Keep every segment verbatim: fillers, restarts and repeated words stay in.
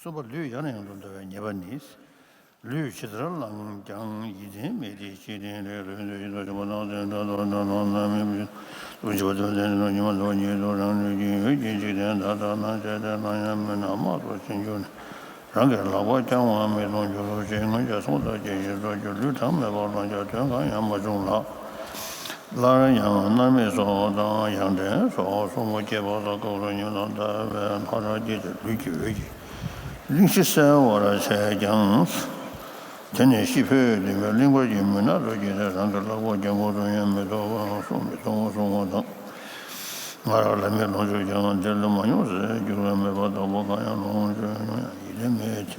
གསུམ་པ། ལུས་ཡང་ནས་ཡང་དུ་འདུལ་བའི་ཉེས་པ་ནི། ལུས་ཇི་ལྟར་བླངས་ཀྱང་ཡིད་བརྟན་མེད་དེ། ཅི་སྟེ་ལས་ལུས་འདུལ་ཞིང་དུ་ཞུགས་པ་དང་། དོན་དག་ཏུ་འདོད་ན་ནམ་མེད་པ་ཞིག་ཏུ་འཇུག་པ་དང་། དེ་ནི་ཉོན་མོངས་པ་ཉིད་དུ་རང་ལུས་ཀྱི་ཡུལ་གྱི་འཇིག་རྟེན་དག་ལྟར་སྣང་བྱས་ཏེ། སྣང་ཡང་མིན་ན་རྨག་ཏུ་ཕྱིན་གྱུར་ནས། རང་གི་ལག་པ་བརྐྱང་བ་མི་མཐོང་འགྱུར་རོ་ཞེས། སྔོན་ཆད་སྲོག་ལྟར་གྱིས་ཤིག་འདོད་ཀྱི་ལུས་ཐང་མེད་པར་བླངས་ཀྱང་དོན་གང་ཡང་མ་བྱུང་ལ། སླར་ཡང་མནར་མེད་སོགས་དང་ཡང་ལྡན་སོགས་གསུམ་པོ་སྐྱེས་པ་དང་སྐབས་སུ་ཉོན་དང་ལྟ་བའི་ལྷ་རང་རྒྱལ་གྱི་ལུས་ཀྱི་འོད་ཀྱིས་གླིང་བཞི་གསལ་བར་བྱས་ཀྱང་། དེ་ནི་ཤི་འཕོས་བདུན་པའི་གླིང་བར་གྱི་མུན་ནག་ཏུ་སྐྱེས་ཏེ། རང་གི་ལག་པ་བརྐྱང་ཁུག་ཏུ་ཡང་མི་ཐུབ་པ་གསུམ་མི་མཐོང་གསུང་བ་དང་། ང་རང་ལ་མེད་ལོངས་སྤྱོད་ཀྱང་འདི་ལ་མ་མྱོང་ཟེར་འགྱུར་བ་མེད་པ་དག་པོ་གང་ཡང་ལོངས་སྤྱོད་མྱོང་ཡང་ཡིད་ལས་མེད།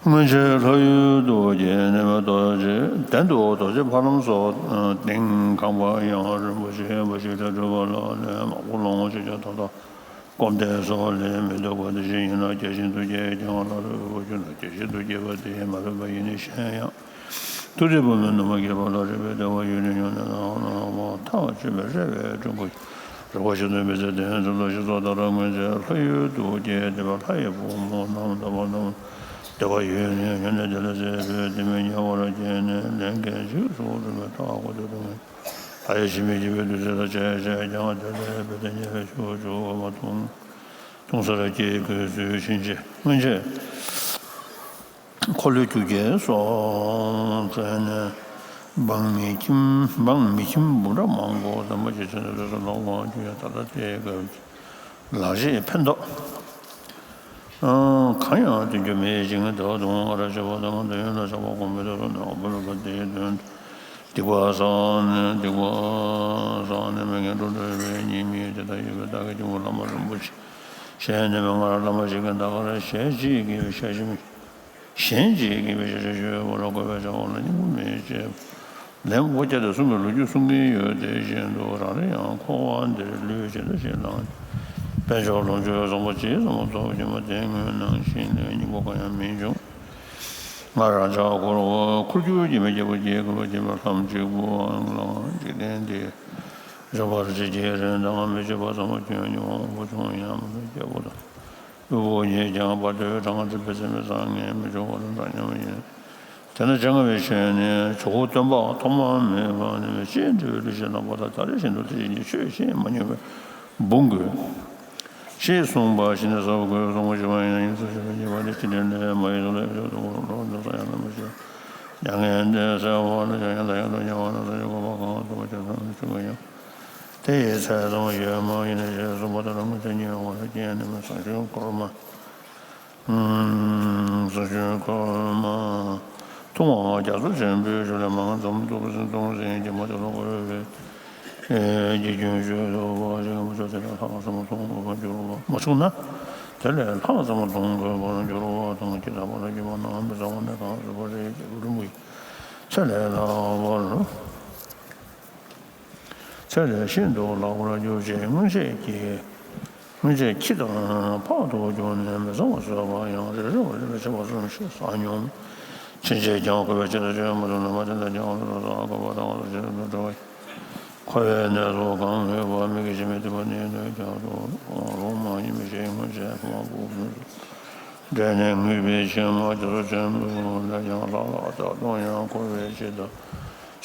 སྔོན་ཆད་ལྷ་ཡུལ་དུ་སྐྱེས་ནས་མ་རྟོགས་ཅིག་གདན་དུ་རྡོ་རྗེ་ཕ་ལམ་སོགས་ཏིང་ཁང་པ་ཡང་རིན་པོ་ཆེ་འབའ་ཞིག་ལས་གྲུབ་པ་ལ་ལན་མང་པོ་ལོངས་སྤྱོད་ཀྱང་ད་ལྟ་སྐོམ་དད་སོགས་ལས་མི་ལྡོག་པ་དེ་བཞིན་ཡིན་ན་བརྒྱ་བྱིན་དུ་སྐྱེས་ཀྱང་ལ་རོལ་པོ་ཁྱོད་ལ་བརྒྱ་བྱིན་དུ་སྐྱེས་པ་དེ་མ་ཕན་པ་ཡིན་ནི་ཤེས་ཡང་། ཐུགས་རྗེ་བུ་མོའི་ནུ་མ་སྐྱེས་པ་ལ་རེ་བའི་བདེ་བ་ཡུན་རིང་མྱོང་ནས་ནང་ལ་མ་ཐག་ཆོད་པའི་རེ་བའི་སྤྲིན་ཕུང་རེ་བ་ཞིག་ཏུ་མི་ཚེ་དེ་ཚོ་ལ་ཞིག་སོགས་ད་རང་སྔོན་ཆད་ལྷ་ཡུལ་དུ་སྐྱེས་བསྡད་པ་ལྷ་ཡི་བུ་མོ་རྣམས་ད་བར་རྣམས་བདེ་བ་ཡོད་ནས་ཉོན་ནས་དེ་ལ་ཟད་པའི་དེ་མི་ཉེ་བར་སྐྱེས་ནས་ལན་གྱི་འཇིགས་སུ་རུང་བའི་མཐའ་འཁོར་དུ་རུང་བའི་ལྷ་ཡི་ཞི་མི་སྐྱིད་པའི་དུས་ཚོད་ལ་བྱས་བྱས་ཀྱང་དེ་ལས་བུ་དེ་ཉེ་བའི་ཕྱོགས་བཅུ་མ་མཐོང་མཐོང་སར་སྐྱེས་དགོས་ཚུལ་ཕྱིན་ཆད་སྔོན་ཆད། འཁོར་ལོས་སྒྱུར་རྒྱལ་སོགས་བཙལ་ནས་འབངས་མི་ཁྱིམ་འབངས་མི་ཁྱིམ་འབུམ་ཕྲག་མང་པོ་དམ་པ་རྗེ་བཙུན་ལ་བོད་སུ་ལོག་པར་གྱུར་ཡང་ད་ལྟ་དེའི་སྐབས་ཀྱི་ལག་རྗེས་ཕན་ཐོགས་གང་ཡང་སྟོན་རྒྱུ་མེད་ཅིང་། དེ་བ་དུང་ང་ར་བྱེད་པ་དང་འདོད་ཡོན་ལ་ཆགས་པ་གོམས་པའི་དུས་སུ་ནོར་བུ་ལ་དེའི་དོན་སྡིག་པ་བསགས་ནས་སྡིག་པ་བསགས་ནས་མི་ངན་འགྲོ་འགྲོ་བའི་ཉེས་དམིགས་དེ་དག་ཡོད་པའི་བདག་གི་སྐྱེ་བོ་བླ་མ་རིན་པོ་ཆེ་གཞན་ནས་མི་ང་ར་བླ་མ་ཞིག་གིས་ད་ག་ར་ཞལ་གཅིག་གིས་ཤ་ཞིམ། གཞན་གཅིག་གིས་མི་ཤེས་ཤེས་ཞུ་བ་ལ་གོ་བའི་བྱ་བ་ལ་སྙིང་པོ་མེད་ཅེས་ལན་སྒོ་བརྒྱ་དང་གསུམ་པའི་ལོ་རྒྱུས་གསུང་གིན་ཡོད། དེ་བཞིན་དུ་རང་རེ་ཡང་འཁོར་བ་འདིར་ལུས་ཇི་ལྟ་ཞིག་བླངས་ཏེ་དཔལ་འབྱོར་ལོངས་སྤྱོད་བཟང་པོ་ཇི་ཙམ་ཐོབ་ཀྱང་དེ་སྔོན་ནང་བཞིན་ལས་སྙིང་པོ་གང་ཡང་མི་འབྱུང་། ང་རང་ཅག་འཁོར་བ་འཁོར་རྒྱུ་ཀྱི་མི་སྐྱེ་བོ་སྐྱེ་དགོས་པ་སྐྱེས་པ་ལྷམ་གཅིག་པུའང་ལའང་འཇིག་རྟེན་འདིར་འབྱུང་བར་བྱེད་ཀྱི་རེད། མདང་མི་བྱེད་པ་ཚང་མ་ཁྱོད་ཉོན་མོངས་པ་བྱུང་ཡང་མི་སྐྱེ་བོ་དང་། དབུལ་པོ་ཉིད་ཀྱང་བར་དོའི་གྲངས་ཀ་འགྲིབ་པའི་ཚེ་མི་ཚང་ངེས་མི་འབྱུང་བ་དང་འདྲ་མཉམ་ཡིན། དེ་ན་འཇམ་དབྱངས་པའི་ཞལ་ནས་ཇོ་བོ་སྟོན་པ་ཐོག་མ་མེད་པ་ནས་སྤྱན་འདྲ་བའི་ལུས་ཞིག་བླངས་པ་དང་ད་རེས་བཞིན་དུ་དེ་བཞིན་གྱི་ཆོས་བཤད་མ་མྱོང་བའི་འབུངས་དགོས། ཞེས་གསུངས་པ་ཞིག་ནས་ཟབ་དགོས་གསུང་བ་ཞིག་མ་ཡིན་ན་ཡིན་ས་ཞེས་པ་ཉེས་པ་དེ་ཅི་ནས་ནས་མ་ཡིན་ལ་ཡོད་དོ་ལོ་འདི་ས་ཡང་ན་མ་ཞེས་མྱ་ངན་འདས་གསལ་བ་ལ་ཡང་ཡང་དང་ཡང་དུ་མྱ་ངན་ལ་ས་ཞེས་གོ་བ་གང་ཐུབ་པ་ཆ་ཚང་ནས་ཆུང་ངུ་ཡང་། དེ་ཡི་ཚད་ཙམ་ཡོད་མ་ཡིན་ཞེས་གསུངས་པ་ལྟར་སྔོན་ཆད་ཉེ་བར་སྐྱེས་ནས་མི་སང་ཞིང་འཁོར་མ། སང་ཞིང་འཁོར་མ། ཐུབ་དབང་རྒྱ་མཚོ་ཆེན་པོའི་ཞབས་ལས་མང་ཙམ་ཐུབ་ཟིན་ཐུབ་ཟིན་གྱི་མ་དེ་ལ་འཁོར་བའི་རྒྱུ་རྒྱུན་ཞུ་ཐུབ་པ་ཞིག་མ་ཆོག་དེ་ལས་ལྷག་ཙམ་མཐོང་དགོས་པར་འགྱུར་བ་མ་བྱུང་ན། དེ་ལས་ལྷག་ཙམ་མཐོང་དགོས་པར་འགྱུར་བ་དང་ཇི་ལྟ་བ་ལ་སྐྱེས་པ་རྣམས་མི་ཚང་བ་ནས་གང་ཟེར་བ་རེད། རྒྱལ་བུ་རིན་པོ་ཆེ་ཚེ་ལས་ལྷག་པར། ཚེ་ལས་ཤིན་ཏུ་ལྷག་པར་གྱུར་ཅིག་སྔོན་ཆད་ཀྱི། སྔོན་ཆད་ཁྱི་དང་ཕག་ཏུ་གྱུར་ནས་མི་གཙང་བ་བཟོས་པ་ཡང་རེ་རེ་བ་རེ་རེ་བྱེད་པ་ཙམ་ཞིག་བསགས་མྱོང་། ཕྱིན་ཆད་ཀྱང་འཁོར་བའི་ཆེད་དུ་བྱོན་མ་ཐུབ་ན་མ་དེ་འདྲ་ཀྱང་ལ་སོགས་འཁོར་བ་དང་ལ་ཆེད་དུ་འགྲོ་བ་ཡི། འཁོར་བའི་གནས་སུ་གང་ལུས་པ་མི་དགེ་བྱེད་མི་བདེ་བ་ནི་ནོད་ཀྱང་དུ་རུང་མ་ཡིན་མི་ཞེས་སྔོན་ཆད་མ་བུ་མོ་འདྲེན་ནས་ངུས་པའི་ཕྱིར་མ་རྒྱ་མཚོ་ཆེན་པོ་ལས་ཀྱང་ལྷག་ལྷག་ད་དུང་ཡང་འཁོར་བའི་ཆེད་དུ་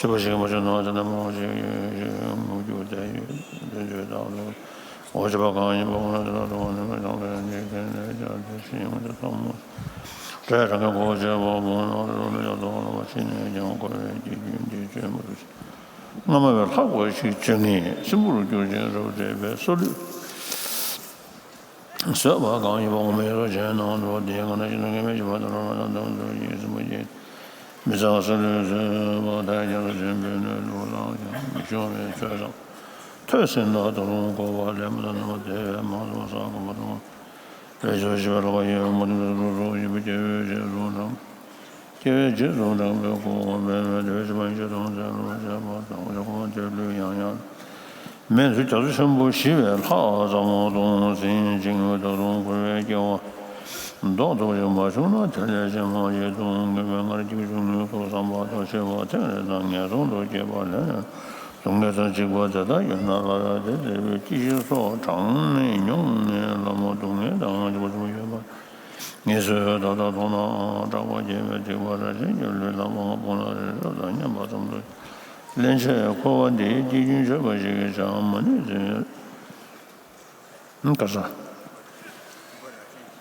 བྱེད་པ་ཞིག་མ་བྱུང་ན་དེ་ནི་མང་ཞིག་ཡོད་ཞེས་ངུ་རྒྱུ་དེ་ཡོད་དེ་ཚོའི་བདག་ལུས་འོ་བྱེད་པ་གང་ཡིན་པ་འོ་ན་དེ་ལ་དུ་བ་ནི་མི་གཙང་བའི་འཇིག་རྟེན་ལས་ཀྱང་དེ་ཕྱིན་ཡོང་དེ་ཚང་མ་རེ་རང་གི་གོ་བྱེད་པ་མང་ན་རེ་རུ་ལ་ཡང་དུ་བ་ལ་བ་ཕྱིན་ནས་ཀྱང་འཁོར་བའི་འཇིག་རྟེན་འདི་བྱོན་མ་ཐུབ་ཅིང་། སྔ་མ་བས་ལྷག་པ་ཞིག་བྱེད་ངེས་སྲིན་པོར་གྱུར་ཅིང་རབ་བསྒྲེས་པའི་སོ་ལུས་བཟོད་པ་གང་ཡིན་པ་ངོ་མའི་སོ་བྱས་ནང་དུ་དེའི་ངང་ན་ཤིན་ཏུ་ངེས་མེད་ཀྱི་བར་དུ་རང་ལ་དམ་དུ་ཡིན་སྲིན་པོ་ཡིན། མི་གཙང་སོ་ལུས་བཟོད་པ་དང་རྒྱ་མཚོ་ཆེན་པོའི་སྣོད་དུ་བླངས་ཀྱང་མི་ཤོང་བའི་ཚོད་དང་། ཐོས་ཟིན་ལ་དོ་རུང་གོ་བ་ལེན་པ་དང་རྣམ་པ་དེ་བས་མང་དུ་བསགས་དགོས་པ་དང་། རེས་སུ་ཞི་བའི་ལྷག་པ་ཡོད་མ་ཐུབ་པའི་སོ་སོ་ཡིན་པའི་སྐྱེ་བོའི་རྗེས་སུ་འབྲང་སྐྱེ་བོའི་རྗེས་སུ་འབྲང་བའི་གོ་འཕང་མེད་པའི་དེ་བས་ཕྱི་མ་ཡི་ཤེས་དང་མཚན་ལ་བྱེད་པ་དང་ཡང་གོ་འཕང་དེ་ལུས་ཡང་ཡང་མེད་ཚུལ་རྒྱ་མཚོ་ཆེན་པོ་ཞི་བའི་ལྷག་ཙམ་གཏོང་ཟིན་ཅིང་ད་དུང་འཁོར་བའི་སྐྱེ་བ་ལྡོག་ཐུབ་ཅིང་མ་བྱུང་ན་དེ་ལས་ཇེ་མང་ཞིག་ཏུ་ངེས་པའི་སྔར་གྱི་གཞུང་ལུགས་ཐོག་བསམ་པ་དང་ཤེས་པ་ཐེངས་རེ་དང་ངན་སོང་དུ་སྐྱེས་པ་ལས་སྡུག་བསྔལ་དང་འཇིགས་པ་དེ་དག་ཡོད་ན་སླར་ཡང་དེ་འདྲ་བའི་སྐྱེ་ཤི་སོགས་གྲངས་མེད་མྱོང་ནས་བླ་མ་སྡུག་བསྔལ་དང་འཇིགས་པ་ཆེན་པོ་ཡོད་པ། ངེས་སུ་ད་ལྟ་མཐོང་ནའང་སྐྲག་པ་སྐྱེས་པའི་སྡིག་པ་རང་བཞིན་གྱིས་ལུས་ལ་མ་སྤངས་ལ་རི་རབ་དང་མཉམ་པ་ཙམ་དུ་སླན་ཆད་འཁོར་བ་འདིའི་སྐྱེ་རྒྱུན་ཆད་པ་ཞིག་གི་ཆ་མ་ནུས་ཏེ། ག་ས།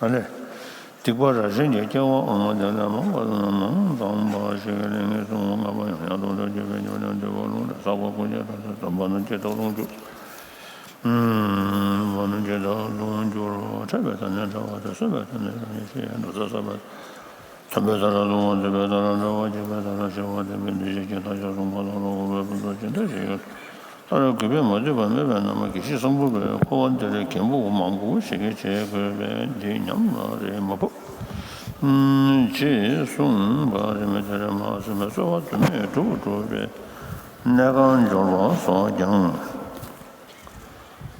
ཨ་ལས། སྡིག་པ་རང་བཞིན་གྱིས་སྐྱེ་བ་འོག་མ་དེ་ལས་མང་བ་དང་མང་ཙམ་པ་ཞིག་གི་ལས་ངེས་སུ་ངོ་ངེས་པ་ཡང་ཡང་དུ་འདོད་ཀྱི་བའི་འགྱུར་ནས་འདོད་པ་རླུང་ལས་བསགས་པ་ཀུན་རྐྱེན་དང་བསམ་པ་ནི་ཇི་ལྟར་རླུང་འགྱུར། མ་ནུས་ཇི་ལྟར་རླུང་འགྱུར། འཕྲད་པའི་ཐ་སྙད་འཕྲད་པ་དང་སོས་པའི་ཐ་སྙད་རང་ཉིད་ཞེས་འགྲོ་ས་ས་པ། ཐོན་པའི་ས་ལ་ལྟུང་བ། འདུས་པའི་ས་ལ་འགྲོ་བ། སྐྱེས་པའི་ས་ལ་ཤི་བ། འདས་པའི་འདུས་བྱས་ཀྱི་མཐའ་ཡས་གསུངས་པ་ལ་ལོག་པའི་ཕུང་པོ་ཇི་འདྲ་ཞིག་ཡོད། ལྟར་གུས་པས་མ་བསྡུས་པ་མེད་པས་ན་མ་དགེ་བཤེས་སམ་བྷོ་ཊས་འཁོར་བ་འདིར་གད་མོ་མང་པོ་ཞིག་བྱེད་དགོས་པས་འདི་ཉམས་ལ་རེ་མ་བབ། ཅེས་གསུངས་པ་རེ་མི་དེར་མ་ཟིན་པའི་གསོལ་བ་དུ་མས་གྲུབ་གྲུབ་པས་གནས་ཁང་འབྱོར་བ་སོགས་ཀྱང་།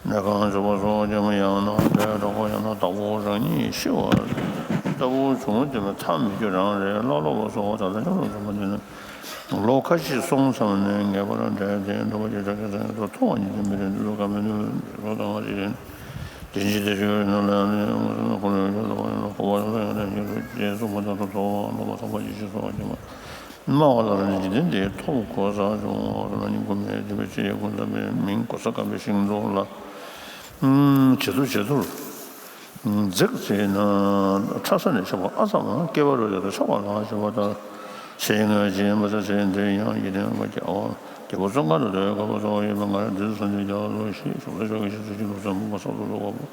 གནས་ཁང་འབྱོར་བ་སོགས་ཀྱང་ཡང་ན་དགྲ་བོ་ཡང་ན་བདག་པོ་རང་ཉིད་ཤི་བ་ལྟ་བུ་བྱུང་སྟེ་མཐའ་མི་འཁྱོལ་རང་རེད། བླ་སློབ་པ་སོགས་ད་ལྟ་ཉམས་སུ་བྱུང་བ་འདི་ནི་ལོ་ཁ་ཤས་སོང་ཙམ་ནས་ངེས་པར་འབྲས་དེ་འགྲུབ་པ་ཅིག་བྱ་དགོས་ཟེར་མཁན་ཚོ་མཐོང་བ་ཉིད་དུ་མི་རེད། འདི་ལོ་ཀ་མེད་ནུས་པ་དང་ཞིག་རེད། དེ་ཕྱིར་དེ་ཞུ་ཡོད་ན་ལ་ནི་ངོ་ཚ་ན་འཁོར་བའི་རྒྱུ་ལ་བ་ཡོད་ན་འཁོར་བ་ཡོད་ན་ཡང་ན་ཉེ་དུ་ཅེས་གསུངས་པ་ལྟར་དུ་ཚོགས་པ་ལོག་པ་ཐོབ་པ་ཅི་ཞིག་གསོལ་བ་བྱེད་པ། སྨྲ་བ་ལ་རང་ཉིད་འཇིག་རྟེན་འདིའི་ཐོབ་གོ་ས་བྱུང་བ་ལ་ཉིན་གུང་མའི་དེ་བའི་ཚེ་ཡི་གུང་ཚ་བའི་མིང་གོ་ས་སྐམ་པའི་ཤིང་ཏོག་ལ། ཇེ་ཐུར་ཇེ་ཐུར། འཛེགས་བྱས་ན། ཕྲ་ས་ནས་ཆགས་པ་ཨ་ཙམ་སྐྱེ་བ་རོལ་ཏེ་ཆགས་པ་ལ་ཞེས་པ་ལྟར། ཚེ་སྔ་ཕྱི་མ་ཟད་ཚེ་འདིར་ཡང་ཡིད་བརྟན་པ་རྒྱལ་བ་རྒྱལ་པོ་ཙོང་ཁ་ན་རྡོའི་བཀའ་པོད་སོགས་ཡོད་པ་ང་རང་འདི་ཚོ་འདི་རྒྱལ་བ་ལོ་ཤེས་བྱུང་ལ་ཆོག་གི་ཞེས་སུ་ཞིག་ལུགས་སམ་བུ་མ་སོགས་སུ་ལུགས་པ་པོ།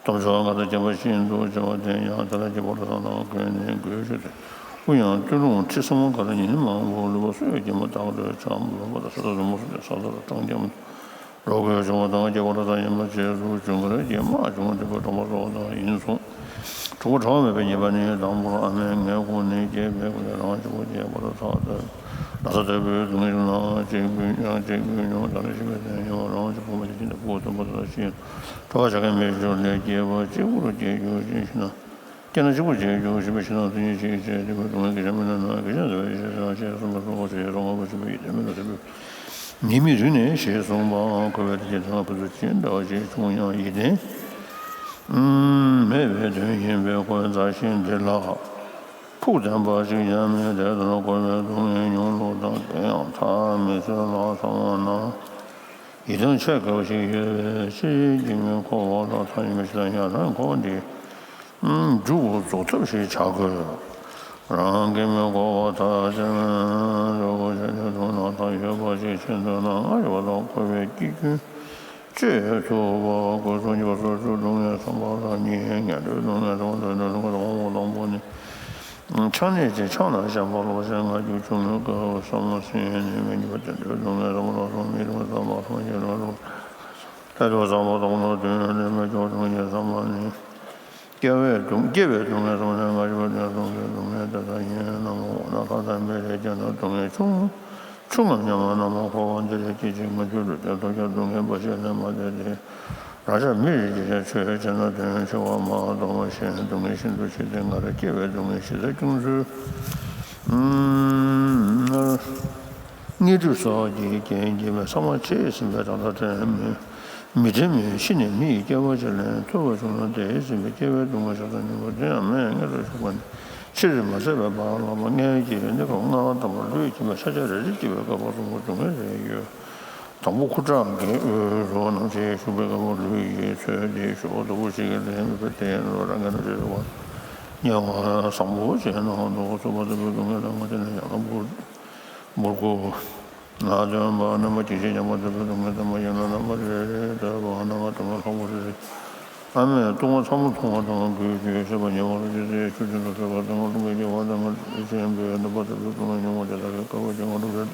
སྟོབས་འབྱོར་ང་དང་བརྒྱན་པ་ཤིན་ཏུ་བྱ་བ་དེ་ཡང་དེ་ལ་སྐྱེ་བོ་ལ་སང་དང་གོས་ནི་གོས་ཆུ་དེ་དབུ་ཡང་སྟོད་ལུང་ཁྲི་ས་མོ་ག་ལ་ཉིན་མང་པོ་ལུས་པ་སོས་ཀྱི་མ་དག་ལོས་ཆགས་མ་ལོ་པ་དང་ས་ས་རུ་མོ་སོ་དེ་ས་ས་རུ་སྤྲང་རྒྱ་མ་རོ་གོས་བྱུང་བ་དང་སྐྱེ་བོ་ལ་སང་ཡིན་པ་བཅས་སུ་བྱུང་གི་རེད་ཀྱི་མ་བྱུང་བ་འདི་པ་གྲོང་པ་སོགས་དང་ཡིན་གསུངས། དྲུག་པ་གྲངས་མེད་པའི་ཉེས་པ་ནི་དང་པོར་ཨ་མའི་མངལ་ཁུག་ནས་སྐྱེས་པའི་སྐུ་ལས་རང་གཅིག་པུ་སྐྱེས་པར་ཐག་ཏུ་ན་ཚ་དོད་པའི་སྡུག་བསྔལ་ན་གཅིག་པུས་ཡང་གཅིག་པུས་མྱོང་དང་ཤི་བའི་དོན་ཡང་རང་གཅིག་པུ་མ་ཡིན་པའི་ཕུང་པོ་དང་པོ་ལ་ཤི། གྲོགས་བྱ་མཁན་མེད་ཕྱིར་ལས་སྐྱེས་པ་གཅིག་པུར་སྐྱེ་རྒྱུ་ཞེས་ཤི་ན། སྐྱེས་ན་གཅིག་པུར་སྐྱེ་རྒྱུ་ཞེས་པའི་ཕྱི་ནང་དོན་གཉིས་ཤིག་བྱས་ཏེ་ཁོའི་སྡུག་བསྔལ་གྱི་ཆ་མི་སྣང་ན་དགེ་ཆེན་ཟེར་བའི་ཞེས་བྱ་ཞེས་གསུངས་པ་སོགས་ཞེས་སོ་ལྔ་པོ་ཞེས་པའི་ཡིད་བརྟན་མེད་ལ་སྲིད་པའི་ཉེས་དམིགས་རིག་ནས་ཞེས་གསུངས་པའང་འཁོར་བའི་དེ་ཇི་ལྟར་ཕུན་ཚོགས་ཅི་འདྲ་བ་ཞིག་བྱུང་ཡང་ཡིད་བརྟན་མེད་པའི་དོན་ཡིན་པས་ཁོའི་མཛའ་བཤེས་འདི་ལ་ཕུགས་བདེན་པ་ཞིག་ཀྱང་མེད། དེ་ལྟར་འཁོར་བའི་སྡུག་བསྔལ་མྱོང་ལུགས་དང་དེ་ཡང་ཐ་མི་ཚོད་ལ་བསམ་པ་ན། ཡིད་བརྟན་ཆེས་དགོས་པ་ཞིག་ཡོད་པས་ཕྱིར་སྐྱེ་མི་འཁོར་བ་ལ་མཐའ་ཡས་མི་ཞིག་དང་ཡང་ན་འཁོར་བ་འདི་མཇུག་རྫོགས་ཐབས་ཤིག་བྱ་དགོས། རང་སྐྱེ་མི་འཁོར་བ་ཐ་ཆད་འགྲོ་དགོས་ཞེས་ནས་དུ་ན་ཐང་ཡོད་པ་ཞིག་ཤེས་འདོད་ན་སྔར་བཞིན་པ་དང་འཁོར་བའི་སྐྱེ་རྒྱུན་གཅོད་ཐུབ་པ། སྒོ་གསུམ་གྱི་བར་སོར་ཆུད་སྡུག་བསྔལ་ཚང་པ་ལ་ཉེ་ངན་འགྲོའི་སྡུག་བསྔལ་ཚང་པ་དོན་དུ་ལུང་གི་དང་པོ་ནི། ཆགས་གནས་ཀྱི་ཆགས་ན་གཞན་པ་ལོག་ཅན་ང་རྒྱལ་ཆུང་ངུའི་སྐབས་བསམ་བློ་ཟིན་ནས་མི་འགྱུར་བ་དེ་འདྲའི་སྡུག་བསྔལ་རང་ལ་སོགས་མི་རུང་བ་ཙམ་པ་སོགས་ཀྱི་རང་ལུགས་ལས་དོན་བཟང་པོ་དང་ལོག་དོན་ལས་མི་སྐྱོ་སྡུག་བསྔལ་ཙམ་པ་ནི། སྐྱེ་བའི་སྡུག་སྐྱེ་བའི་སྡུག་བསྔལ་ཙམ་ནི་ང་རྒྱལ་དོན་གསུམ་གྱི་སྡུག་བསྔལ་དེ་དག་ཡིན་ནམ། འོ་ན་ལྷ་དང་མི་རེ་སྐྱེས་ན་སྡུག་བསྔལ་ཆུང་ཆུང་ངམ་སྙམ་པ་རྣམས་འཁོར་བ་འདི་ལས་སྐྱེ་ཅིང་མ་གྱུར་ཏེ་ཐོབ་ཀྱང་སྡུག་བསྔལ་འབའ་ཞིག་ལས་མ་འདས་ཏེ། རང་ཅག་མི་རིགས་ཀྱི་ཆོས་བྱས་ན་དོན་ཆེ་བ་མ་གཏོགས་མ་ཤེས་སྡུག་བསྔལ་ཤིན་ཏུ་ཆེ་སྟེ་སྔར་སྐྱེ་བའི་སྡུག་བསྔལ་ཞེ་ས་ཅུང་ཟད་དངོས་གྲུབ་སོགས་ཀྱི་རྐྱེན་བྱས་པའི་ཚང་མ་བྱས་ཟིན་པའི་ད་ལྟ་དྲན་མི་མི་དྲན་མི་ཤི་ནས་མི་ཡི་སྐྱེ་བ་ཅིག་ལེན་ཐུབ་པ་བྱུང་ན་དེ་ཟིན་པའི་སྐྱེ་བའི་སྡུག་བསྔལ་ཞེ་ས་སྙོམས་པ་དེ་ཡང་མེད་མངོན་དུ་ཞུགས་པ་ནི་ཕྱིར་མ་ཟད་པའི་བར་ལ་མངལ་གྱི་གནས་སྐབས་ལྔ་པ་དང་པོ་ལུས་ཀྱི་མ་ཤ་ཆ་རེ་རེ་སྐྱེ་བའི་སྐབས་སུ་སྡུག་བསྔལ་རེ་ཡོད། དང་པོ་ཁུ་ཁྲག་གི་དབུས་སུ་ནམ་ཞིག་ཞུགས་པའི་སྐབས་ལུས་ཀྱི་ཚོད་དེ་ཞུགས་སྟུག་པོ་ཞིག་གི་ལན་མི་ཕོད་དེ་ལོ་རང་གི་ནམ་ཞིག་ཞུགས་པ་དམྱལ་བ་བཟང་པོ་ཅན་ནང་དུ་ཚུད་པ་ལྟ་བུའི་སྡུག་བསྔལ་དང་ང་དེ་ནས་ཡང་ན་འབུར་འབུར་སྐུ་ང་སྟོན་པ་རྣམ་པ་སྐྱེ་ཤི་ཉམ་པ་ལྟ་བུའི་སྡུག་བསྔལ་དང་མ་ཡིན་ན་རྣམ་པ་རེ་རེ་ལྟ་བུའི་སྡུག་བསྔལ་ལྷག་པོ་རེ་རེ། ཨ་མས་བཏུང་བ་ཚ་མོ་འཐུང་བ་དང་གོས་ཆེན་བཤགས་པ་ཉེ་བར་སྐྱེས་ཚེ་ཆུ་རྒྱུན་དུ་སོས་པ་དང་རླུང་གིས་སྐྱེ་བ་དང་ང་ཆེན་པོའི་ནུས་པ་ལྟ་བུའི་སྡུག་བསྔལ་མྱོང་བ་དེ་དག་གི་སྐབས་ཀྱི་ང་རུ་རེད།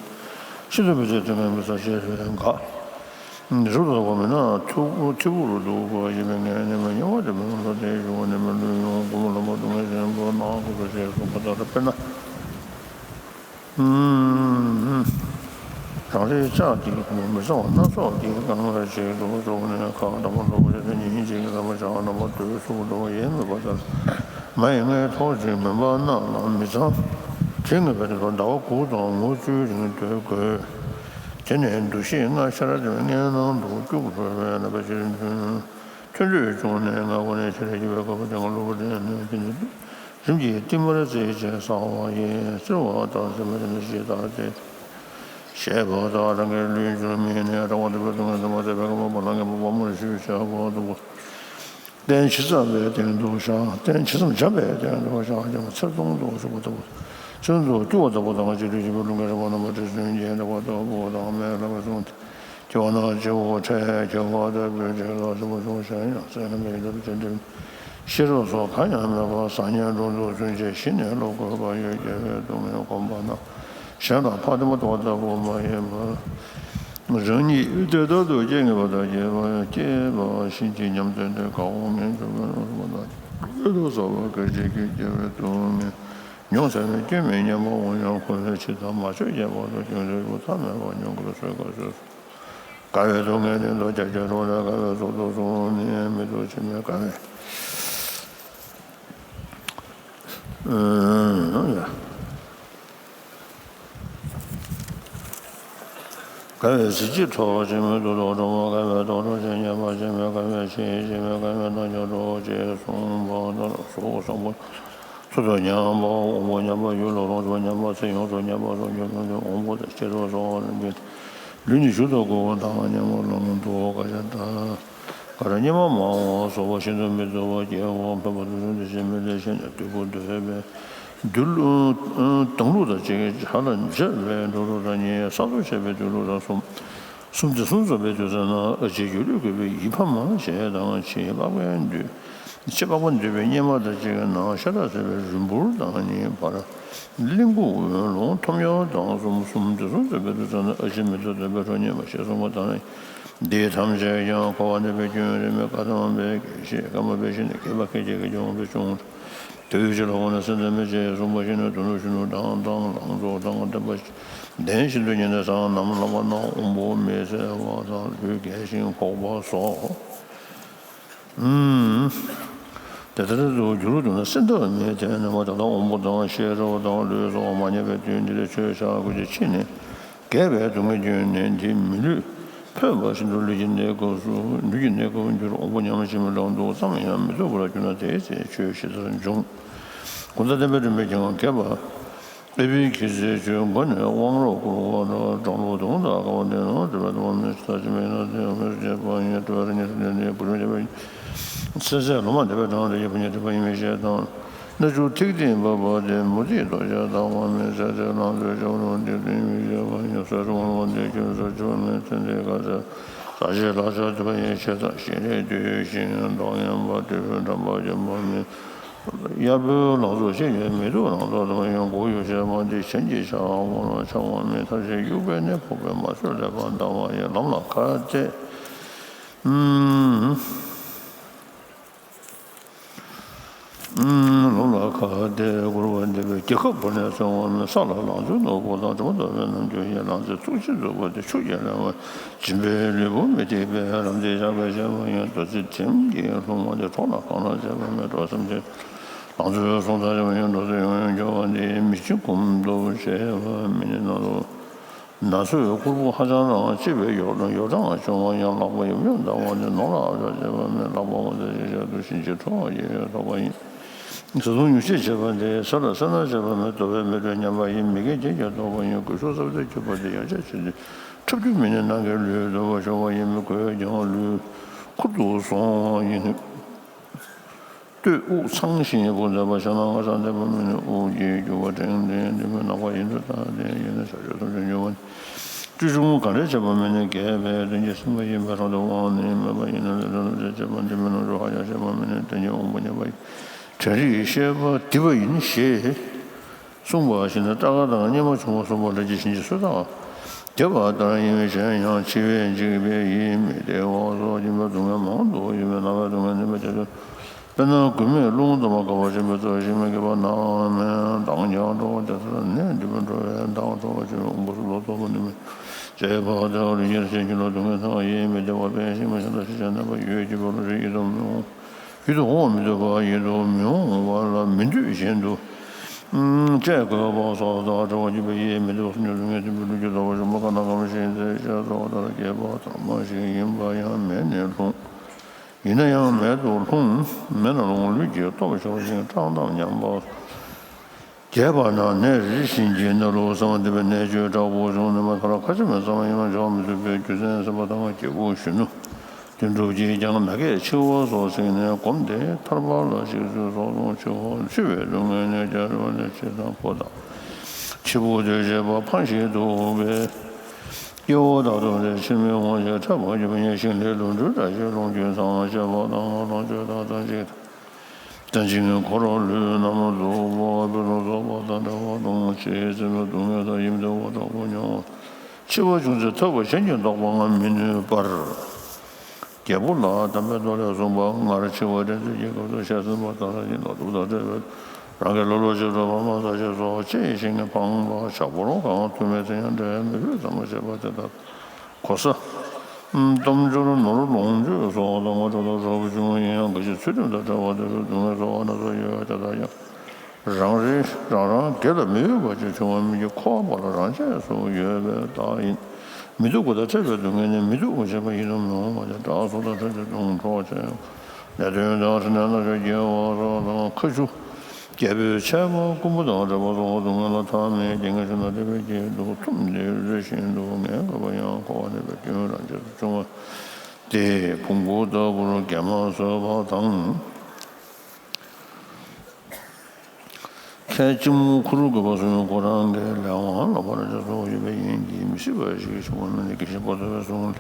ཤིན་ཏུ་མི་བཟད་དེ་ངན་པའི་ས་ཞེས་རེ་འགའ། རུ་ལ་བ་མིན་ན་ཐུ་ཐི་བུ་རུ་འདུག་པ་ཡིན་པའི་ངན་ནི་མ་ཉེ་བ་དེ་མི་ལ་དེ་ཞུ་བ་ནི་མི་ལུས་ཡོང་སྒོ་མོ་ལ་མ་སྡུག་བསྔལ་ཆེན་པོ་སྣང་དགོས་པ་ཞེས་གསུངས་པ་ལྟར་དཔེར་ན། རང་རེའི་ལྕགས་ཀྱི་ཁོང་མི་བཟང་བ་སྣ་ཚོགས་ཀྱིས་གང་བའི་ཆེད་དུ་འགྲོ་ནས་ཁ་འདམ་པ་འགྲོ་བ་དེ་ཉིན་གཅིག་གི་ལ་མ་བྱ་བ་རྣམ་པ་དུས་སུ་འགྲོ་བ་ཡིན་མོད་པ་ལྟར། མ་ཡི་མངལ་ཐོག་ཅིག་མུན་པ་ནང་ལ་མི་ཚང་། དེ་ངེས་པའི་དེ་ལ་ཟླ་བ་དགུ་དང་ངོ་བཅུའི་རིང་སྡོད་དགོས། དེ་ནས་འདུ་ཤེས་ལྔ་ཤར་དེ་མངལ་ནང་དུ་སྐྱུག་བྲོ་བའི་རྣམ་པ་ཕྱིར་འཐོན། ཕན་འདོད་བྱུང་ནས་ང་ཁོ་ནས་ཁྱེད་རང་ཡིན་པའི་ཁ་བ་དེ་ང་གློ་བུར་དེ་ནས་ནོན་གྱི་ནི་རིམ་གྱིས་ཏིལ་མར་རྩེ་གཅིག་བསགས་པ་ཡིན། བཙིར་བ་ལྟར་སེམས་པ་དེ་ནི་ཞེས་བཏགས་ཏེ། ཞེས་པ་ལྟར་རང་གི་ལུས་འགྱུར་མིན་ནས་རང་དབང་དུ་བའི་སྡུག་བསྔལ་དུ་མ་ཟད་པའི་ཁ་བ་པ་ལང་གི་པ་པ་མོར་ཞུས་བྱ་བ་དུ་བ། རྟེན་ཇི་ཙམ་པའི་སྟེང་དུ་བཞག་རྟེན་ཇི་ཙམ་འཇམ་པའི་སྟེང་དུ་བཞག་ཀྱང་ཚེར་སྟོང་དུ་ཞུགས་པ་ལྟ་བུ། ཚེར་སྟོང་དུ་སྐྱུར་བ་ལྟ་བུ་དང་། ཅི་ལུས་ཀྱི་བུ་ལུང་གི་རིམ་པ་རྣམ་པ་དྲི་བཙན་གྱི་ལྟ་བ་ལྟ་བུ་དང་མེ་ལ་བ་གསུངས་ཏེ། སྐྱེ་བ་ན་སྐྱེ་བོ་འཕྲལ་སྐྱེ་བ་ལྟ་བུའི་རྗེས་ལ་སོགས་པ་བྱུང་ཞིང་ཡང་སེམས་ལ་མེད་ལྟ་བུ་ཅན་འདྲེན་ཤེས་རབ་སོགས་གང་ཡང་མེད་པར་བཟང་ངན་གྲོང་དུ་བཙུན་ཆེ་ཞི་ནས་བློ་འཁོར་བ་ཡོད། སྐྱེ་བའི་སྡུག་བསྔལ་བསྒོམས་པ་ན་གཞན་ལ་ཕར་འདོན་པ་ལྟ་བུ་མ་ཡིན་པར། རང་ཉིད་དེ་ལྟར་དུ་སྐྱེ་ངེས་པ་དང་། སྐྱེས་པ་སྐྱེས་པ་བཞིན་གྱི་ཉམས་ལྡན་ཏེ། དགའ་བོ་ངན་འགྱུར་བའི་རང་བཞིན་པ་དང་། ལུས་ལ་ཟ་བ་སྐད་ཅིག་གིས་སྐྱེ་བའི་སྡུག་བསྔལ་མྱོང་ཚར་བའི་སྐྱོན་མེད་སྙམ་པ་འོང་ཡང་། ཁོ་ཚོའི་ཕྱི་དང་མ་ཆོད་ཀྱང་བར་དུ་སྐྱོན་བརྗོད་རྒྱུ་ཐ་མལ་པ་མྱོང་དགོས་སོ། དགའ་བའི་སྡུག་བསྔལ་ནི་ལོ་བརྒྱ་བརྒྱ་རུང་ལས། དགའ་བའི་ཚོགས་དུ་བཟུང་ནས་མི་སྡུག་ཕྱི་མའི་དགའ་བའི། དགའ་བའི་གཟི་བརྗིད་འཕྲོག་བྱེད་མི་སྡུག་ལོག་འགྲོ་བ། དགའ་བའི་སྡུག་འཕྲོག་བྱེད་ཉེས་པ་བྱེད་མི་དགའ་བའི་ཆེད་བྱེད་མི་དགའ་བའི་རྣམ་འགྱུར་འགྲོ་ཅེས་གསུངས་པ་ལྟར་གཟུགས་བཟང་པོ་ཚུལ་དུ་ཉམས་པ། དབང་པོ་ཉམས་པ། ཡུལ་ལ་ལོངས་སྤྱོད་ཉམས་པ། ཚེ་ཡོངས་སུ་ཉམས་པ་སོགས་ཀྱི་ལུས་ནི་དབང་པོ་དང་སྐྱེ་སོགས་སོགས་ལ་འབད་ལུས་ནི་ཞུགས་སུ་བཀོལ་བ་དང་། ཉམས་པ་ལམ་དུ་དགའ་བྱ་དང་། ག་རེ་སྙེ་མ་མང་བ་བཟོ་བ་ཤིན་ཏུ་མི་བདེ་བ་སྐྱེ་བ་འཕེན་པ་དུག་གསུམ་དེ་བཞིན་མི་ལེགས་ཤིང་དུད་འགྲོ་འདོད་པའི་དུད་འགྲོ་དང་ལུས་དང་བཅས་ཀྱི་བྱ་ལ་འཇབ་པའི་འགྲོ་དྲུག་དང་ནི་ས་རྡོ་ཆད་པའི་དུད་འགྲོ་དང་གསུམ། གསུམ་དེ་གསུམ་འཛོམས་པའི་དུས་ཙམ་ན་ཨ་ཕྱི་སྒྱུ་ལུས་བཀོད་པའི་ཡིད་ཕམ་མ་བྱེད་དང་། ཕྱི་པགས་པས་འདུས། ཕྱི་པགས་པ་འདུས་པའི་སྙེ་མ་དང་བཅས་ཀྱི་ནང་ཤ་ཁྲག་ཟད་པའི་རུས་འབུར་དང་ནི་བར། གླིང་བུ་འོན་ལོང་ཐོམ་ཡོར་དང་གསུམ། གསུམ་དེ་གསུམ་འཛོམས་པའི་དུས་ཙམ་ན་ཨ་ཕྱི་མི་ཐུབ་འདོད་པའི་ཁྲོ་སྙེ་མ་ཞེས་གསུངས་པ་དང་། འདི་ཐམས་ཅད་ཀྱང་འཁོར་བ་འདས་པའི་སྐྱོན་རེ་མེད་བཀའ་གདམས་པའི་དགེ་བཤེས་ཀརྨ་པའི་ཞལ་ནས་དགེ་བ་སྐད་ཅིག་གིས་འབྱུང་བའི་གཞུང་དུ། དུས་གཅིག་ལ་འོངས་ནས་སེམས་ཙམ་པའི་ཅེས་གསུངས་པ་བཞིན་དུ་དུད་འགྲོ་གཞོན་ནུ་དང་དང་ལང་ཚོ་དང་བསྟན་པ་ལྡན་ཤིན་ཏུ་ཉེ་ནས་བཟང་ནམ་ལངས་པ་ན་དབང་པོ་མི་གསལ་བ་དང་ལུས་རྒས་ཤིང་ཕོག་པ་སོགས། དེ་ལྟར་དུ་འགྱུར་དུ་ན་སེམས་ཐག་མེད་དེ་ནས་མ་ད་ལྟ་དབང་པོ་དང་ཤེས་རབ་དང་ལུས་སོགས་མ་ཉམས་པའི་དུས་འདིར་ཆོས་བྱ་དགོས་ཀྱི་ཕྱིར་ནི། རྒས་པའི་སྡུག་བསྔལ་སྐྱོན་ནི་འདི་མི་ལུས་ཕོངས་པ་བཞིན་དུ་ལུས་ཀྱི་གནས་སྐབས་སུ་ལུས་ཀྱི་གནས་སྐབས་འགྱུར། དབང་པོ་ཉམས་ཕྱིར་མི་ལང་དུ་ཙམ་ཡང་མི་ཐུབ་པར་གྱུར་ན་དེའི་ཚེ་ཆོས་ཞེ་སར་འབྱུང་། ཀུན་བཟང་བསྟན་པའི་རིམ་པས་ཀྱང་རྒས་པ་ཨ་པའི་ཁྱི་ཚེ་ཆོས་མགོ་ནས་དབང་རོགས་བསྐུར་བ་ལ་སྦྲང་ལོ་དུང་དང་དཀར་བ་ལྡན་ནོ། སྒྲིབ་པ་དུ་མ་མེད་ཅི་ལྟར་ཅི་མེད་ན་དེ་ཡང་མེད་སུ་སྐྱེས་པ་ཡིན། སྤྲོ་བའི་ཉེར་ལེན་ནི་བུ་ཆུང་སྐྱེས་པ་ཡིན། ཚེ་ཟད་ལོ་མ་འདས་པའི་གྲངས་དེ་ཡི་བུ་ཉེར་སྐྱེས་པ་ཡིན་མི་ཤེས་དང་། སྣ་ཆུ་ཐིགས་ཐིགས་འབབ་པ་དེ་མུ་ཏིག་ལྟོ་ཆས་དག་པ་མེད། ཚེ་ཚེ་ལང་ཚོའི་ཆུ་བུར་འདི་དུས་མི་ཤེས་པ་ཡིན། སོས་དྲུང་ལོ་འདི་ཁྱོད་སོ་ཆུ་མེད། ཚེ་འདི་ག་ཚེ་ས་གཞི་ལ་ཆ་དུ་བ་ཡི་ཆེ་ས་ཞིང་རེ་དུས་ཤིང་མདོག་ངན་པ་དུས་འགྲམ་པ་འཇོམས་པ་མེད། གཡར་པོའི་ལང་ཚོ་ཤེས་ཡོན་མི་འདུག་ལང་ཚོ་དང་ཡང་མགོ་ཡུ་ཤེས་མ་འདི་ཆེན་གྱི་ཤ་མོ་ལ་ཆགས་པ་མེད། ཐ་ཤལ་དབྱུག་པའི་ནི་ཕོག་པའི་མ་ཆོད་ལས་པ་འདའ་བ་ཡི་ལམ་ལ་ཁ་གཏད། ལམ་ལ་ཁ་གཏད་བསྐུར་བ་འདེབས་པའི་རྒྱལ་ཁབ་བོར་ནས་སོང་བ་ནི་ས་ལ་ལང་ཚོའི་ནོར་བུ་དང་གྲོང་དུ་བའི་ནམ་རྒྱུན་ཡི་ལང་ཚོའི་ཐུགས་རྗེ་རྫོགས་པ་དེ་ཆུ་ཡི་ལས་པ་སྦྱིན་པའི་ལུས་པོ་མི་བདེ་བའི་རམ་འདེགས་བཞག་པའི་བྱ་བ་ཡང་རྡོ་རྗེ་དྲིམ་གྱི་ལྷུང་བ་དེ་གྲོགས་ལ་གང་ལ་བྱས་པ་མེད་འགྲོ་སེམས་ཅན། ལང་ཚོའི་སོང་ཙམ་བྱས་པ་ཡང་འགྲོ་སོང་ཡང་ཡང་འགྱོ་བ་འདི་མི་ཆེན་གོམ་དུ་བྱས་པ་མི་ནི་ནང་དུ། ན་ཚོད་ཀུར་པོ་ཧ་ཅང་རང་ལྕི་བའི་ཡོ་ཡོ་གྲང་བྱུང་བ་ཡང་ལག་པ་ཡོམ་ཡོམ་ལྡང་བ་ནི་ནོར་ལ་ཨ་ཅག་བྱས་པ་མེད། ལག་པ་ངོ་ཚ་ཞིག་ཞག་ཏུ་ཕྱིན་ཅི་ཁྲོ་བ་ཡོད་ཡོད་ཐོགས་པ་ཡིན། བཟའ་བཏུང་ཉུང་ཤས་བྱས་པ་འདི་ས་ལ་སེར་སྣ་བྱས་པ་མེད། དོ་པའི་མི་དྲོད་ཉམས་པ་ཡིན། མི་དགེ་རྒྱུ་རྐྱེན་ཐོགས་པ་ཡིན། སྐུ་ཞབས་ས་བདེ་གྱུར་པ་འདི་ཡང་ཆ་ཆེ་སྟེ་འཁྲབ་རྒྱུ་མི་ནི་ནང་གི་ལུས་དོ་པ་ཤོར་བ་ཡིན། མི་གོས་ཀྱང་ལུས་ཁུར་དུ་སོང་བ་ཡིན། སྟོད་དབུགས་འཚང་ཞིང་སྦུབས་འདེབས་པ། ཤ་ནང་ང་ས་འདེབས་པ་མི་ནི་དབུགས་ཀྱི་རྒྱུ་བ་དྲན་ལྡན་འདི་མི་ནག་པ་ཡིན་དུ་ད་དེ་ཡིན་ན་ས་ཆ་སུམ་ཅུ་འགྱུར་བ་ནི། བཀྲེས་ཆུང་ག་འདྲ་བྱས་པ་མི་ནི་རྒས་པའི་དོན་གྱི་སེམས་པ་ཡིན་པའི་རང་དུ་དབང་ནི་མེད་པ་ཡིན་ན་ལས་དོན་རྣམ་བྱེད་བྱས་པ་འདི་མི་ནོར་འགྲོ་ཧ་ཡང་བྱས་པ་མི་ནི་དོན་གྱི་དབང་པོ་ཉམས་པ་ཡིན། དྲན་རིག་ཤེས་པ་འདི་པ་ཡིན་ཞེས། གསུངས་པ་བཞིན་དུ་སྐྲ་དཀར་དང་གཉེར་མ་ཆུང་བ་གསུམ་པོ་ལ་ཇི་བཞིན་གྱི་ཚུལ་དང་། དེ་བ་ལྟར་ཡིན་པའི་གཞན་ཡང་འཆི་བས་འཇིགས་པའི་ཡིད་མི་བདེ་བ་སོགས་སྦྱིན་པའི་སྡུག་བསྔལ་མང་དུ་ཡོད་པའི་ནང་པའི་སྡུག་བསྔལ་ནི་མི་བདེ་སྟེ། དཔེར་ན་མགོན་མེད་རླུང་དང་མ་འགགས་པ་ཆེན་པོའི་རྩ་བ་ཤིང་མེད་ཀྱི་བར་ན་མེ་མདངས་ཀྱང་འགྲོ་བ་དེ་ལྟར་ནད་འདི་མི་འགྲོ་བའི་མདངས་འགྲོ་བ་ཆེན་པོའི་དབང་པོ་སུ་ལ་ཐོབ་པ་ནི་མི་བྱེད་པ་དང་ལུས་ཉེར་ཞེན་ཀྱི་ལོ་སྡུག་བསྔལ་དང་ཡིད་མི་བདེ་བ་དཔེ་ཤིང་མ་ཤིང་དང་ཤི་བྱ་ནད་པ་ཡོད་ཀྱི་བར་ལུས་ཡིད་དུ་མི་འོང་། ཡིད་དུ་འོང་བ་མི་འདོད་པ་ཡིད་དུ་མི་འོང་བ་ལ་མི་འདོད་བཞིན་དུ། ཨུམ། བཅས་དགོས་པ་སོགས་དང་བྲལ་བར་གྱུར་པའི་ཡིད་མི་བདེ་བ་སུམ་ཅུ་སྡུག་བསྔལ་ཆེན་པོའི་ལུས་ཀྱི་ལྟ་བ་ཞུགས་པ་ཀ་ན་ཀ་མ་ཤིང་ཚེ་ཤ་ཚ་བ་ལྟར་སྐྱེས་པ་དར་མ་ཞིག་ཡིན་པ་ཡང་མེ་ནས་ལྷུང་། ཡིན་ན་ཡང་མལ་དུ་ལྷུང་། མེ་ནང་ལྷུང་། ལུས་ཀྱི་སྟོབས་ཤོར་ཞིང་བཀྲག་མདངས་ཉམས་པ། རྒྱས་པ་ན་ནད་རིལ་བཞིན་གྱི་ནད་ལུགས་སམ་འདི་པའི་ནད་བཅོས་དྲག་པོ་བྱུང་ནས་མ་ཐར་ཁ་ཆེ་མེད་ཙམ་ཡང་འཇོག་མི་ཐུབ་པའི་རྒྱུ་མཚན་ཟིན་པ་དང་རྒྱལ་པོ་གཞོན་ནུ་དོན་གྲུབ་ཀྱིས་ཀྱང་ན་རྒས་འཆི་བ་སོགས་གཟིགས་ནས་སྒོམ་སྟེ་ཐར་པ་ལ་ཞིག་གསོས་སོགས་གསུངས། འཆི་བ་འཆི་བའི་སྡུག་བསྔལ་ནི་བརྒྱ་རུ་ནས་འཆི་དང་ཕོ་དང་། འཆི་བོ་དུས་བྱེད་པ་ཕངས་ཤིང་སྡུག་པའི། སྐྱེ་བོ་དག་ཏུ་འདྲེ་ཕྱིར་མི་འོང་ཞེས་ཕྲག་པ་རྒྱུ་མ་ཡིན་ཞིང་ལས་ལོངས་སྤྱོད་བཀྲ་ཤིས་ལོངས་སྤྱོད་ཚང་བ་བྱེད་པ་དང་ལོངས་སྤྱོད་དང་ལྟ་ཅི་ལྟ་ཅི་ངན་འཁོར་ལུས་རྣམས་རྫོགས་པ་བོད་རུ་རྫོགས་པ་དང་འདྲ་བ་དང་ཆེས་བརྩེ་བའི་སྡུག་བསྔལ་དང་ཡིད་མི་བདེ་བ་དྲག་པོ་མྱོང་བ། འཆི་བ་བྱུང་ཚེ་ཐར་པ་གཞན་གྱིས་བཟློག་པ་ང་མི་ནུས་པར། རྒྱལ་པོ་ལ་དམ་པའི་མདོ་ལས་གསུངས་པ། སྔར་འཆི་བ་འདྲེན་ཚུལ་གྱི་སྐབས་སུ་ཞལ་གསུངས་པ་ལྟར་ཡིན་ནོ། སྡུག་དང་བྲལ་བའི་རང་གི་ལོ་ལོ་ཕྱིར་དུ་ཕ་མ་ས་ཆ་སོགས་ཅི་ཞིག་གི་ཕངས་པ་ཆག་པོར་གང་ཐུབ་མེད་ཚེ་ཡང་འབྲལ་མི་ཕོད་ཙམ་པ་བྱེད་པ་དེ་ལྟར་གོ་ས། སྟོབས་འབྱོར་ནོར་ལོངས་སྤྱོད་སོགས་དང་ངོ་སྤྲོད་དང་གྲོགས་པོ་བྱུང་ཡིན་ཡང་ག་ཞིག་ཚུལ་ཁྲིམས་དང་བྲལ་བ་དེ་ཚོ་སྡུག་བསྔལ་ཚོར་བ་སྣ་ཚོགས་ཡོད་དེ་ལྟར་ཡང་། རང་རེ་རང་རང་སྒེར་ལ་མི་འོས་པ་ཅིག་བྱུང་བ་མིན་གྱི་འཁོར་བ་པོ་ལ་རང་ཆས་སུ་ཡོད་པའི་རྟགས་ཡིན། མི་སྡུག་པ་དང་ཕྲད་པའི་སྡུག་བསྔལ་ནི་མི་སྡུག་པ་ཞེས་པ་ཡིན་དུ་མི་འོང་བ་སྟེ་དགྲ་སོགས་དང་ཕྲད་དེ་སྡུག་འཕྲོག་བྱེད། ནད་གདོན་དང་ཕྲད་ནས་སྣ་ཚོགས་སྐྱེ་བ་སོགས་དང་ཁ་ཆུ། རྒྱལ་པོའི་ཆད་པ་རྐུན་པོ་དང་འདྲེ་པ་སོགས་སྡུག་བསྔལ་ལ་མཐའ་མེད་ཀྱི་ངན་ཞིང་ལ་འདྲེ་བའི་སྐྱེས་སྡུག་ཐུམ་སྟེ་རེ་བཞིན་དུ་ངན་དགོས་པ་ཡང་འཁོར་བ་ནི་པའི་སྐྱོན་རང་ཆས་སུ་བྱུང་བ་སྟེ་བོང་གུ་ལྟ་བུར་གད་མ་བཟོད་པ་དང་། ཁལ་ལྕི་མོ་ཁུ་རུ་གི་བ་སོ་ཡང་ཁོ་རང་གི་ལས་དབང་ལ་བར་ཆད་སོགས་ཡོད་པའི་ཡིན་གྱི་མི་སྲིད་པ་ཞིག་བྱུང་བ་མིན་ཏེ། དགེ་བཤེས་པོ་ཏོ་བས་གསུངས།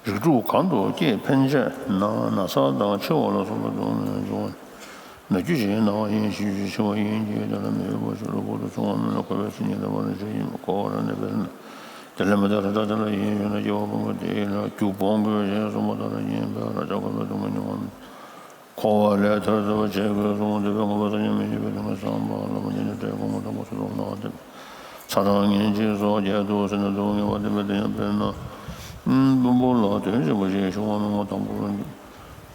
རིགས་དྲུག་གང་དུ་སྐྱེས་ཕན་ཆད་ན་ན་ཚ་དང་འཆི་བ་ལ་སོགས་པ་སྡུག་བསྔལ་འབྱུང་བ། ན་རྒྱུ་ཞིག་ན་བ་ཡིན་ཤི་རྒྱུ་ཞིག་འཆི་བ་ཡིན་གྱི་དེ་ལ་མི་འོས་པ་ཞིག་ལ་བོར་དུ་བྱུང་བ་མིན་ལ་འཁོར་བའི་མཚན་ཉིད་ལ་བར་ཆད་ཡིན་པ་འཁོར་བ་རང་ནས་པས་ན། དེ་ལས་མི་འདའ་རེ་ད་དེ་ལ་ཡིན་ཞུ་ན་སྐྱེ་བ་ཕུང་པོ་དེ་ཡིན་ལ་རྒྱུ་སྤོང་དགོས་ཞེས་གསུངས་པ་ལྟར་ཡིན་པས་ར་ཅག་འཁོར་བའི་སྡུག་བསྔལ་མྱོང་བ་མིན། འཁོར་བ་ལས་ཐར་ཐུབ་པ་བྱེད་དགོས་གསུངས། འདོད་པའི་ངོ་བོ་སངས་རྒྱས་མི་འཇིགས་པའི་སྡུག་བསྔལ་བསམ་པ་ལ་མ་ཉེས་ནས་འབྲས་བུ་ངོ་དང་པོ་སུ་ལོག་ན་བ་དེ་ཚ་དང་ངན་འཇིགས་སོགས་བརྒྱད་དུ་ཟིན་ན་སྡུག་བསྔལ་བ་དེ་མེད་དེ་ཡང་དཔེར་ན། སྤུན་པོ་ལ་དོན་ཆེན་པོ་ཞིག་བྱུང་བ་མིན་ངོ་དང་པོ་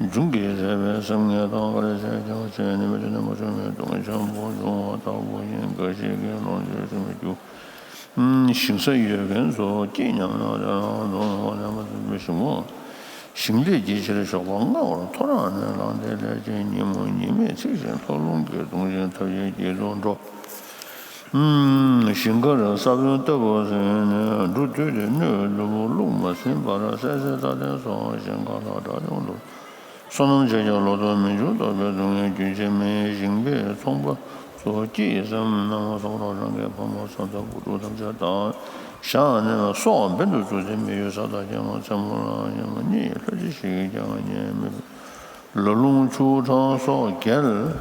འབྱུང་གི་རེ་བའི་སེམས་ངལ་དང་། ག་རེ་བྱས་ཀྱང་བྱས་ནས་མི་དེ་ནས་མ་བྱུང་བའི་སྡུག་བསྔལ་ཆེན་པོ་འབྱུང་བ་ལྟ་བུ་ཡིན། འགའ་ཞིག་གིས་ལོངས་སྤྱོད་ཆེན་པོའི་རྒྱུ། ཞིང་ས་ཡོད་མཁན་ཚོ་སྐྱིད་མཉམ་ན་དེ་རང་དུ་ནང་ལས་མ་ཐོན་པའི་ཞིང་མོ། ཞིང་ལས་ཀྱི་ཕྱིར་ཞོགས་པ་སྔ་བར་ཐོ་རངས་ནས་ལངས་ཏེ་ལས་ཅན་ཉིན་མོ་ཉི་མས་འཚིག་ཅིང་ལྷོ་རླུང་གིས་གདུང་ཞིང་ཐབས་ཀྱིས་དཀྱིལ་དུ་འགྲོ། ཞིང་ཁར་ས་བོན་ལྟ་བུ་ཟིན་ནས་འབྲུ་དུས་ཏེ་སྣོད་ལུ་བུ་བླུགས་མ་ཟིན་པར་སད་སེར་རྩྭ་ལྡན་སོགས་ཞིང་ཁ་ལ་དགྲ་བཅོམ་དུ། སོ་ནམ་བྱས་ཀྱང་ལོ་ཐོག་མི་འབྱུང་ལྟ་བུའི་སྡུག་བསྔལ་རྒྱུན་ཆད་མེད། ཞིང་པས་ཚོང་པ་ཚོ་སྐྱིད་བསམ་ན་མ་སོང་རོགས་རང་གི་ཕ་མ་བཟའ་ཟླ་བུ་ཕྲུག་ཐམས་ཅད་དང་བཞག་ནས་སྲོག་འབེན་དུ་བཙུགས་ཏེ་མི་ཡུལ་ས་དང་རྒྱལ་ཁམས་མཚན་མོ་ལ་ཉམས་རྙེད་ལྷ་ཅི་ཞིག་ཀྱང་རྙེད་མི་ཕོད། ལ་ལུང་ཆུ་གྲང་སོགས་བརྒལ།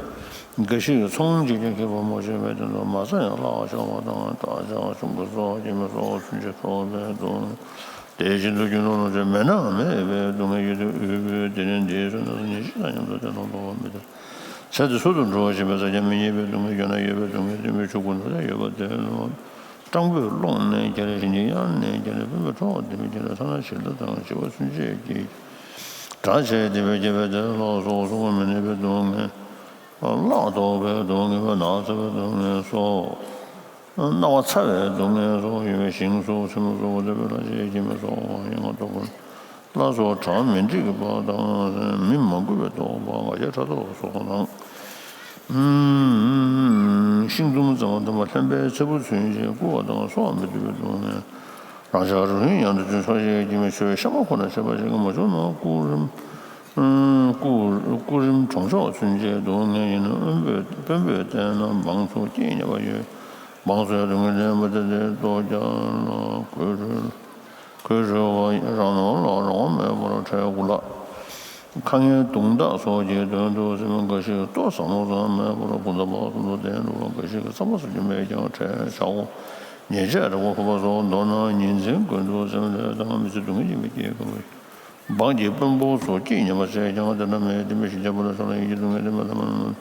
འགའ་ཞིག་ཚོང་བྱེད་ཀྱང་མཁས་པོ་མ་བྱུང་བའི་དོན་དུ་མ་རྩ་ཡང་བརླག་ཤོར་བ་དང་། བདག་ཅག་ཆུང་ཀུ་སོགས་སྐྱེ་མེད་སོགས་ཚུན་ཆད་ཐོབ་པའི་དོན། དེ་བཞིན་དུ་རྒྱུ་ནོར་ལོངས་སྤྱོད་མེད་ན་མེད་པའི་སྡུག་བསྔལ་ཡོད་དེ་འོས་པའི་དེ་ནི་འདིའི་ཚེ་ན་ཉེར་ཞི་དང་མཉམ་དུ་བདེ་ཐང་ཐོབ་པ་མི་འདོད། ཚེ་འདི་ཚུལ་དུ་འགྲོ་བ་ཞེས་པའི་ས་ཆ་མི་རྙེད་པའི་སྡུག་བསྔལ། ཡོད་ན་ཡོད་པའི་སྡུག་བསྔལ་དེ་མི་ཆོག་ཀུན་ཏུ་ཡོད་པ་དེ་ལ་སྤྲང་པོས་སློང་ནས་བསྐྱལ། ཞིང་གི་གཡང་ནས་བསྐྱལ། སྤུན་པའི་གྲོགས་དེ་མི་བསྐྱལ། ཐ་ན་ཞིང་རྟ་དང་བྱི་བ་ཚུན་ཆད་ཀྱིས་དགྲ་བྱས་ཏེ་བས་བསྐྱལ་བས་དེ་ལ་སོགས་སོགས་པ་མི་གནས་པའི་སྡུག་བསྔལ། གླགས་ལྡོག་པའི་སྡུག་བསྔལ། ན་ཚ་བའི་སྡུག་བསྔལ་སོགས། སྣང་བ་ཚ་བའི་སྡུག་བསྔལ་སོགས་ཡོད་པའི་ཞིང་སོགས་ཚེར་མ་སོགས་འདོད་པའི་ལྷ་ཆས་ཀྱིས་མི་གསོ་བ་ཡང་ལྟོ་ཕོར་ལ་སོགས་གྲང་མི་འགྲིག་པ་དང་མི་མ་འགུལ་བའི་ལྟོ་ཕོར་ང་རྒྱལ་ཕྲག་དོག་སོགས་དང་། ཤིང་དུམ་ཙམ་དུམ་པ་ལྷན་པའི་ཚེ་འཕོ་ཚུན་ཆད་སྐུ་བ་དང་གསོ་བ་མི་ཐུབ་པའི་སྡུག་བསྔལ། རང་ཅག་རུས་ཡང་དུ་ཚུན་ཚོད་ཅིག་སྐྱེ་མི་ཆོག་པའི་ཤ་མ་ཁོ་ན་བྱེད་པ་ཞིག་གིས་མ་བྱུང་ན་སྐུ་རིམ། སྐུ་སྐུ་རིམ་གྲོང་ཆོག་ཚུན་ཆད་སྡུག་བསྔལ་ཡིན་ན་དཔོན་པོས་དཔོན་པོས་བལྟས་ན་འབངས་ཚོ་སྐྱིད་ཉེ་བ་ཡོད། འབངས་ཚོའི་སྡུག་བསྔལ་ལྡན་པ་དེ་དེ་ལྟོ་རྒྱག་ལ་གོས་ཧྲུལ་གོས་ཧྲུལ་བ་རང་ནོར་ལ་རང་དབང་མེད་པར་ཁྲལ་དགུ་ལ། ཁ་ངན་དུང་དག་སོགས་ཀྱི་དོན་དུ་སེམས་འགའ་ཞིག་ལྟོ་ཟ་མོ་ཙམ་མེད་པར་དགུང་ཟླ་བར་གསུམ་དུ་བསྡད་འགྲོ་བ། འགའ་ཞིག་གིས་རྩམ་པ་ཟ་རྒྱུ་མེད་ཀྱང་ཁྲལ་ཆག་སྒོ་ཉེས་ཆད་རེ་བ་ཕོག་པ་སོགས། མདོར་ན་ཉིན་མཚན་ཀུན་ཏུ་སེམས་ཁྲལ་དང་མི་ཚེ་སྡུག་བསྔལ་གྱིས་མི་སྐྱེལ་དགོས་པས། འབངས་ཀྱི་དཔོན་པོ་ཚོ་སྐྱིད་ཉེ་བ་བྱས་ཀྱང་དེ་འདྲ་མེད། དེ་མི་ཞིག་རྒྱལ་པོ་ལ་སོགས་ལ་ཡིད་ཀྱི་སྡུག་བསྔལ་དེ་མེད་ལ་མ་ནུས།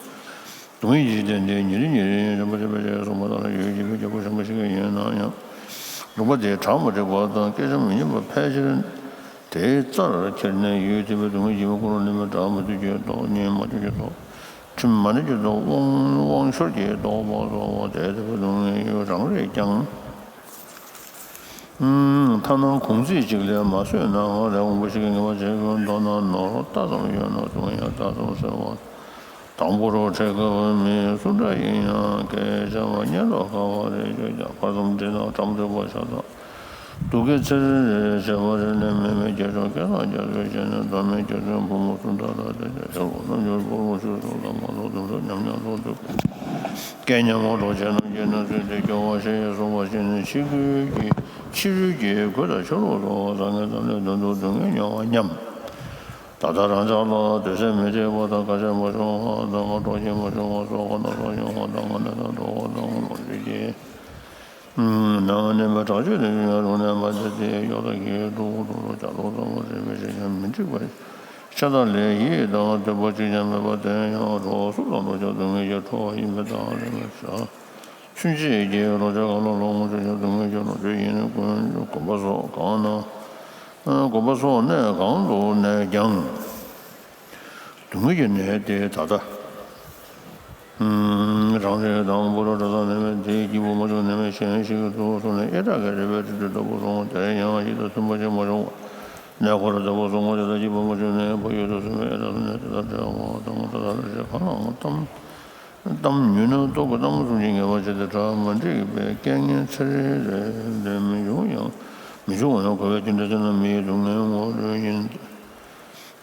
སྡུག་བསྔལ་གྱི་རྟེན་དེ་ཉིན་རེ་ཉིན་རེ་རིམ་པ་བྱས་པ་ཞེས་གསུངས་པ་ལྟར་ཡུལ་གྱི་མི་རྒྱལ་པོ་ཞན་པ་ཞིག་ཡིན་ན་ཡང་ལུང་པ་དེའི་གྲངས་མ་འགྲིག་པ་དང་སྐད་ཆ་མི་སྙན་པ་ཕལ་ཆེར་དེའི་རྩར་ཁྱེར་ནས་ཡུལ་དེ་པའི་སྡུག་བསྔལ་གྱི་མི་ཀུན་ལ་ནི་མི་དགྲ་མ་ཐུལ་གྱི་ལྡོག་གཉེན་མ་སྐྱོང་གི་ལྡོག་ཁྲིམས་མ་ནན་གྱི་ལྡོག་དབང་དབང་ཤོར་གྱི་ལྡོག་པ་སོགས་དེ་དེ་པའི་སྡུག་བསྔལ་ཡུལ་རང་རེད་ཀྱང་། ཐ་ན་གུང་ཚིགས་གཅིག་ལས་མ་བཟོད་ནའང་རེ་སྐོང་བུ་ཞིག་གི་ངེས་པ་བྱེད་དགོས། མདོར་ན་ནོར་རྟགས་ཙམ་ཡོད་ན་དུང་ཡང་རྟགས་ཙམ་ཟེར་བ། དང་པོ་རོ་ཁྲེ་ཁ་བ་མི་སུ་འདྲ་ཡིན་ཡང་སྐད་ཆ་བ་སྙན་ལོག་དཀའ་བ་རེ་བརྗོད་ཀྱང་ཁ་ཙམ་འདྲི་དང་ཁྲམ་འདྲི་པ་ཤ་སྟག་སྡུག་སྐད་ཚེ་རེ་རེ་བྱས་པ་རེ་ལས་མེད་མེད་རྒྱ་ཤོག་སྐད་དང་རྒྱ་ཚོས་བྱས་ནས་མདོ་མེད་རྒྱ་ཚོའི་བུ་མོ་སུ་འདྲ་ལ་དེ་རྒྱ་ཤོག་རྣམ་འགྱུར་པོ་རོ་ཤུལ་སོང་ལ་མ་ལོག་དུམ་གྲོ་ཉམས་ཉམས་ལོག་དུ་སྐད་ཉམས་མོ་འགྲོ་བྱས་རྣམས་ཀྱི་ན་ཚོད་དེ་སྐྱོ་བ་ཞེས་གསུངས་པ་བཞིན་ཕྱི་རོལ་གྱི་ཕྱི་རོལ་གྱི་གོས་དང་ཕྱི་རོལ་དུ་བཟང་ངན་ཙམ་ལས་དོན་དུ་སྡུག་བསྔལ་མྱོང་བ་སྙམ། ད་ལྟ་རང་ཅག་ལ་སྡོད་ས་མི་བྱེད་པ་དང་ཁ་ཆད་མ་བྱུང་བ་དང་ངོ་སྤྲོད་ཀྱིས་མ་བྱུང་བ་སོགས་ཁོ་ན་སོགས་ཡོང་བ་དང་ངོ་ནས་དང་འགྲོ་བ་དང་ངོ་ལོག་རྒྱུ་གྱི་ནང་གནས་པའི་དྲག་སྤྱོད་དུ་ཡོད་རུང་ནས་མ་དེ་དེ་གཡོ་ལྟ་གི་འགྲོ་འགྲོ་རུ་ཅག་ལོ་ཙམ་མ་རེད་མི་ཤེས་ཀྱང་མི་འགྲིག་པ་ཤ་སྟག་ལས་ཡིད་དང་འདོད་པ་གཅིག་ཀྱང་མེད་པ་དེ་ཡང་རོ་སུ་དང་རོ་ཅག་སྡུག་བསྔལ་གྱི་ཁྲོ་བ་ཡིན་པའི་དང་ལས་མེད་བྱ། ཆུན་ཅེས་ཀྱི་རོ་ཅག་ག་ལ་ལོ་ངོ་ཅག་སྡུག་བསྔལ་གྱི་རོ་ཅག་ཡིན་ནི་ཀུན་གོམས་པ་སོགས་གང་ན། དགོན་པ་སོགས་གནས་གང་དུ་གནས་ཀྱང་། སྡུག་བསྔལ་གྱི་གནས་དེ་ད་ལྟ། རང་རེ་དང་བུ་ར་གྲྭ་ཚང་ནས་མེད་དེ་སྐྱིད་པོ་མ་བྱུང་ནས་མེད་གཞན་ཞིག་གི་དུ་སོང་ནས་ཨེ་དྲག་གི་རེ་བའི་དྲི་དྲི་ལྟ་བུ་སོང་དེ་ཡང་ཡིད་དུ་ཚིམ་པ་ཞིག་མ་བྱུང་བ། གནས་སྐོར་ལྟ་བུ་སོང་བ་དེ་དག་སྐྱིད་པོ་མ་བྱུང་ནས་བུ་ཡིད་དུ་ཚིམ་པའི་ཨེ་དྲག་སོང་ནས་དེ་དག་བྲལ་བ་དང་ད་ལྟ་རེ་ཞིག་གང་ལའང་གཏམ། གཏམ་ཉུང་ན་ལྟོ་གོས་གཏམ་གསུམ་གྱི་ངེས་པ་བྱས་ཏེ་གྲ་མ་འགྲིག་པའི་སྐད་ངན་ཚེ་རེ་རེ་མི་འབྱུང་ཡང་མི་འབྱུང་བ་ཡང་གོ་བའི་རྒྱུ་འབྲས་ཚེ་ན་མི་ཡི་སྡུག་བསྔལ་ངོ་སྤྲོད་ཡིན།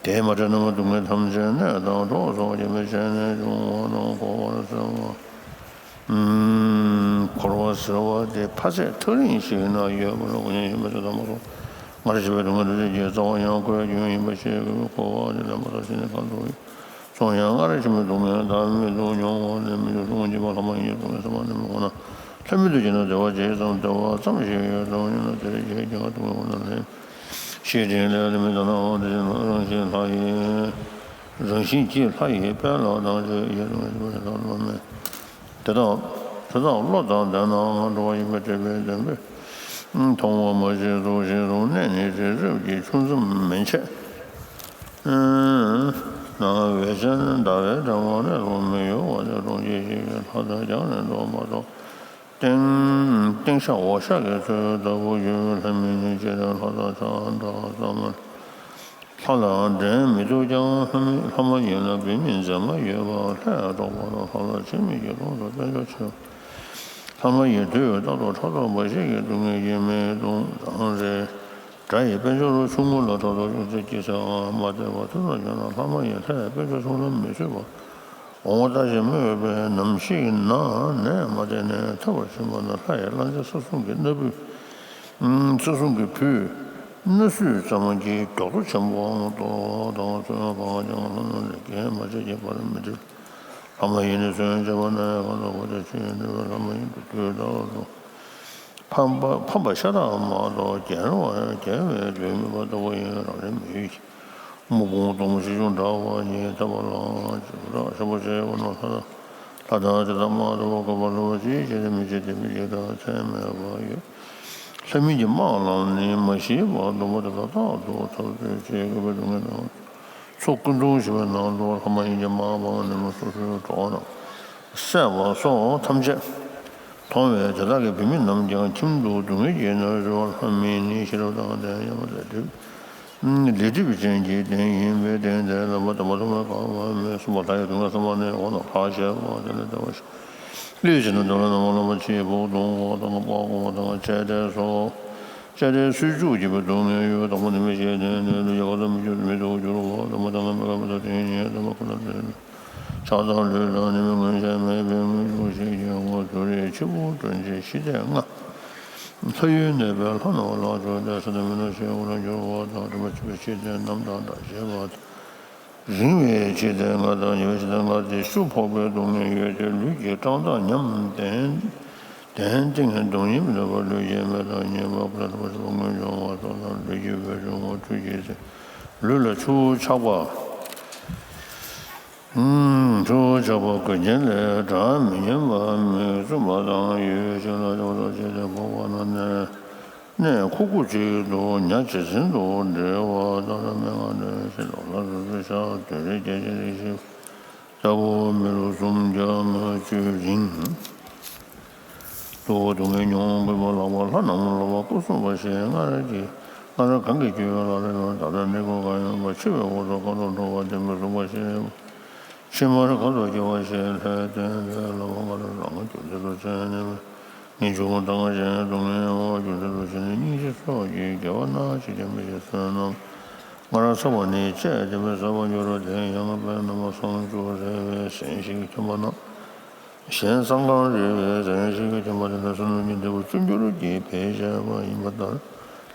དེས་མ་བྲལ་རྣམ་པ་སྡུག་བསྔལ་ཐམས་ཅད་ནད་དང་གྲོགས་སོགས་སྐྱེ་བའི་ཆ་ནས་འབྱུང་བ་དང་འཁོར་བར་གསལ་བ། འཁོར་བ་ཟེར་བ་དེ་ཕ་ཚད་ཐག་རིང་ཞིག་ན་ཡོད་པ་ལ་དགོས་ཉེན་ཡིན་པ་ཞིག་དང་མ་སོང་སྔར་བྱས་པའི་སྡུག་བསྔལ་འདུ་བྱེད་ཀྱི་རྩ་བ་ཡང་འཁོར་བའི་རྒྱུན་ཡིན་པ་ཤེས་དགོས། འཁོར་བ་དེ་ལ་མ་ཐག་ཅིག་ནས་གང་དུ། སོང་ཡང་སྔར་བྱུང་བའི་སྡུག་བསྔལ་བདག་མེད་དུ་མྱོང་བ་ལས་མི་འདུག་སོང་འཇིགས་པ་ལྷག་མ་ཡིན་སྡུག་བསྔལ་ས་མ་ནས་མི་འོང་ན། ལྷ་མིན་དུ་བྱེད་ན་བདེ་བ་ཇི་ཙམ་བདེ་བ་ཙམ་ཞིག་ཡོད་དམ་སྙམ་ན་དེར་རྒྱས་ཀྱང་སྡུག་བསྔལ་འོང་ན་ལས། ཤེས་དྲིན་ལས་ལས་མི་འདའ་ནའང་དེ་བཞིན་རང་བཞིན་ལྷ་ཡི། རང་བཞིན་གྱིས་ལྷ་ཡི་དཔལ་ལ་དང་བཅས་ཡེ་སྡུག་བསྔལ་ལ་མེད། དེ་དག་དེ་དག་བློ་དང་ལྡན་ནའང་འགྲོ་བ་ཡིན་པས་དྲེགས་པའི་བདེན་པས། མཐོང་བ་མ་བྱས་སོ་ཞེས་གསུངས་གནས་ནི་དེ་རབ་ཀྱི་ཆུ་མཚམས་མན་ཆད། ན་བས་ཅན་ཟླ་བའི་འགྲམ་ངོགས་ནས་ལོང་མི་གཡོ་བ་ནི་གྲོང་ཁྱེར་ཞིག་གི་ལྷ་དང་རྒྱང་ནས་འགྲོ་མ་གཏོགས། སྟེང་སྟེང་ཤ་འོག་ཤ་གི་ཚོད་ལྟ་བུ་ཡོད་ལྷ་མིན་ནི་ཅི་དང་ལྷ་དང་ཆ་འདྲ་ཙམ་མ། ལྷ་ལ་འགྲན་མི་ཐུབ་ཀྱང་ལྷ་མི་ལྷ་མ་ཡིན་ལ་བུད་མེད་མཛེས་མ་ཡོད་པ་ལྷས་འགྲོགས་པ་དང་ལྷ་ལ་ཆེ་མི་གྱུར་ལོངས་སུ་དཔལ་འབྱོར་ཆེ། ལྷ་མ་ཡིན་དུས་རྟག་ཏུ་ཕྲག་དོག་འབའ་ཞིག་གི་སྡུག་བསྔལ་གྱིས་མི་གདུང་དང་རེ། དགྲ་ཡི་དཔལ་འབྱོར་ཆུང་ངུ་ལ་ཕྲག་དོག་ཤུགས་ཆེ་སྐྱེ་ཚེའང་མ་བདེ་བ་དེ་ལ་སྦྱོར་ན་ལྷ་མ་ཡིན་ལྷའི་དཔལ་འབྱོར་ཆུང་ལ་མི་ཚུད་པ། འོང་བ་ལྟ་ཞིག་སྨོས་པས་ནམ་ཞིག་ན་ནད་མ་བསྟེན་ནས་ཐར་བར་ཕྱིན་པ་ན་ལྷ་ཡི་བླ་མཚན་ས་གསུམ་གྱི་སྣ་ཕུད། ས་གསུམ་གྱི་ཕུད། སྣ་སུད་ཙམ་གྱིས་མགྱོགས་དོ་ཆེན་པོའང་ལྟོ་དང་ཚོད་གང་ཀྱང་ལྷ་རྣམས་ལས་སྐྱེས་མ་བྱས་ཀྱི་བར་མི་འགྲིལ། ལྷ་མ་ཡིན་ནི་སོན་བྱེད་པ་ན་གང་དུ་གོ་ཆ་ཆེ་འདྲ་བའི་ལྷ་མ་ཡིན་དུ་དུས་ལྟ་བུ། ཕམ་པ་ཕམ་པ་ཤ་སྟག་མ་གཏོགས་རྒྱལ་བ་རྒྱལ་བའི་དུས་མེད་པ་ལྟ་བུ་ཡིན་རང་རེ་མི་ཡུལ་གྱི། དམུ་དཔུང་དོམ་ཞིག་ཅུང་འདྲ་བ་ཉིད་ཐོབ་པ་ལའང་ཅི་རག་ཤ་པོ་ཆེ་བ་ན་ལྷ་དང་ལྷ་དང་དེ་དག་མ་ཐོབ་པ་གོ་བ་ལོ་བ་ཅིའི་ཕྱིར་མི་བྱེད་དེ་མི་བྱེད་དང་ཚད་མེད་པ་ཡོད། ལྷ་མིན་གྱི་དམག་ལ་ནི་མ་ཞེན་པར་སྡུག་པོ་དེ་དག་རྟག་ཏུ་ཐོབ་ཚུལ་བྱེད་དགོས་པའི་སྡུག་བསྔལ་དང་། ཚོགས་ཀུན་འདུས་ཞེས་པའི་ནང་དུ་ལྷ་མ་ཡིན་གྱི་དམག་དང་ནི་མ་སོ་སོའི་གྲོགས་རྣམས་བསད་པ་སོགས་ཐམས་ཅད་མཐོང་བས་དེ་དག་གི་བུད་མེད་རྣམས་ཀྱང་ཁྱིམ་དུ་སྡུག་བསྔལ་གྱིས་མནར་རུ་ལྷ་མིན་ནི་ཤེས་རབ་དང་ལྡན་ཡང་ལས་སྒྲིབ། ལས་སྒྲིབ་ཅན་གྱི་རྟེན་ཡིན་པས་རྟེན་དེ་ལ་མ་དམ་པ་ཐོག་མའི་གང་བ་མེད་གསུམ་པ་ལྷ་ཡི་སྡུག་བསྔལ་ཚང་མ་ནི་འོ་ན་ལྷ་ཞེས་པ་དེ་ལས་འདས་པ་ཞིག་ལུས་ཅན་དུ་འདོད་ལ་ནམ་མཁའ་ལ་མ་ཕྱི་བོག་གདོང་འོག་དང་པགས་ཀོ་དང་བཅད་དེ་སོགས། བཅད་དེ་སུས་བཅུག་བགྱིས་པའི་སྡུག་བསྔལ་ཡོད། དང་པོ་ནི་མི་ཤེས་ནས་ནས་ལུས་ཀྱི་ཁ་དོག་མི་འགྱུར་མི་སྡུག་འགྱུར་བ། དང་པོ་དང་པོ་མི་དགའ་མི་དགའ་དེ་ཉིད་དང་པོ་ཁོ་ན་ལུས་ལ་ཆགས་སྡང་ལུས་ལ་ནི་མི་མངོན་ཤེས་མེད་པའི་དངོས་གྲུབ་ཤེས་ཀྱི་ངོ་དུ་རེ་ཆེ་བོ་སྤྲོན་བྱེད་ཤི་དེ་ལྔ། ལྷ་ཡུལ་གནས་པའི་ལྷ་རྣམས་ལ་བཅོས་ཏེ་ས་དང་མི་རྣམས་ཤེས་འོ་ལ་འགྱུར་བ་དང་དྲན་པ་ཆེ་བའི་ཤི་དེ་རྣམས་དང་འདྲ་བྱེད་པ། རིང་བའི་ཕྱིར་ཏེ་ལྔ་དང་ཉེ་བའི་ཕྱིར་ཏེ་ལྔ་སྟེ་ཤུགས་ཕོག་པའི་སྡུག་བསྔལ་ཡོད་དེ་ལུས་ཀྱི་བཀྲག་མདངས་ཉམས་ལྡན། ལྡན་ཏིང་ངེ་འཛིན་སྡུག་བསྔལ་མི་འདོད་པ་ལུས་ཀྱི་མེ་དང་ཉེ་བ་ཀུན་ལ་ཐོབ་པ་ཞེས་པ་སྔོན་བྱུང་བ་སོགས་དང་ལུས་ཀྱི་འོད་འབྱུང་བ་འཁྲུལ་གྱིས་ཟད། ལུས་ལ་ཆུ་བོ་ཆགས་པ། ཆུ་བོ་ཆགས་པ་གོས་ཆེན་ལས་སྒྲ་མི་སྙན་པ་མི་སྲུན་པ་དང་ཡུལ་ཞིག་ལ་ཆགས་པ་སོགས་བྱས་ཏེ་ཕོག་པ་ན་ནི། གནས་ཁུག་ཁུག་ཅིག་ཏུ་ཉ་ཇི་ཟིན་དུ་འབྲེལ་བ་ལྟར་སྨྲེ་སྔགས་འདོན་ཞིང་ལོ་ལ་རུ་རུ་ཤ་དོན་རེ་རྒྱ་ཆེ་རེ་ཞིག་ལྟ་བུ་མི་ལོ་སུམ་བརྒྱ་ལྔ་བཅུའི་རིང་། གཙོ་བོ་སྡུག་བསྔལ་མྱོང་བའི་བུ་ལག་པ་ལྷ་རྣམས་ལ་བ་སྐུ་གསུངས་པ་ཞེས་སྔར་གྱི་སྔར་གང་གིས་བརྗོད་པའི་ལག་ལེན་ལ་ད་ལྟ་ནི་སྒོ་གང་ཡིན་པ་འཆི་བའི་འོག་ཏུ་ཁོང་དུ་འགྲོ་བ་བདེན་པར་གཟུགས་པ་ཞེས་ཕྱི་མར་གང་དུ་སྐྱེ་བ་ཞེས་ལྷའི་རྟེན་ལྷའི་ལག་པ་ང་རང་རང་རྒྱུ་འབྲས་དུ་བཙན་ནས་ངེས་འབྱུང་དང་ཞེན་སྡུག་བསྔལ་འོག་རྒྱུ་འབྲས་དུ་ཞེན་ནས་སྙིང་རྗེ་སོགས་ཀྱིས་དགེ་བ་སྣ་ཞིག་ཀྱང་མི་བྱེད་བསོད་ནམས་སྔར་བསགས་པ་ནི་བཅས་ཏེ་མི་བསགས་པར་འགྱུར་རོ། དེ་ཡང་དཔེར་ན་མ་སངས་རྒྱས་རེ་བའི་གཟན་ཞིག་ཐོན་པ་ན། གཞན་སྲང་ཁང་རེ་བའི་གཟན་ཞིག་གི་ཐོན་པ་དེ་ནི་བསོད་ནམས་ཀྱི་འབྲས་བུ་བརྩོན་འགྱུར་གྱིས་འཕེལ་བྱེད་པ་ཡིན་པ་ལྟར།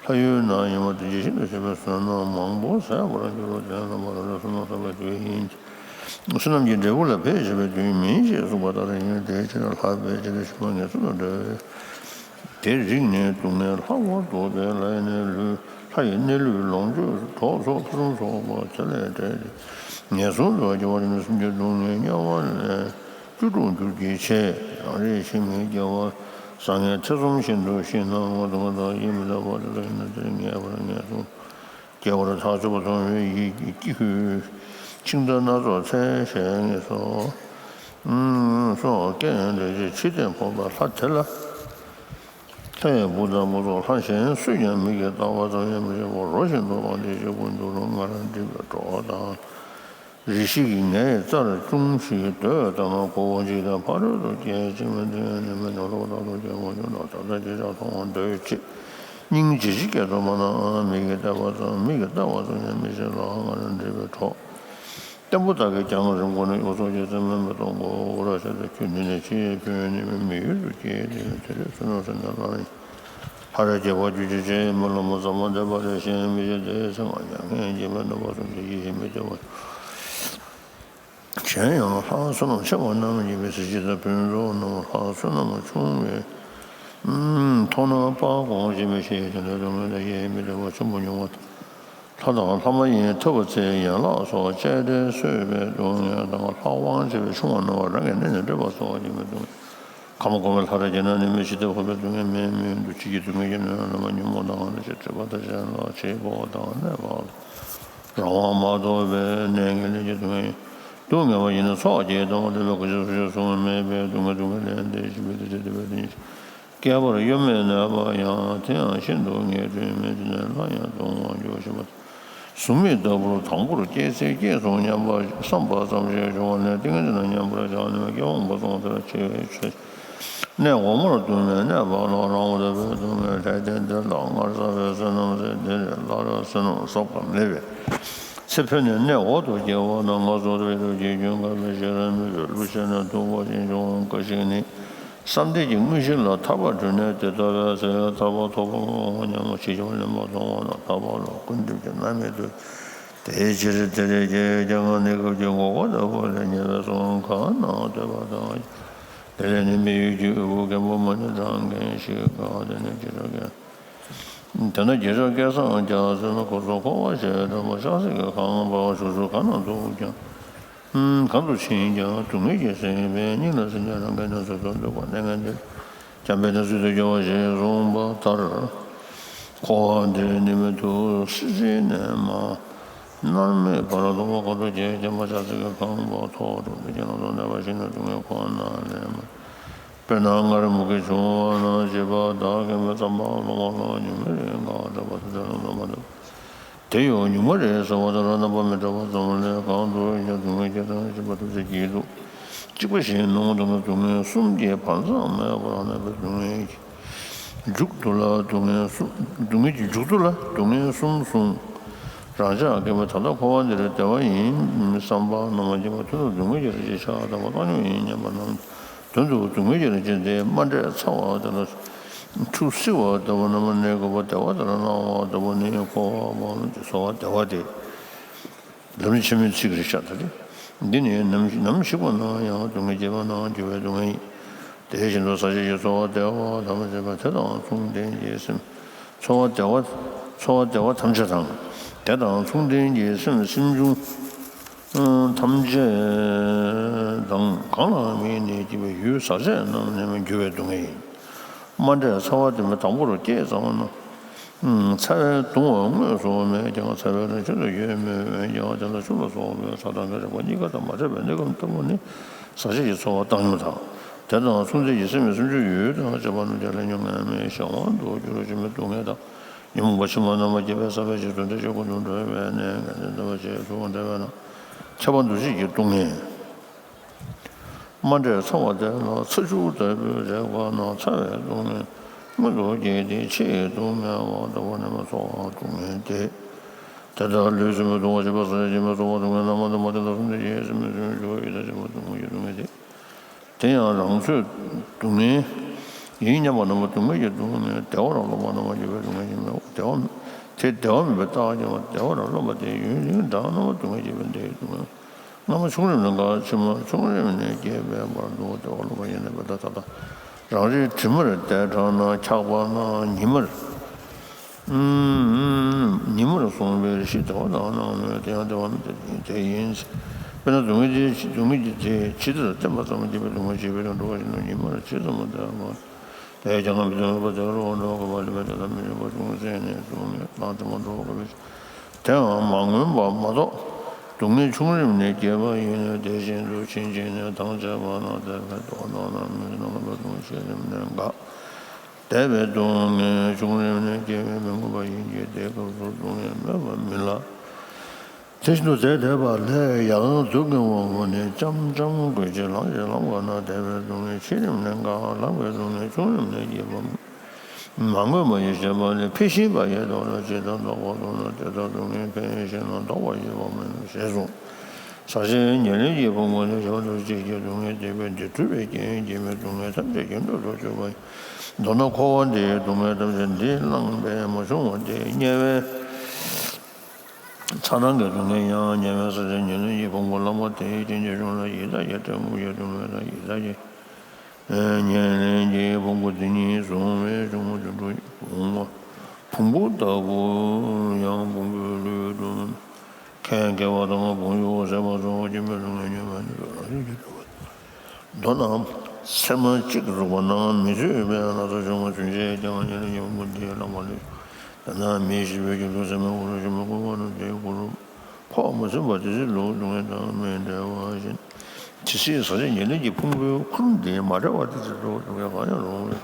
ལྷ་ཡུལ་ན་ཡང་དེ་ཇི་བཞིན་དུ་བྱས་པའི་བསོད་ནམས་མང་པོ་ཟད་པར་འགྱུར་རོ། དེ་ལ་མ་རེ་བསོད་ནམས་ཟད་པའི་དུས་ཡིན་གྱི། བསོད་ནམས་ཀྱི་འབྲས་བུ་ལ་འཕེལ་བྱེད་པའི་དུས་མིན་ཞེས་གསུངས་པ་ལྟར་ཡིན། དེའི་ཕྱིར་ལྷ་འཕེལ་བྱེད་པའི་ཕྱི་མ་ངན་སོང་དུ་འགྲོ་བས། དེ་རིག་ནས་སྡུག་བསྔལ་ལྷག་པར་སྡུག་པས་ལྷའི་གནས་ལུས་ལྷ་ཡི་གནས་ལུས་ལོངས་སྤྱོད་གྲོགས་ཚོགས་ཕུན་སུམ་ཚོགས་པ་དེ་ལས་བྲལ་ཏེ་ངན་སོང་དུ་སྐྱེ་བ་ནི་སེམས་ཅན་སྡུག་བསྔལ་དམྱལ་བ་ལས་བཅུ་དྲུག་འགྱུར་གྱི་ཆེད་ཡང་རེ་ཞིག་མི་སྐྱེ་བ་བཟང་ངན་ཐེ་ཚོམ་ཤིན་ཏུ་ཞི་ན་ང་སྡུག་བསྔལ་དང་ཡིད་མི་བདེ་བ་དེ་དག་ཡིན་ན་དེར་ངེས་པར་ངན་སོང་སྐྱེ་བར་ཐག་ཆོད་པ་མཐོང་བས་ཡིད་ཀྱི་ཀྱི་ཧུད་འཆིང་ལྟ་སྣ་ཚོགས་འཚལ་ཞེས་ངེས་སོ། སོགས་སྐད་ཡང་འདྲ་ཞིང་ཕྱི་བརྟན་ཕོག་པ་ལྷ་དེ་ལ། ལྷའི་བུ་དང་བུ་ཚོགས་ལྷ་གཞན་སུ་ཡང་མིག་གིས་བལྟ་བ་ཙམ་ཡང་མི་བྱེད་པར་རོ་བཞིན་དུ་དབང་སྟེ་སྐྱེ་དགུ་འདུལ་ལ་སྔར་འདྲིས་པའི་གྲོགས་དང་། རེ་ཞིག་ངའི་རྩར་ཅུང་ཞིག་སྡོད་དང་ན་ཁོ་བོ་འཇིག་དང་ཕ་རོལ་ཏུ་སྐྱེ་འཇིག་མིན་འདི་ཡང་ནི་མི་ནོར་བ་དག་ཏུ་སྐྱེ་བ་འབྱུང་དང་ད་ལྟ་ཅི་བྱ་མཐོང་བ་འདོད་ཅེས་སྙིང་ཇི་ཞིག་སྐད་དུ་མ་ནའང་མིག་གིས་བལྟ་བ་ཙམ་མིག་གིས་བལྟ་བ་ཙམ་ཡང་མི་བྱེད་ལ་སྔར་འདྲིས་པའི་གྲོགས། བརྟན་པོ་དག་གིས་ཀྱང་རིམ་གོང་ནས་གཡོ་ཟོག་གི་སེམས་མེད་པར་གཏོང་དགོས། འོ་ར་ཤ་དང་ཁྱོད་འདི་ནས་ཕྱིའི་ཕན་ཡོན་ནི་མི་ཡུལ་དུ་སྐྱེས་ཏེ་དེ་ལས་བསོད་ནམས་ཟད་ན་ལ་ཡིན། ཧ་ར་སྐྱེ་བ་རྒྱུ་ཅི་བྱེད་མི་ལོ་མོ་ཟ་མ་འདེབས་པ་ལས་གཞན་མི་བྱེད་དེ་ཚེ་སྔ་མ་མྱ་ངན་འཇིགས་པའི་གནོད་པ་གསུམ་གྱིས་ཡིད་མི་བདེ་བ། གཞན་ཡང་ལྷ་བསོད་ནམས་ཆེ་བ་རྣམས་ཀྱིས་མི་ཚེ་ཇི་ལྟར་ཕུན་ཚོགས་རྣམས་ལྷ་བསོད་ནམས་ཆུང་བའི་མཐོང་ན་སྤ་གོང་ཞེས་མི་ཤེས་དེ་ལས་སྡུག་བསྔལ་དང་ཡིད་མི་བདེ་བ་ཆེན་པོ་མྱོང་བ་དང་། ལྷ་དང་ལྷ་མ་ཡིན་ཐུབ་པ་ཚེ་ཡན་ལག་སོགས་བཅད་དེ་གསོད་པའི་སྡུག་བསྔལ་དང་། ལྷ་དབང་བྱེད་པའི་ཆུང་བ་རྣམས་ལ་རང་གི་གནས་ནས་འདྲེད་པ་སོགས་ཀྱི་མི་སྡུག་བསྔལ། ཁ་མ་གོ་བའི་ལྷ་ར་གྱེན་ན་ནི་མི་ཤི་སྟེ་ཕོག་པའི་སྡུག་བསྔལ་མེད་མི་འདུ་བྱེད་ཀྱི་སྡུག་བསྔལ་གྱི་ནོན་ལ་མ་ཉོན་མོངས་དང་ལ་ཞེས་སྒྲིབ་པ་དང་ཞེན་ལ་བྱེད་པོ་དང་གནས་པ་ལ་རང་དབང་མ་ཐོབ་པའི་གནས་ངན་ལེན་གྱི་སྡུག་བསྔལ། སྡུག་བསྔལ་བ་ཡིན་ན་ཚོགས་ཀྱིས་སྡོམ་པ་ལྡན་པའི་གོ་ཆ་སོ་སོར་སོང་བ་མེད་པའི་སྡུག་བསྔལ། སྡུག་བསྔལ་ལས་འདས་ཞི་བའི་དེ་ཚེ་དེ་བས་དེ་ཉིད། བསྐལ་པར་གཡོ་མེད་གནས་པ་ཡང་དེ་ཡང་ཤིན་ཏུ་ངེས་དོན་མེད་དེ་ནས་སླར་ཡང་སྡུག་བསྔལ་འགྱུར་བ་ཞེས་པ། གཟུགས་མེད་ལྟ་བུར་དང་པོར་སྐྱེས་ཚེ་སྐྱེས་སོང་སྙམ་པ་བསམ་པ་ཙམ་ཞིག་བྱུང་བ་ལས་ཏིང་ངེ་འཛིན་ལ་མཉམ་པར་བཞག་ནས་སྐྱེ་བ་མང་པོ་སོང་དེར་འཆི་བའི་ཚེ་གནས་འོག་མར་ལྟུང་བའི་གནས་བར་ལ་རང་དབང་ཐོབ་པའི་སྡུག་བསྔལ་ལས་དེ་འདི་ལ་སྔར་བསགས་པའི་བསོད་ནམས་ཟད་དེ་ལས་སླར་བསོད་ནམས་བསགས་པ་མེད་པའི་ཚེ་འཕོས་ནས་གནས་འོག་ཏུ་སྐྱེ་བ་ན་ང་སོགས་རིགས་དྲུག་གི་རྒྱུན་བཀག་པའི་ཤེས་རབ་མི་བདེ་བ་ཤེས་ན་སྡུག་པ་ཞིག་འབྱུང་བ་འགའ་ཞིག་ནི། བསམ་གཏན་གྱི་དངོས་གཞི་ལ་ཐར་པ་བསྒྲུབས་ནས་དེ་ལྟ་བས་ཟེར་ཐར་པ་ཐོབ་པར་བསྔོ་བ་སྙམ་མོ་ཞེས་བྱ་བ་ལེན་པ་མཐོང་བ་ན་ཐར་པ་ལ་ཀུན་འགྲིབ་ཀྱི་རྣམ་སྨིན་ཐོབ། དེའི་ཕྱིར་དེ་རིགས་ཀྱི་སྐྱེ་རྒ་ན་འཆིའི་འཁོར་ལོ་ལྟ་བུ་ལས་ཉེས་པའི་གསུམ་གང་ན་འདོད་པ་དང་། དེ་ལས་ནི་མི་ཡུལ་གྱི་དབུལ་པོ་རྒན་པོ་མ་ནི་གྲངས་ངན་ཞིག་གང་དེ་ནི་ཇི་ལྟར་སྐད། དེ་ན་རྒྱལ་སྲས་སྐལ་བཟང་རྒྱལ་ཟེར་ན་ཁོ་ཚོ་འཁོར་བ་ཞེས་གྲགས་པ་ཤཱཀ་གཟིག་གི་ཁང་པ་ཞུགས་སུ་གང་ན་འདུག་ཀྱང་། གང་དུ་ཕྱིན་ཀྱང་སྡུག་བསྔལ་གྱིས་ཟིན་པས་སྙིང་ལ་ཟིན་ཀྱང་རང་གི་གནས་སུ་འདུག་པ་གནས་ངན་འདིར། འཇམ་དཔལ་དང་ཚུལ་དུ་སྦྱོར་བ་ཞེས་གསུངས་པ་ལྟར། འཁོར་བ་འདིར་ནི་མི་ཐུབ་སྲིད་རྩེ་ནས་མར། མནར་མེད་བར་དོ་བ་ཁོ་ཐོག་བཅས་ཀྱང་མ་ཆགས་ཚིག་གི་ཁང་པ་ཐོག་ཏུ་འདི་ཀྱང་ལ་སོགས་གནས་པ་ཞིག་ན་སྡུག་བསྔལ་ཁོ་ན་ལས་མ། དཔེར་ན་མངར་མོ་གི་བྱུང་བ་ན་བྱིས་པ་བདག་གིས་མི་ཙམ་པ་ལོང་བ་ལ་ཉུང་མི་རེ་འགའ་འདྲ་བ་དེ་ལ་ལོང་མ་འདུག་དེ་ཡང་ཉུང་མ་རེ་ཟ་བ་དང་རྣམ་པ་མི་འདྲ་བ་ཙམ་ལས་གང་དུ་ཡང་སྡུག་བསྔལ་སྐྱེ་དང་ཞེན་པ་ཐུབ་ཚེ་སྐྱིད་སྡུག་གཅིག་པ་ཞིག་སྣང་དང་སྡུག་བསྔལ་གསུམ་གྱི་བར་མཚམས་མེད་པར་གནས་པའི་སྡུག་བསྔལ་གྱི་མཇུག་ཏུ་ལ་སྡུག་བསྔལ་གསུམ། སྡུག་བསྔལ་གྱི་མཇུག་ཏུ་ལ་སྡུག་བསྔལ་གསུམ་གསུངས། རང་ཅག་གིས་ད་ལྟ་འཁོར་བ་འདིར་བདེ་བ་ཡིན་བསམ་པ་རྣམ་པར་འགྱུར་བ་དེ་ལ་སྡུག་བསྔལ་གྱི་རིགས་ཀྱི་ཆ་དང་པོ་བཏང་སྙོམས་ཡིན་སྙམ་པ་རྣམས། དོན་དུ་སྡུག་བསྔལ་གྱི་རིགས་ཀྱི་དེ་མ་འདྲེས་ཚ་བ་དེ་ལ་ཁྲུ་བསིལ་བ་ལྟ་བུ་རྣམ་པར་གནས་དགོས་པ་བདེ་བ་དེ་ལ་སྣང་བ་ལྟ་བུ་ནི་འཁོར་བ་མང་ལམ་གྱི་ཚོར་བ་བདེ་བ་སྟེ། ལམ་རིམ་ཆེན་མོའི་ཚིག་རེ་ཤག་ད་རེ། འདི་ནི་ནམ་ནམ་ཞིག་པ་ན་ཡང་སྡུག་བསྔལ་སྐྱེས་པ་ན་འགྱུར་བའི་སྡུག་བསྔལ་ཡིན། དེ་བཞིན་དུ་ཟག་བཅས་ཀྱི་ཚོར་བ་བདེ་བ་ཐམས་ཅད་པ་དེ་དང་མཚུངས་ལྡན་གྱི་སེམས། ཚོར་བ་བདེ་བ་ཚོར་བ་བདེ་བ་ཐམས་ཅད་དང་། དེ་དང་མཚུངས་ལྡན་གྱི་སེམས་སེམས་བྱུང་ཐམས་ཅད་དང་གང་ལའང་མི་གནས་སྐྱིད་པའི་ཡུལ་ཟག་བཅས་རྣམས་ནི་མི་འགྱུར་བའི་སྡུག་བསྔལ་ཡིན། མ་འདྲེས་ཚ་བ་དེ་མི་དང་པོར་སྐྱེས་ཙམ་ན། ཚ་བས་གདུང་བ་དངོས་སུ་མེད་ཀྱང་ཚ་བའི་རང་བཞིན་དུ་ཡོད་མོད། འོན་ཀྱང་དེ་ལ་ཆུ་ལ་སོགས་པའི་ཚ་གྲང་གི་རེག་པ་གཉིས་ཀ་དང་མ་འདྲེས་པའི་གནས་སྐབས་ལྟ་བུ་ནི་ཟག་བཅས་ཀྱི་ཚོར་བ་བཏང་སྙོམས་དང་ དེ་དང་མཚུངས་ཚིག་གི་སེམས་ནི་སུམ་ཅུ་ཡོད་དང་བཅས་པ་རྣམས་ཀྱང་ལས་ཉོན་ངན་མེད་བྱ་བ་དུ་འགྱུར་ཞིང་མི་སྡུག་བསྔལ་དང་ཉོན་མོངས་པ་ཕྱི་མ་རྣམ་པར་བསྐྱེད་པའི་ས་བོན་ཞིག་ཏུ་འདི་ཕྱོགས་ཀུན་ཏུ་འགྲོ་བའི་གནས་ངན་ལས་འདས་པ་ཞེས་གྲུབ་པ་འདྲ་བས་ན་ཁྱབ་པ་འདུ་བྱེད་ཀྱི་སྡུག་བསྔལ། མ་འདྲེས་ཚ་བ་དེ་ལ་ཚ་ཆུ་ལྟ་བུའི་རེག་པ་ན་ཚ་བའི་སྡུག་བསྔལ་མངོན་དུ་བགྱིས་ཏེ་ཕྱིའི་སྡུག་བསྔལ་བ་ལྟ་བུ་ནི་མི་ཚོར་བ་སྡུག་བསྔལ་ཏེ། དེ་ལྟར་ལུས་སེམས་སྡུག་པ་བྱེད་པ་སོགས་ཀྱིས་མི་ཚོར་བ་སྡུག་བསྔལ་རྣམ་པ་དང་མ་བྲལ་ལ་སོགས་ཏེ་ཡིད་སེམས་སུན་འབྱུང་བའི་ཡུལ་དང་བཅས་པ་སྡུག་བསྔལ་གྱི་སྡུག་བསྔལ་ཏེ། དེ་ཡང་རང་ཚོད་སྡུག་བསྔལ། ཡིད་མཉམ་པ་རྣམ་པ་སྡུག་བསྔལ་གྱི་སྡུག་བསྔལ་བདེ་བར་རློམ་པ་རྣམ་པར་བསྐྱེད་པའི་སྡུག་བསྔལ་གྱི་མེད་པ་བདེ་བ་དེ་བདེ་བ་མིན་པའི་རྟགས་ཀྱང་བདེ་བར་རློམ་པ་སྟེ་ཡུན་རིང་དུ་རྣམ་པ་སྡུག་བསྔལ་བསྐྱེད་པའི་བདེ་བའི་སྡུག་བསྔལ། སྔ་མ་བྱུང་རིམ་ནས་འགག་ཕྱི་མ་བྱུང་རིམ་ནས་སྐྱེས་པའི་བར་དུ་བདེ་བར་རློམ་པ་ཡིན་ན་བདེ་བ་ད་ལྟ་རང་རེའི་དྲི་མར་བསྡད་དྲགས་ན་འཁྱག་པ་ན་ཉི་མར། ཉི་མར་སོང་བའི་ཤི་བདེ་བ་དང་སྣང་མེད་དེ་ཡང་བདེ་བ་དེ་ཡིན། དཔེར་ན་སྡུག་བསྔལ་དེ་སྡུག་བསྔལ་གྱི་དེ་ཇི་ལྟར་བརྟན་པ་ཙམ་སྐྱེས་པའི་སྡུག་བསྔལ་ཞེས་པའི་དོན་འགྲོ་བ་ཞིག་ནི་ཉི་མར་ཇི་ཙམ་བརྟན་པ། དེས་ཀྱང་མི་བདེན་པ་དེ་རུ་འགྲོ་དགོས་པ་ལས་མི་དེ་ལ་མི་འཇིགས་པ་ཅུང་ཟད་ནས་སྡུག་བསྔལ་ལངས་ཏེ་མ་འགྲོ་དགོས་པའི་ཕྱིར། དེའང་མ་མངོན་པ་མ་གཏོགས་སྡུག་བསྔལ་བྱུང་རིམ་ནས་སྐྱེས་པ་ཡིན་ནོ། དེ་བཞིན་དུ་ཕྱིན་ཆད་ནས་ཐམས་ཅད་པ་ན་དེ་ལས་ལྡོག་ན་ནམ་མི་སྣང་བའི་སྡུག་བསྔལ་ཕྱི་རིམ་ནས་འགག་བདེ་བའི་སྡུག་བསྔལ་བྱུང་རིམ་ནས་སྐྱེས་པའི་མི་མངོན་པ་ཡིན་གྱི་དེའི་སྐབས་སུ་སྡུག་བསྔལ་མེད་པ་མིན་ལ། དེ་བཞིན་དུ་རྫས་འདས་པ་ལས་ཡང་སྡུག་བསྔལ་བ་ངོ་ནས་ཙམ་ཙམ་འགོས་ཀྱི་ལངས་ཀྱི་ལམ་ཁ་ན་བདེ་བའི་སྡུག་བསྔལ་ཕྱི་རིམ་ནས་འགག་ལམ་ཁའི་སྡུག་བསྔལ་བྱུང་རིམ་ནས་སྐྱེས་པ་མ་མངོན་པ་ཡིན་ཞེས་པ་ནི་འཕེལ་བཞིན་པ་ཡི་དོན་ལ་ཇི་ལྟར་ལྡོག་པར་རྟོགས་ན་དེ་ལྟར་སྡུག་བསྔལ་འཕེལ་ཞིང་ལྡོག་པ་ཡིན་པ་མིན་ནོ་ཞེས་གསུངས། ཟག་བཅས་ཉེར་ལེན་གྱི་ཕུང་པོ་ནི་བྱང་ཆུབ་ཀྱི་སྡུག་བསྔལ་སྟེ་བས་འདི་འཁྲུལ་པའི་རྐྱེན་གྱིས་མི་སྡུག་བསྔལ་ཐམས་ཅད་ཀྱི་མཐར་ཐུག་གྱུར་པ་ཡིན། མདོར་ན་འཁོར་བ་འདིའི་སྡུག་བསྔལ་ཐམས་ཅད་འདི་བླངས་པས་མ་བྱུང་བ་སྟེ་དམྱལ་བའི་ཚ་གྲང་གི་སྡུག་བསྔལ་ཡང་དམྱལ་བའི་ས་བཅད་ཉེར་ལེན་གྱི་ཕུང་པོ་བླ་མ་དེའི་རྐྱེན་གྱིས་བྱུང་ལ། ཡི་དྭགས་ཀྱི་སྤྲང་པོ་ཡི་སྡུག་བསྔལ་དང་ཡི་དྭགས་ཀྱི་ཉེར་ལེན་གྱི་ཕུང་པོ་འདི་ཉིད་བཟུང་བའི་གཅུང་མོ་དུད་འགྲོ་ཡི་བུང་བ་བོང་བུ་ལྟ་བུ་ཡང་བོང་བུའི་ལུས་སུ་ཁེངས་བསྐལ་པ་དང་བོང་ཡུག་ཟད་པ་སོགས་སྐྱེ་མེད་སྡུག་བསྔལ་ཉོན་མོངས་ནི་རང་བཞིན་གྱིས་གྲུབ་པ། མདོར་ན་ཚེར་མ་གཅིག་རུག་པ་ན་མི་བཟོད་པའི་ན་ཚ་བྱུང་བ་ཚུན་ཆད་ཀྱང་ཉེར་ལེན་གྱི་ཕུང་པོ་འདི་བླ་མ་ལས། དེས་ན་མིའི་སྤྱི་བོའི་རྒྱུད་དུ་སེམས་དཔའི་འཁོར་ལོ་ཆེན་པོའི་བསྐོར་བ་ན་དེའི་འཁོར་ལོ་འཕོ་བ་མ་ཟིན་པ་དེ་སྲིད་ལུགས་སྡུག་བསྔལ་དང་མི་འབྲལ་བ་བཞིན། ཇི་སྲིད་ཟག་བཅས་ཉེར་ལེན་གྱི་ཕུང་པོའི་འཁོར་འདི་མ་བྲལ་བ་དེ་སྲིད་ལུགས་སྡུག་བསྔལ་གང་ཡང་རུང་བའི་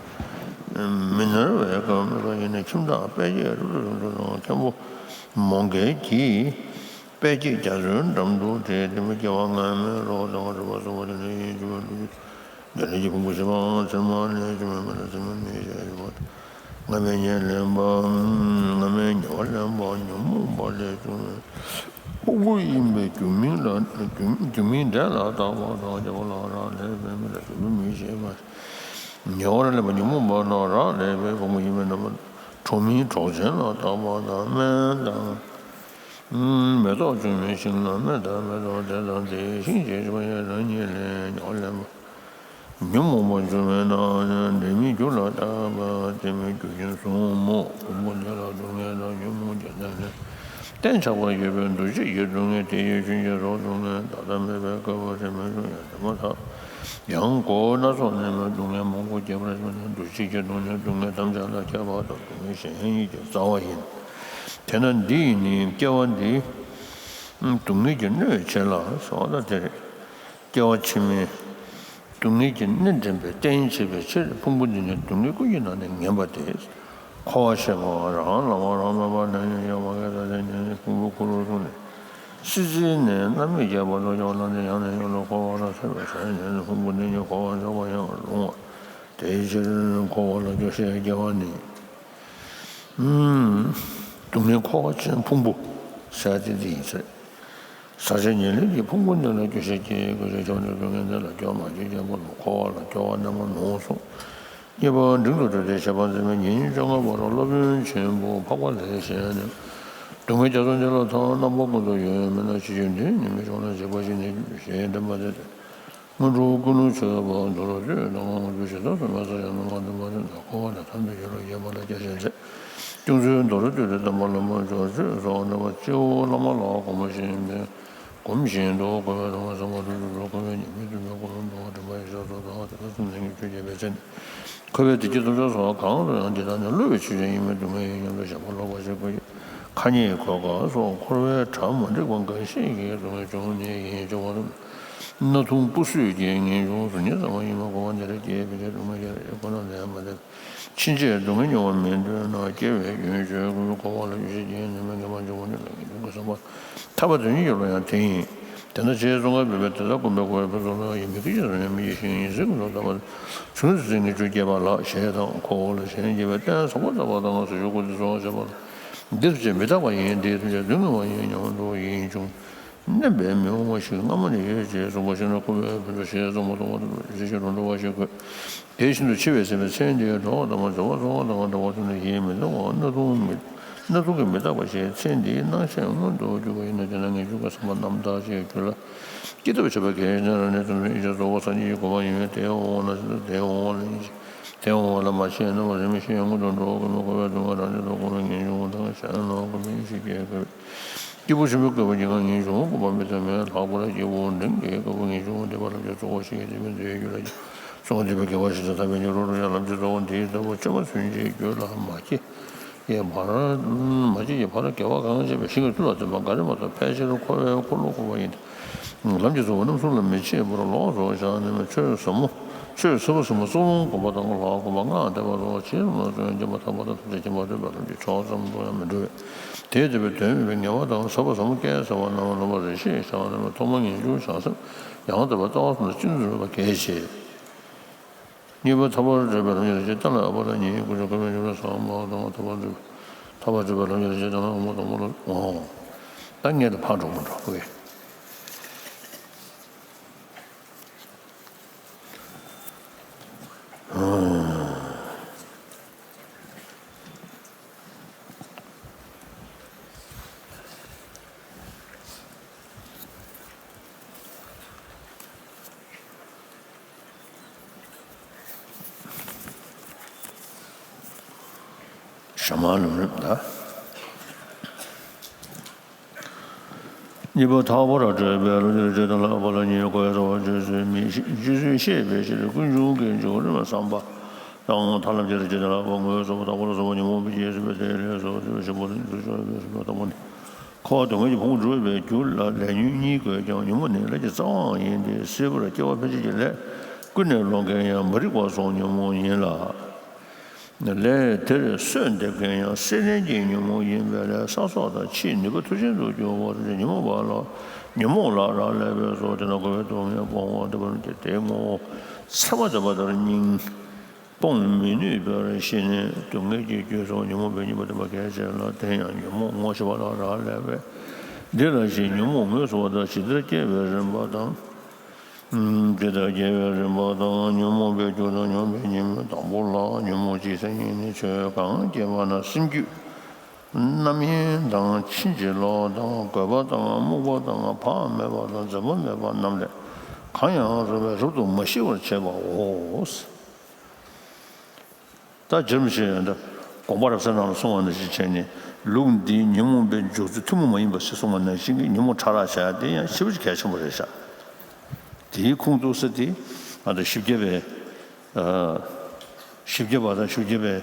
མི་ནར་བའི་སྐབས་མེད་པ་ཡིན་ན། ཁྱིམ་བདག་དཔལ་སྐྱེས་རབ་ཏུ་དབྱུང་ཕྱུག་དང་མཁན་པོ་མོའུ་འགལ་གྱིས་དཔལ་སྐྱེས་རྒྱ་མཚོའི་འགྲམ་དུ་བྲིས་ཏེ་མི་སྐྱེ་བ་སྔ་མའི་བློ་དང་སྒྲུབ་པ་གསུངས་པ་དེ་ནི་ཡིན་གྱི་བའི་ལུགས་ཉེར་ལེན་གྱི་ཕུང་པོ་བཞི་པའང་ཚེར་མ་ནས་ཆུ་མེད་མེ་ལ་ཚེར་མ་མེད་ཞེས་ཡོད་པ་དང་། སྔ་མའི་ཉེར་ལེན་པ། སྔ་མའི་ཉེ་བར་ལེན་པ་ཉོན་མོངས་པ་ལས་བྱུང་བའི་ཕུང་པོ་ཡིན་པས་རྒྱུ་མིན་ལ་རྒྱུ་རྒྱུ་མིན་འབྲས་ལ་བཏགས་པ་དང་། སྐྱེ་བོ་ལ་རག་ལས་པའི་མི་ལ་རྒྱུ་མིན་མིན་ཞེས་པ། ཉེ་བར་ལེན་པ་ཉོན་མོངས་པ་དང་རག་ལས་པའི་ཕུང་པོ་ཡིན་པས་ན། གྲོགས་མིན་གྲོགས་ཅན་ལ་བཏགས་པ་དང་། སྨན་དང་། མེ་ཏོག་བྱུང་བའི་ཤིང་ལ་སྨན་དང་མེ་ཏོག་དེ་དང་དེའི་ཤིང་ཞེས་བྱ་བ་ཡང་རང་ཉིད་ལས་ཉོན་མོངས་པ་འབྱུང་བས་ན། འབྲས་མིན་རྒྱུ་ལ་བཏགས་པ་སྟེ་མིན་རྒྱུ་ཡིན་གསུངས་མོད། ཕུང་པོ་འདི་ལ་སྡུག་བསྔལ་དང་ཉོན་མོངས་ཀྱི་གནས་ལས་གཏན་ཆགས་པ་ཡོད་པས་འདུ་བྱེད་ཀྱི་སྡུག་བསྔལ་དེ་ཡི་རྒྱུན་གྱི་རོ་སྡུག་བསྔལ་ད་ལྟ་མེད་པའི་སྐབས་སུ་མི་འབྱུང་ཡང་དེ་མ་ཐག་ཡང་འཁོར་བ་སྣ་ཚོགས་ནས་མི་སྡུག་བསྔལ་མང་པོ་སྐྱེ་བར་འགྱུར་ནས་འདུ་བྱེད་ཀྱི་སྡུག་བསྔལ་སྡུག་བསྔལ་ཐམས་ཅད་ལ་ཁྱབ་པ་དང་སྡུག་བསྔལ་གཞན་ཉིད་ཀྱི་རྩ་བ་ཡིན། དེས་ན་འདི་ཡིས་ནི་སྐྱེ་བ་འདི་སྡུག་བསྔལ་གྱི་གནོད་བྱེད་ལ་ཟེར་བ་ལ་དེར། སྐྱེ་བ་ཕྱི་མའི་སྡུག་བསྔལ་གྱི་གནོད་འདྲེན་པའི་རྟེན་བྱེད་པའི་ཕྱིར་ཕུང་པོ་འདི་ནི་སྡུག་བསྔལ་ཀུན་གྱི་ནང་ནས་ངན་པ་སྟེ། འཁོར་བ་ཞེས་པ་རང་ལ་བ་རང་མེད་པ་ནས་ཡང་ཡང་མ་གས་ད་དེ་ཉིད་ནི་ཕུང་པོའི་འཁོར་ལོ་བཟུང་ནས་སྲིད་རྩེ་ནས་མནར་མེད་རྒྱས་པ་དང་ཡང་ན་དེ་ཡང་ནས་ཡང་དུ་འཁོར་བ་ལ་སོན་པའི་ཆ་ནས་ཕུང་པོ་འདི་ཉིད་འཁོར་བ་འཇོག་པ་ཡང་རུང་བ། དེའི་ཕྱིར་འཁོར་བ་ལ་སྐྱོ་ཤས་སྐྱེ་བ་ནི། སྡུག་བསྔལ་འཁོར་བ་ཅན་ཕུང་པོ་ཟེར་ཏེ་འདི་ཡིན་ཟེར། ཟག་བཅས་ཉེར་ལེན་གྱི་ཕུང་པོ་འདི་ལ་སྐྱོ་ཤས་སྐྱེ་དགོས་པའི་ཕྱོགས་ནས་སྡུག་བསྔལ་འདི་ལ་སྐྱོ་མ་སྐྱེ་རྒྱལ་པོ་ལ་འཁོར་བ་ལ་སྐྱོ་བ་རྣམ་པར་མི་འོང་གསུངས། གཉིས་པ་འབྲིང་དུ་བསྡུས་ཏེ་བཤད་པ་མཛད་པའི་ཉིན་བཅོ་ལྔ་པ་རུ་སློབ་དཔོན་ཆེན་པོ་འཕགས་པ་ལས་བཤད་ནས། སྡུག་བསྔལ་རྒྱ་མཚོ་འདི་ལ་མཐའ་རྣམ་པ་ཀུན་ཏུ་ཡོད་མིན་ན། ཕྱི་ཆོས་འདི་ནི་མི་ཆོག་ན་བྱེད་པ་ཞིག་ནི་ཞེས་འདི་མ་ཟད་དེ། སྔོན་འགྲོ་ཀུན་སློང་ཆོས་པ་མདོར་བསྡུས་དང་དབང་པོའི་ཞེ་སྡང་དུ་མ་ཟག་ཡང་ན་མ་དུ་མ་དུ་ན་འཁོར་བ་ལ་ཐར་འདོད་ཡོད་ལ་ཡོད་པ་ལ་སྐྱ་ཞེས་མཛད། སྐྱོང་ཚུལ་མདོར་བསྡུས་ཏེ་བསྟན་པ་བླ་མ་སྦྱོར་ཚུལ་སོགས་འདྲ་བ་སྤྱི་བོ་བླ་མ་ལ་སྒོམ་པ་ཞིག་ཡིན་པས། སྒོམ་བཞིན་དུ་འཁོར་བའི་སྡུག་བསྔལ་བསམ་པ་སྒྲུབ་སྒྲུབ་ལ་འཁོར་བའི་ཉེས་དམིགས་བསྟོད་པའི་སྐོར་ལ་འདུལ་བ་དྲན་པ་ཡི་ཞབས་སུ་བདག་དེ་ལ་སེམས་ལྡན་གྱི་ཆོས་བྱེད་པའི་ཚེ་ནི། འཁོར་བའི་བདེ་སྐྱིད་ཐོབ་བྱ་སོགས་གང་དུ་ཡང་འདི་དག་ནི་བསླུ་བའི་ཆོས་ཅན་ཡིན་པས་སྡུག་བསྔལ་ཡིན་སྙམ་དུ་བྱམས་པ་ལོག་པར་བྱེད་དགོས་ཀྱི། ཁ་ཉེས་ཁོལ་ཁ་སོགས་འཁོར་བའི་གྲངས་མ་འགྲིག་པ་འགའ་ཞིག་གིས་སྡུག་བསྔལ་བྱུང་ནི་ཡིན་ཅེས་པ་དང་། སྣ་ཐུང་སྤུ་སོད་ཀྱི་ངེས་འབྱུང་སོགས་ཉིད་ཙམ་པ་ཡིན་པ་གོ་བ་འདི་ལ་སྐྱེས་པའི་ཕྱིར་སྡུག་བསྔལ་སྐྱེ་རེ་ཁོ་ན་ལས་མ་འདས། ཕྱིན་ཆད་སྡུག་བསྔལ་མྱོང་བ་མི་འདོད་ན། སྐྱེ་བའི་རྒྱུན་གཅོད་དགོས། འཁོར་བ་ལ་ཡུལ་ཤེས་ཀྱི་ནུས་མེད་ངེས་པར་འབྱུང་བ་ཉིད་ལ་ངེས་འབྱུང་གི་བསམ་པ་ཐར་པ་དོན་གཉེར་གྱི་བློ་ཡང་དེ་ཡིན། དེ་ལྟར་བྱས་ཙོང་ཁའི་བུ་དཔེ་དེ་ལྟར་བསྒོམས་པས་གོ་བའི་ཕུན་ཚོགས་ལ་ཡང་མི་སྐྱེ་ཞིང་ཟད་མི་ཤེས་ཀྱང་ཡིད་སྲིད་ཀྱི་ཚོགས་ཐར་པ་བྱུང་ཚུལ་ཟད་ངེས་འབྱུང་སྐྱེས་པ་ལགས་ཞེས་དང་། འཁོར་བ་ལ་ཞེན་བགྱིས་པའི་རྟེན་བཟང་པོ་བསགས་པ་དང་ཟས་བཅུད་བཀོལ་ཏེ་གསོལ་བ་བྱས་པ་ལ། འདིར་བཅས་མི་རྟག་པ་ཡིན། འདིའི་ཐམས་ཅད་སྡུག་བསྔལ་བ་ཡིན་སྙམ་དུ་ཡིད་འབྱུང་། མནན་པས་མི་འོང་བ་ཞིག་སྔ་མོ་ནས་ཡོད་ཅེས་གསུངས་པ་ཤེས་ན། འཁོར་བའི་ཕུན་ཚོགས་ཞེས་བསམ་བློ་གཏོང་བ་དང་། ཇི་ཞིག་ཏུ་འགྲོ་བ་ཞིག་དགོས། དེ་བཞིན་དུ་འཆི་བའི་ཚེ་ནི་ཚེ་འདིའི་གྲོགས་དམ་པ་བྱ་བ་གསོལ་བ་དང་འདྲ་བར་གྱུར་ནས་ཡིད་མི་གཏོང་བ། སྣ་ཐུང་མི་སྣ་ཐུང་གི་མི་རྟག་པ་ཞེས་ཚེ་འདིའི་སྣང་ཤས་མངོན་དུ་གྱུར་པ་ཡིན་ན། དེས་ན་ངེས་འབྱུང་གི་བསམ་པ་རྣམ་དག་ཅེས་གྱུར་ལ། སྐྱེ་ཐབས་བྱེད་པ་གལ་ཆེ་ན་ནི་དེ་ཚོ་ཡིན་ཞེས་རྫོགས་པ་སངས་རྒྱས་ཀྱི་གོ་འཕང་ཡིན་པས། དེའི་དབང་ལ་དེའི་དབང་ལ་ཡིན་ཞེས། དེའི་དབང་ལ་མ་ཤེས་ན་བ་རིམ་བཞིན་མངོན་དུ་འགྲོ་དགོས་མོད། འཁོར་བའི་སྡུག་བསྔལ་རང་བཞིན་དུ་བསྒོམས་ནས་ངེས་འབྱུང་དང་གཞན་ལ་གོམས་པའི་ཡེ་ཤེས་སྐྱེ་དགོས། སྐྱེས་བུ་ཆེན་པོའི་བཀོད་པ་ཉིད་ཀྱང་ངེས་འབྱུང་བསྒོམ་པ་མི་ཚད་མེད། ལྷག་པར་སྐྱེས་བུ་འབྲིང་གི་བཀོད་པ་ངེས་འབྱུང་སྡིག་པ་ལམ་གྱི་རྫོགས་པ་ཞིག་གི་སྡིག་པའི་མཛད་རྒྱུ་ལ་སོགས་སྡིག་པའི་དགེ་བ་ཞིག་དང་ཐར་པའི་ཉེ་རུ་རོ་ཡང་ལམ་གྱི་རྫོགས་པ་འདིའི་ལྟ་བ་ཆོས་པ་ཚུན་ཆད་རྒྱུད་ལ་མ་སྐྱེས་ཡས་བར། མ་སྐྱེས་ཀྱི་བར་དགེ་བ་གང་བྱས་པའི་ཞིང་གི་མཐུ་ལ་བརྟེན་པ་འགའ་རེ་མ་གཏོགས་ཕལ་ཆེར་འཁོར་བའི་འཁོར་ལོ་བསྐོར་བ་ཡིན་ཏེ། ལམ་གྱི་རྫོགས་པ་རྣམ་གསུམ་ལ་མི་ཕྱེད་པར་ལོགས་སུ་བཞག་ནས། ཆོས་ཟབ་མོ། ཆོས་ཟབ་པོ་ཟབ་མོ་གཙུག་ལུང་སྒོམ་པ་དང་། ལྷ་སྒོམ་པ་སྔགས་བཟླས་པ་སོགས་ཇི་ཙམ་ལ་བརྩོན་ཀྱང་མ་ཐག་པ་དང་ཐམས་ཅད་མཁྱེན་པ་ཐོབ་པའི་ལམ་གྱི་མཆོག་ཙམ་དུ་ཡང་མི་འགྲོ་བས། དེས་བསྟན་པའི་དོན་མེད་པའི་ངལ་བ་དང་། ཟབ་པ་ཟབ་མོ་སྐད་གསལ་བ་རྣམས་ལ་ལོག་པར་རེ་ཞིག་བཞག་ནས། ཐོག་མར་ངེས་འབྱུང་བྱང་སེམས་ཡང་དག་པའི་ལྟ་བ་གསུམ་དང་གཅིག་ཏུ་འདྲེས་པ་གལ་ཆེ། གཉིས་པ་ཐར་པར་བགྲོད་པའི་ལམ་གྱི་རིགས་ཀྱི་གཏན་ལ་དབབ་པ་ལ་གཉིས། ཀུན་རྫོབ་དགོས་པའི་ཉེས་པ་བསམ་པ་དང་། ཐར་པར་བགྲོད་ཐར་པར་བགྲོད་པའི་ལམ་གྱི་རིགས་ཀྱི་གཏན་ལ་དབབ་པ་དང་པོ་ལ། འོ། ད་ངས་ད་ཕར་འགྲོ་མ་འགྲོ་བས། ཞྭ་དམར་ལམ་རིམ་ད། གཉིས་པ་ཐར་པར་བགྲོད་པའི་ལམ་གྱི་རིགས་ཀྱི་གཏན་ལ་དབབ་པ་ལ་གཉིས། འཁོར་བའི་ཚོགས་པ་བཅུ་གསུམ་མི་ཤེས། བཅུ་གསུམ་ཤེས་པའི་ཕྱིར་ཀུན་འབྱུང་གི་འཇུག་རིམ་བསམ་པ་དང་། ཐར་ལམ་གྱི་རིགས་ཀྱི་གཏན་ལ་དབབ་པ་དངོས་སུ་བདག་པོ་ལ་སོགས་པ་ཉོན་མོངས་པའི་རྐྱེན་སེལ་བའི་ཐབས་ལ་སོགས་པ་ཞིབ་པོ་ཞིབ་པོ་ཞིབ་པོ་ཞིབ་པོ་ལྟ་བུ་ནི། འཁོར་བ་སྡུག་བསྔལ་གྱི་ཕུང་པོ་འདྲུད་པའི་རྒྱུ་ལ་ལས་ཉོན་གཉིས་དགོས་ཀྱང་། ཉོན་མོངས་ནི་ལས་ཀྱི་རྩ་བའང་ཡིན་ཏེ། སྲིད་པར་སྐྱེ་བ་ཕལ་ཆེར་གྱི་ལས་ཀུན་ནས་སློང་མཁན་ཡང་མ་རིག་པ་སོགས་ཉོན་མོངས་ཡིན་ལ། ལས་དེར་གསོས་འདེབས་མཁན་ཡང་སྲེད་ལེན་གྱི་ཉོན་མོངས་ཡིན་པས། ལས་བསགས་སྲོག་དང་ཕྱིའི་ནུས་པ་མཐུ་ཅན་དུ་གྱུར་པ་དེ་ཉོན་མོངས་པ་ལ་ཉོན་མོངས་ལ་རག་ལས་པས་སོ། དེས་ན་འཁོར་བའི་སྡུག་བསྔལ་སྤོང་བ་འདི་པར་བྱེད་དེ། ངོ་བོ་ཚེར་མ་ལྡན་པ་ལྟར་སྙིང་སྤོང་མི་ནུས་པར་ཤི་ནས་སྡུག་བསྔལ་གྱི་རྒྱུ་སོགས་ཉོན་མོངས་པའི་གཉེན་པོ་ལྡན་པ་གལ་ཆེ་ལ། དེ་ཡང་ཉོན་མོངས་ངོ་ཤེས་པ་ལ་རག་ལས་པས། འདི་ལ་ཞེས་ཉོན་མོངས་ངོས་བཟུང་བ་དང་། ཇི་ལྟར་སྐྱེ་བའི་རིམ་པ་དང་། ཇི་ལྟར་སྐྱེ་བའི་རིམ་པ་དང་། ཉོན་མོངས་པའི་རྒྱུ་དང་ཉོན་མོངས་པའི་ཉེས་དམིགས། དང་པོ་ལ་ཉོན་མོངས་སྤྱིའི་མཚན་ཉིད་ནི། ཆོས་གང་སྐྱེས་པ་ན་སེམས་རྒྱུད་རྣམ་གཡེང་དང་ཕྱིན་ཅི་ལོག་དང་། རྒོད་པ་དང་སྨུག་པ་དང་། བག་མེད་པ་དང་། འཛིན་པ་མེད་པ་རྣམས་ལས་གང་ཡང་རུང་བས་རབ་ཏུ་མ་ཞི་བར་བྱེད་པའོ། ད་རྗེ་རིན་པོ་ཆེས་ཡང་ད་དགོངས་པ་རབ་གསལ་ནང་ལ་གསུངས་པ་ནང་བཞིན་བྱས་ནས། ལུགས་འདིའི་ཉོན་མོངས་པའི་འཇོག་ཚུལ་ཐུན་མོང་མ་ཡིན་པ་ཞེས་གསུངས་པ་ནང་བཞིན་གྱི་ཉོན་མོངས་ཕྲ་རགས་བྱ་ཡ་དེ་ཡང་ཞེ་པོ་ཅིག་གལ་ཆེན་པོ་རེད་ཤག། དེའི་ཁུངས་གཏུགས་ས་དེ་ང་ཚོ་བཞི་བརྒྱ་པའི་ཨ་བཞི་བརྒྱ་པ་དང་བཞི་བརྒྱ་པའི་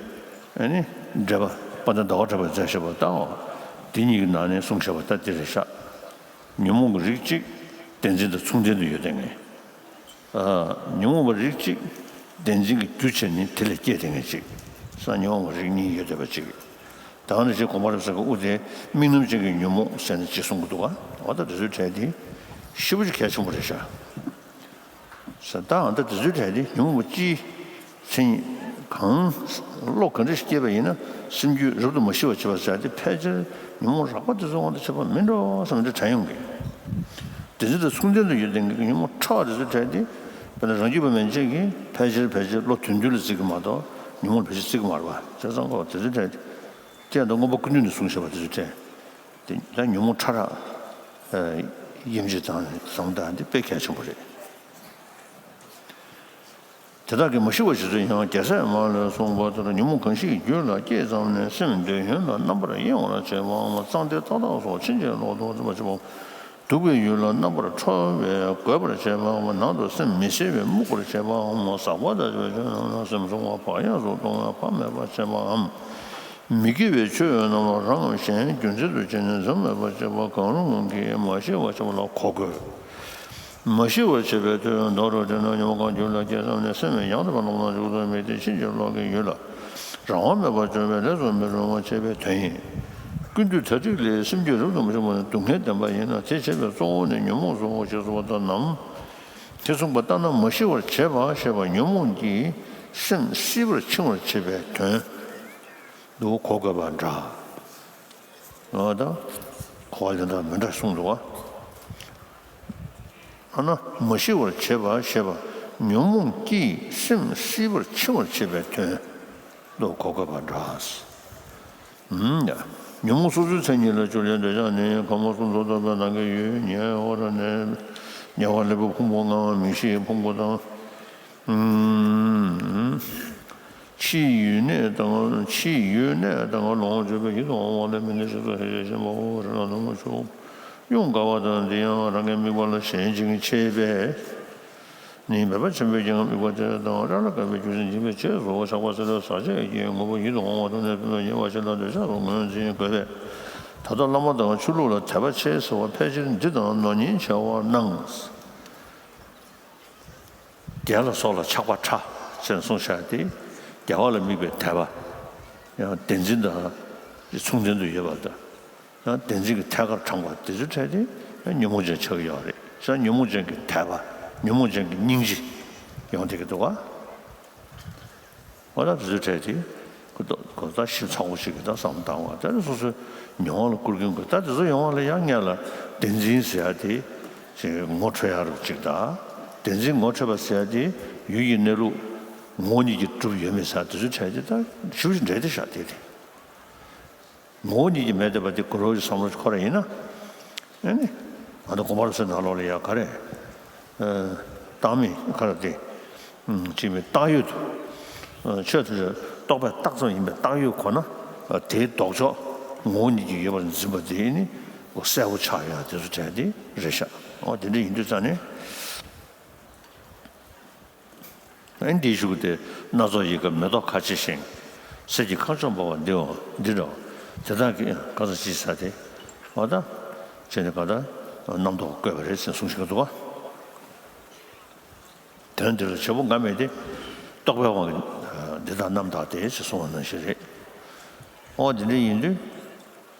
ཨ་ནི་འགྲེལ་པ། དཔལ་ལྡན་ཟླ་བ་གྲགས་པའི་མཛད་བཞག་པ་ལྟ་བ། དེ་གཉིས་ཀྱི་ནང་ནས་གསུངས་བཞག་པ་ལྟ་དེ་རེད་ཤག། ཉོན་མོངས་ཀྱི་རིགས་གཅིག་བདེན་འཛིན་དང་མཚུངས་ལྡན་དུ་ཡོད་བསྡད་མཁན། ཨ་ཉོན་མོངས་པ་རིགས་གཅིག་བདེན་འཛིན་གྱི་རྒྱུ་བྱས་ནས་དེ་ལས་སྐྱེས་བསྡད་མཁན་གཅིག། ས་ཉོན་མོངས་པ་རིགས་གཉིས་ཡོད་བསྡད་པ་གཅིག། ད་ནི་ཅིག་དགོངས་པ་རབ་གསལ་གྱི་དབུ་དེ་དམིགས་རྣམ་ཅན་གྱི་ཉོན་མོངས་ཟེར་ནས་ཅིག་གསུང་གི་འདུག་ག། འོ་ད་དེ་ཚོའི་གྲས་དེ་ཞེ་པོ་ཅིག་གལ་ཆེན་པོ་རེད་ཤག། ས་ད་ཨ་ད་དེ་ཚོའི་གྲས་དེ་ཉོན་མོངས་པ་སྤྱིའི་མཚན་ཉིད་གང་བློ་ག་འདྲ་ཞིག་སྐྱེས་པ་ཡིན་ན་སེམས་རྒྱུད་རབ་ཏུ་མ་ཞི་བར་བྱེད་པ་ཟེར་དེ་ཕལ་ཆེར་ཉོན་མོངས་རགས་པ་དེ་ཚོའི་དབང་དུ་བྱས་པ་མིན་འགྲོ་བསམ་འདྲ་དྲན་ཡོང་གི། དེ་ཚོ་དང་མཚུངས་ལྡན་དུ་ཡོད་དེ་ཉོན་མོངས་ཕྲ་བ་དེ་ཚོའི་གྲས་དེ་དཔེར་ན་རང་རྒྱུད་པ་མན་ཆད་ཀྱིས་ཕལ་ཆེར་ཕལ་ཆེར་བློ་དོན་བདུན་ལ་བརྩི་གི་མ་གཏོགས་ཉོན་མོངས་ཕལ་ཆེར་བརྩི་གི་མ་རེད་པ། བྱས་ཙང་ཁོ་དེ་ཚོའི་གྲས་དེ་དེ་ཡང་ད་མངོན་པ་ཀུན་བཏུས་ནས་གསུངས་བཞག་པ་དེ་ཚོའི་གྲས་དེ་ད་ཉོན་མོངས་ཕྲ་རགས་དབྱེ་འབྱེད་དང་བཟང་དང་དེ་དཔེ་གལ་ཆེན་པོ་རེད། དེ་དག་གི་མ་ཞི་བ་ཞེས་ཚོལ་ཡང་རྒྱལ་སྲས་མ་ལས་གསུངས་པ་ལྟར། ཉོན་མོངས་གང་ཞིག་རྒྱུད་ལ་སྐྱེས་ཙམ་ནས། སེམས་འདོད་ཡོན་ལ་རྣམ་པར་གཡེང་བར་བྱེད་པའམ། གཙང་སྟེ་ཏག་ཏག་སོགས་ཕྱིན་ཅི་ལོག་ཏུ་འཛིན་པར་བྱེད་པའམ། སྡུག་པའི་ཡུལ་ལ་རྣམ་པར་འཕྲོ་བས་རྒོད་པར་བྱེད་པའམ། ནང་དུ་སེམས་མི་གསལ་བས་རྨུགས་པར་བྱེད་པའམ། ཟག་པ་དང་བཅས་པའི་ཆོས་རྣམས་ལ་སེམས་བཟུང་བ་བག་ཡངས་སུ་གཏོང་བས་བག་མེད་པར་བྱེད་པའམ། མི་དགེ་བའི་ཆོས་རྣམས་ལ་རང་ངམ་གཞན་རྒྱུ་མཚན་དུ་བྱས་ནས་འཛིན་མེད་པར་བྱེད་པ་གང་རུང་གིས་མ་ཞི་བར་བྱེད་པ་ལ་གོ་དགོས། མ་ཞི་བར་བྱེད་པའི་དོན། མདོར་དྲིལ་ན་ཉོན་མོངས་གང་རྒྱུད་ལ་སྐྱེས་ཙམ་ནས་སེམས་ཡང་དག་པར་རློམ་ན་འཇུག་ཏུ་མེད་དེ། ཕྱིན་ཅི་ལོག་གི་ཡུལ་ལ་རང་དབང་མེད་པར་འཇོག་པའི་ལས་སུ་མི་རུང་བར་བྱེད་པའི་དོན་ཡིན། ཀུན་བཏུས་ད་དྲག་ལས་སེམས་རྒྱུད་རབ་ཏུ་མ་ཞི་བ་ནི་སྡུག་བསྔལ་བདེན་པ་ཡིན་ན། དེ་བྱེད་པའི་གཙོ་བོ་ནི་ཉོན་མོངས་སོ་ཞེས་གསུངས་པ་ལྟར་ནམ། དེ་གསུངས་པ་ལྟར་ན་མ་ཞི་བར་བྱེད་པ་ཞེས་པ་ཉོན་མོངས་ཀྱིས་སེམས་བསིལ་བར་འཆིང་བར་བྱེད་པའི་དོན་དུ་གོ་དགོས་པ་འདྲ། ཨ་ད། གོ་བ་དེ་འདྲ་མི་འདྲ་གསུངས་འདུག་བ། ཨ་ན་མ་ཞི་བར་བྱེད་པ་ཞེས་པ་ཉོན་མོངས་ཀྱིས་སེམས་བསིལ་བར་འཆིང་བར་བྱེད་པའི་དོན་དུ་གོ་དགོས་པ་འདྲ། ཨུམ། ཡ། ཉོན་མོངས་སོ་སོའི་མཚན་ཉིད་ལ་སྤྱོད་ལས་འདོད་ཆགས་ནི། ཁམས་གསུམ་དུ་གཏོགས་པའི་ནམ་མཁའི་ཡུལ་ཉེ་བར་གནས། ཉེ་བར་གནས་པའི་ཕུང་པོ་ལྔ་མིག་ཤེས་ཕུང་པོ་དང་། ཨུམ། ཕྱིའི་ཡུལ་གནས་དང་། ཕྱིའི་ཡུལ་གནས་དང་ལོངས་སྤྱོད་པའི་ཡིད་དུ་འོང་བ་ལ་དམིགས་ནས་ཞིབ་ཏུ་ཧྲིལ་ཞིང་ཞིབ་པོ་རེ་ལ་ནུ་མོ་ཆུ་ཡུངས་དགའ་བ་དང་། འདི་ཡང་རང་གི་དམིགས་པ་ལ་ཞེན་ཅིང་འཆད་པས་ནི། མོས་པ་ཆེན་པོས་ཀྱང་དམིགས་པ་དེ་དང་ར་ལ་དགའ་བའི་རྒྱུ་མཚན་འབྱིན་པའི་རྗེས་སུ་ཆགས་པ་སེལ་བའི་ཟག་བཅས་ཀྱི་དངོས་པོ་ཡིད་དུ་འོང་བ་དང་ནི་ཕུང་པོ་ཉེ་བར་ཞི་ལ་འདོད་ཆགས་སུ་ངོས་འཛིན་དགོས་པས། ད་ལྟ་བླ་མ་དང་ཆོས་ལུགས་ལ་དད་པ་ཆེ་ཟེར་བ་ཕལ་ཆེར་འདི་དང་ནོར་ཉེན་ཆེ་བར་སྣང་། བདེ་ལ་སོགས་ལ་ཆགས་པ་ཕྲ་ཅེས་གསུངས་བཞག་སྟེ། བདེ་བ་ལ་དམིགས་པའི་དད་པ་ཡང་བདེན་འཛིན་དང་མཚུངས་ལྡན་དུ་ཡོད་པ་དང་། ཡང་བདེན་འཛིན་གྱི་ཐད་ཀར་དྲངས་པ་དེ་ཚོའི་གྲས་དེ་ཡང་ཉོན་མོངས་ཅན་ཆགས་ཀྱི་ཡོད་རེད། ཡང་ཉོན་མོངས་ཅན་གྱི་དད་པ། ཉོན་མོངས་ཅན་གྱི་སྙིང་རྗེ་ཡོང་བསྡད་ཀྱི་འདུག་ག་འོ་ད་དེ་ཚོའི་གྲས་དེ་ཁོ་ད་ཁོ་ད་ཞིབ་ཚགས་པོ་ཞིག་གི་ད་བསམ་བློ་བཏང་བ་དེ་ནི་སོ་སོའི་མྱོང་བ་ལ་བསྐུར་མཁན་དགོས། ད་དེ་ཚོ་ཡོང་བ་ལ་ཡང་སྔོན་ལ་བདེན་འཛིན་ཟེར་ཡ་དེ་ཅིག་ངོ་འཕྲོད་ཡ་རུ་ཅིག་ད་བདེན་འཛིན་ངོ་འཕྲོད་པ་ཟེར་ཡ་དེ་ཡུལ་གྱི་གནས་ལུགས་ངོ་བོ་ཉིད་ཀྱིས་གྲུབ་ཡོད་མེད་ཟེར་དེ་ཚོའི་གྲས་དེ་ད་ཞིབ་ཅིག་འདྲེས་ཏེ་བཞག་དེ་དེ། ངོ་བོ་ཉིད་ཀྱིས་མེད་བསྡད་པ་དེ་གུ་རུ་གི་བསམ་བློ་ཁོ་རང་ཡིན་ན། ཨེ་ནི། ང་ཚོ་དགོན་པ་རུ་ཚོའི་ནང་ལོགས་ལ་ཡ་ག་རེ། ཨ། བརྟགས་མིན་ག་རེ་དེ། ཨུམ། ཅིག་མིན་བརྟགས་ཡོད་དུ། ཨ། ཆོས་དེ་རྟོག་པས་བཏགས་ཙམ་ཡིན་པས་བརྟགས་ཡོད་གོ་ན། ཨ། དེའི་ལྡོག་ཕྱོགས་ངོ་བོ་ཉིད་ཀྱིས་ཡོད་པར་འཛིན་པ་དེ་ནི་གསལ་པོ་ཆགས་ཡ་དེ་ཚོ་གྲས་དེ་རེད་ཤག་འོ་དེ་འདྲ་ཡིན་དུས་ཙང་ནས། ཨེ་འདིའི་གཞུག་དེ་སྣ་ཚོགས་ཡི་གེ་མེ་ཏོག་ཁ་ཕྱེ་ཞིང་། གསེར་གྱི་ཁ་མཆོག་འབར་བ་འདི་འོ་འདི་འདྲ། དེ་དག་གིས་ག་ཚོད་ཅི་ཟ་སྟེ། འོ་ད། བྱས་ནས་ག་ད། རྣམ་རྟོག་བཀོད་པ་རེད་ཟེར་གསུངས་བཞིན་འདུག་པ། དོན་འདི་ལ་བྱེད་པོ་འགའ་མེད་དེ། རྟོག་པའི་དབང་གིས་འདི་དག་རྣམ་དག་སྟེ་ཞེས་གསུངས་པ་ནང་བཞིན་རེད། འོ་འདི་འདྲ་ཡིན་དུས།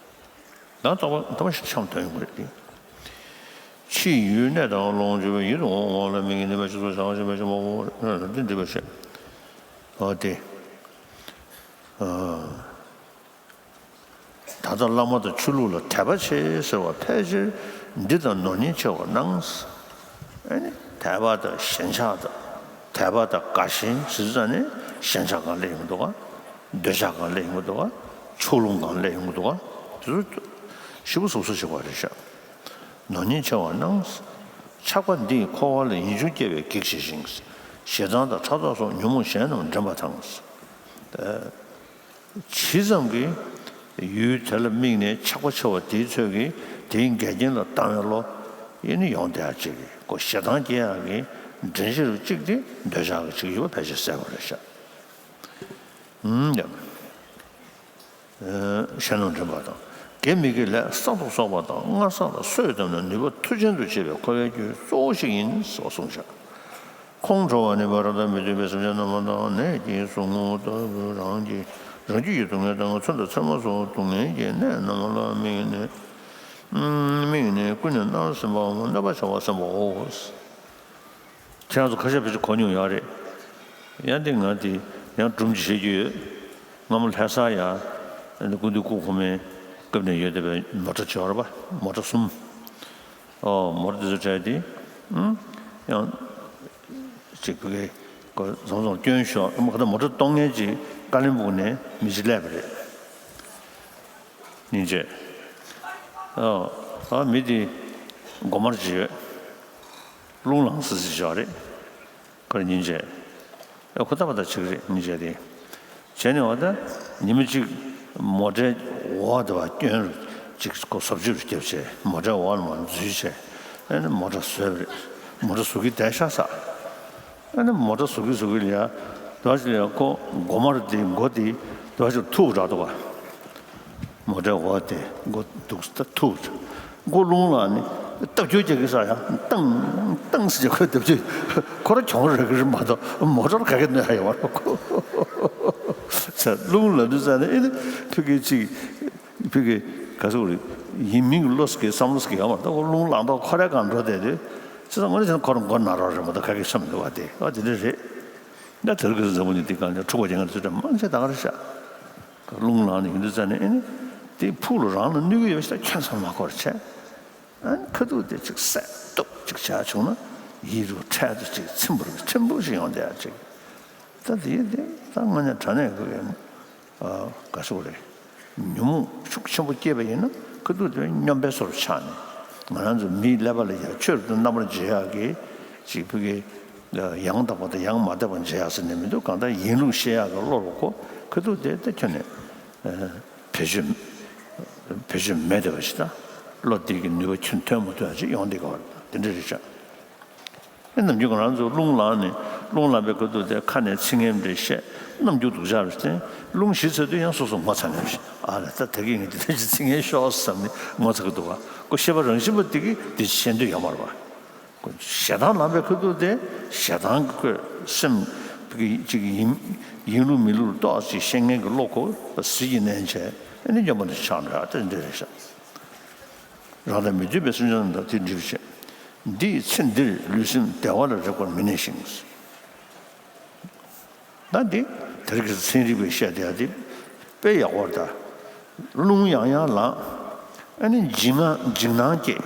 ཡང་རྟོག་པ་ཐོག་མ་ཞིག་འཆམ་དོན་ཡོང་གི་རེད། ཕྱིའི་ཡུལ་གནས་དང་ལོངས་སྤྱོད་པའི་ཡིད་དུ་འོང་བ་ལ་དམིགས་ནས་ནུས་པ་ཆེ་སོགས་བྱ་བ་ཞེས་པའི་ཆེན་པོ་འདི་འདྲི་བ་བྱེད། འོ་དེ། ཨ། ད་ལྟ་བླ་མ་དང་ཆོས་ལུགས་ལ་དད་པ་ཆེ་ཟེར་བ་ཕལ་ཆེར་འདི་དང་ནོར་ཉེན་ཆེ་བར་སྣང་། ཨ་ནི་དད་པ་དང་ཞེན་ཆགས་དང་། དད་པ་དང་དགའ་ཞེན་ཟེར་ཙང་ནས་ཞེན་ཆགས་གང་སླེབས་ཡོང་གི་འདུག་ག་འདོད་ཆགས་གང་སླེབས་ཡོང་གི་འདུག་ག་ཕྱོགས་ལྷུང་གང་སླེབས་ཡོང་གི་འདུག་ག་དེ་ཚོ་ཞིབ་པོ་གཟབ་གཟབ་བྱེད་དགོས་རེད་ཤག་ནོར་ཉེན་ཆེ་བར་སྣང་། ཆགས་པ་འདིས་འཁོར་བ་ལ་ཡིད་འབྱུང་སྐྱེ་བའི་གེགས་བྱེད་ཅིང་། ཞེ་སྡང་དང་ཕྲག་དོག་སོགས་ཉོན་མོངས་གཞན་རྣམས་འདྲེན་པ་དང་། ཇི་ཙམ་གྱིས་ཡུལ་དེ་ལ་དམིགས་ནས་ཆགས་པ་ཆེ་བ་དེའི་ཚོད་ཀྱིས་དེའི་འགལ་རྐྱེན་ལ་སྡང་བའི་བློ་ཡིས་ནི་ཡོང་བསྡད་ཡ་ཅིག་གོ་ཞེ་སྡང་སྐྱེ་ཡག་གི་འདྲེན་གཞི་རུ་གཅིག་དེ་འདོད་ཆགས་ཀྱི་ཅིག་ཡོད་པ་ཕལ་ཆེར་གསལ་པོ་རེད་ཤག་ཨུམ། ཡ། གཞན་རྣམས་འདྲེན་པ་དང་། དགེ་མི་དགེའི་ལས་བསགས་སྡུག་བསགས་པ་དང་། སྔར་བསགས་ལ་གསོས་བཏབ་ནས་ནུས་པ་མཐུ་ཅན་དུ་བྱེད་པའི་འཁོར་བའི་རྒྱུའི་གཙོ་བོ་ཞིག་ཡིན་ཟེར་གསུངས་ཤག་ཁོང་ཁྲོ་བ་ནི་བར་དོ་མི་མཐུན་པའི་སེམས་ཅན་རྣམས་ལ་དང་། ནད་ཀྱི་ཟུག་རྔུ་ལྟ་བུ་རང་གི་རང་རྒྱུད་ཀྱི་སྡུག་བསྔལ་དང་། མཚོན་དང་ཚེར་མ་སོགས་སྡུག་བསྔལ་གྱི་ནད་རྣམས་ལ་དམིགས་ནས། དམིགས་ནས་ཀུན་ནས་མནར་སེམས་པའམ་གནོད་པ་བྱ་བ་སེམས་པའོ། ཁྱེད་རང་ཚོ་ཁ་ཤས་ཕལ་ཆེར་གོ་མྱོང་ཡོད་རེད། ཡང་འདི་ང་འདི་ཡང་སྒྲུང་ཅིག་བཤད་རྒྱུ་ཡོད། སྔ་མོ་ལྷ་ས་ཡ། སྐུ་མདུན་སྐུ་གོང་མའི་སྐབས་ནས་ཡོད་བསྡད་པའི་མོ་ཊ་བྱས་པ་རེད་པ། མོ་ཊ་གསུམ། ཨོ་མོ་ཊ་དེ་ཚོ་བྲལ་ཏེ། ཨུམ། ཡང་། ཅིག་བུ་གའི་ཀོ་བཟང་བཟང་སྐྱོན་ཤོར་མོ་ཁ་ད་མོ་ཊ་གཏོང་མཁན་ཅིག་ཀ་ལིམ་པོང་ནས་མི་ཅིག་སླེབས་པ་རེད། སྙིང་རྗེ། ཨོ། ཨ་མི་དེ་སྒོ་དམར་ཅིག་ཡོད། རླུང་ལངས་སི་སི་བྱས་པ་རེད། ཁོ་རང་སྙིང་རྗེ། ཨ་ཁོ་ལྟ་བ་ད་ཅིག་རེད་སྙིང་རྗེ་དེ། བྱས་ནས་འོ་ད་ཉི་མ་གཅིག་མོ་ཊའི་འོག་དེ་བ་སྐྱོན་རུ་ཅིག་ཁོ་བཟོ་བཅོས་རུ་བརྒྱབ་བྱས་མོ་ཊའི་འོག་ལ་མར་འཛུལ་བྱས། ཨ་ནི་མོ་ཊ་བཟོས་པ་རེད། མོ་ཊ་བཟོ་གི་བསྡད་ཤག་ས། ཨ་ནི་མོ་ཊ་བཟོ་གི་བཟོ་གི་ལ་ཡ། དེ་བ་ཅིག་ལ་ཡ་ཁོ་སྒོ་དམར་དེ་མགོ་དེ་དེ་བ་ཅིག་ཐུག་འདྲ་འདུག་ག་མོ་ཊའི་འོག་དེ་མགོ་འདུག་ད་ཐུག་མགོ་རླུང་ལ་ནི་ སྟབས་བཅུག་རྒྱག་གི་ས་ཡང་ཏང་ཏང་ཟེར་ཁོས་སྟབས་བཅུག་ཁོ་ར་གྱོང་རག་གི་རེད་མ་གཏོགས་མོ་ཊ་ག་གེ་གནོད་ཡ་ཡོད་མ་རེད་ཁོ། ཚ་རླུང་ལ་འདུག་ས་ནས་ཨེ་ནི་ཕི་གེ་ཅིག་ཕི་གེ་ག་ཟེར་རེད། ཡིན་མིན་གྱི་བློ་སྐྱེ་བསམ་བློ་སྐྱེ་ཡོད་མ་རེད། ད་ཁོ་རླུང་ལངས་ཐོག་ཁོ་རའི་སྒང་འགྲོ་བསྡད་དུས་ཚེ་ཚང་དངོས་གནས་བྱས་ན་ཁོ་རང་མགོ་ན་རོགས་རེད་མ་གཏོགས་ག་གེ་ཆ་མི་འདུག་བ། དེ་ཨ་དེ་འདྲ་རེད། ད་དེར་གི་འཛམ་བུ་གླིང་འདི་སྒང་ལ་འཁྲུག་པ་རྒྱག་མཁན་ཚོ་འདྲ་མང་ཆེ་ད་ག་རེ་ཤག་རླུང་ལངས་ནས་ཡིན་དུས་ཙ་ནས་ཨེ་ནི་དེ་ཕུགས་ལ་རང་ལ་གནོད་ཀྱི་ཡོད་པ་ཞིག་ད་ཁྱོད་ཚང་མ་ཁོར་བྱས། ཨ་ནི་ཁ་ཐུག་དེ་ཅིག་སད་སྟུག་ཅིག་བྱས་བྱུང་ན་ཡིད་རུ་འཕྲལ་དུ་ཅིག་ཚིམ་པོ་ཚིམ་པོ་ཞིག་ཡོང་བསྡད་ཡ་ཅིག་ད་དེ་དེ་ད་ང་ཉ་དྲ་ནས་གོ་ཡ་ནི་ག་སོག་རེད། ཉོན་མོངས་ཤུགས་ཆེན་པོ་སྐྱེས་པ་ཡིན་ན་ཁ་ཐུག་དེ་སྙོམས་པའི་བཟོ་འདྲ་ཆགས་ནས་ང་རང་ཚོ་མིའི་ཀླད་པ་ལ་ཡ་ཆོས་རུ་རྣམ་པར་འབྱེད་ཡག་གི་ཅིག་ཕ་གི་ཡང་དག་པ་དང་ཡང་མ་དག་པ་འབྱེད་ཡག་ཟེར་ནས་མི་འདུག་གང་ལྟར་ཡིན་ལུགས་ཤེས་ཡག་གི་བློ་རུ་གོ་ཁ་ཐུག་དེ་ད་ཁྱོན་ནས་བེད་སྤྱོད་བེད་སྤྱོད་མེད་བསྡད་པ་ཞིག་ད་བློ་དེ་གི་ནུས་པ་ཁྱོན་ཐོན་མ་ཐུབ་ཡག་ཅིག་ཡོང་བསྡད་ཀྱི་ཡོད་རེད། དེ་འདྲ་རེད་ཤག་ཨེ་ནམ་རྒྱུན་ང་རང་ཚོ་རླུང་ལངས་ནས་རླུང་ལངས་པའི་སྐབས་དུ་དེ་ཁ་ནས་ཚིག་ངན་འདྲ་བཤད་རྣམ་འགྱུར་སྡུག་ཅག་རེ་བསྟན་རླུང་ཞི་ཚར་དུས་ཡང་སོ་སོ་ངོ་ཚ་ནས་བཤད་ཨ་ལས་ད་ད་གིན་ངས་དེ་འདྲ་ཞིག་ཚིག་ངན་ཤོར་བསམ་ནས་ངོ་ཚ་གི་འདུག་བ། ཁོ་ཤེས་པ་རང་བཞིན་པ་དེ་གིས་དེ་ཤེས་འདོད་ཡོད་མ་རེད་བ། ཁོ་ཞེ་སྡང་ལངས་པའི་ཁུལ་དུ་དེ་ཞེ་སྡང་གི་ཁོས་སེམས་ཀྱི་ཅིག་ཡིན་ཡིན་ལུགས་མིན་ལུགས་ཏོག་ཙམ་ཤེས་མཁན་གྱི་བློ་ཁོ་ཟིལ་གྱིས་མནན་བྱས་ཨེ་ནི་སྙོམས་པ་འདི་ཆགས་འགྲོ་ཡ་དེ་འདྲ་རེད་ཤག་རང་དང་མི་མཐུན་པའི་སེམས་ཅན་དང་དེ་འདྲིས་བྱེད། འདི་ཡི་ཚེ་འདིར་ལུས་སེམས་བདེ་བ་ལ་རེག་པར་མི་ནུས་ཤིང་། ད་འདི་དེ་རིང་གི་ཚན་རིག་པས་བཤད་བསྡད་ཡ་འདི་དཔེ་ཡག་པོ་རེད་ད། རླུང་ཡང་ཡང་ལངས། ཨ་ནི་འཇིགས་སྣང་འཇིགས་སྣང་སྐྱེ།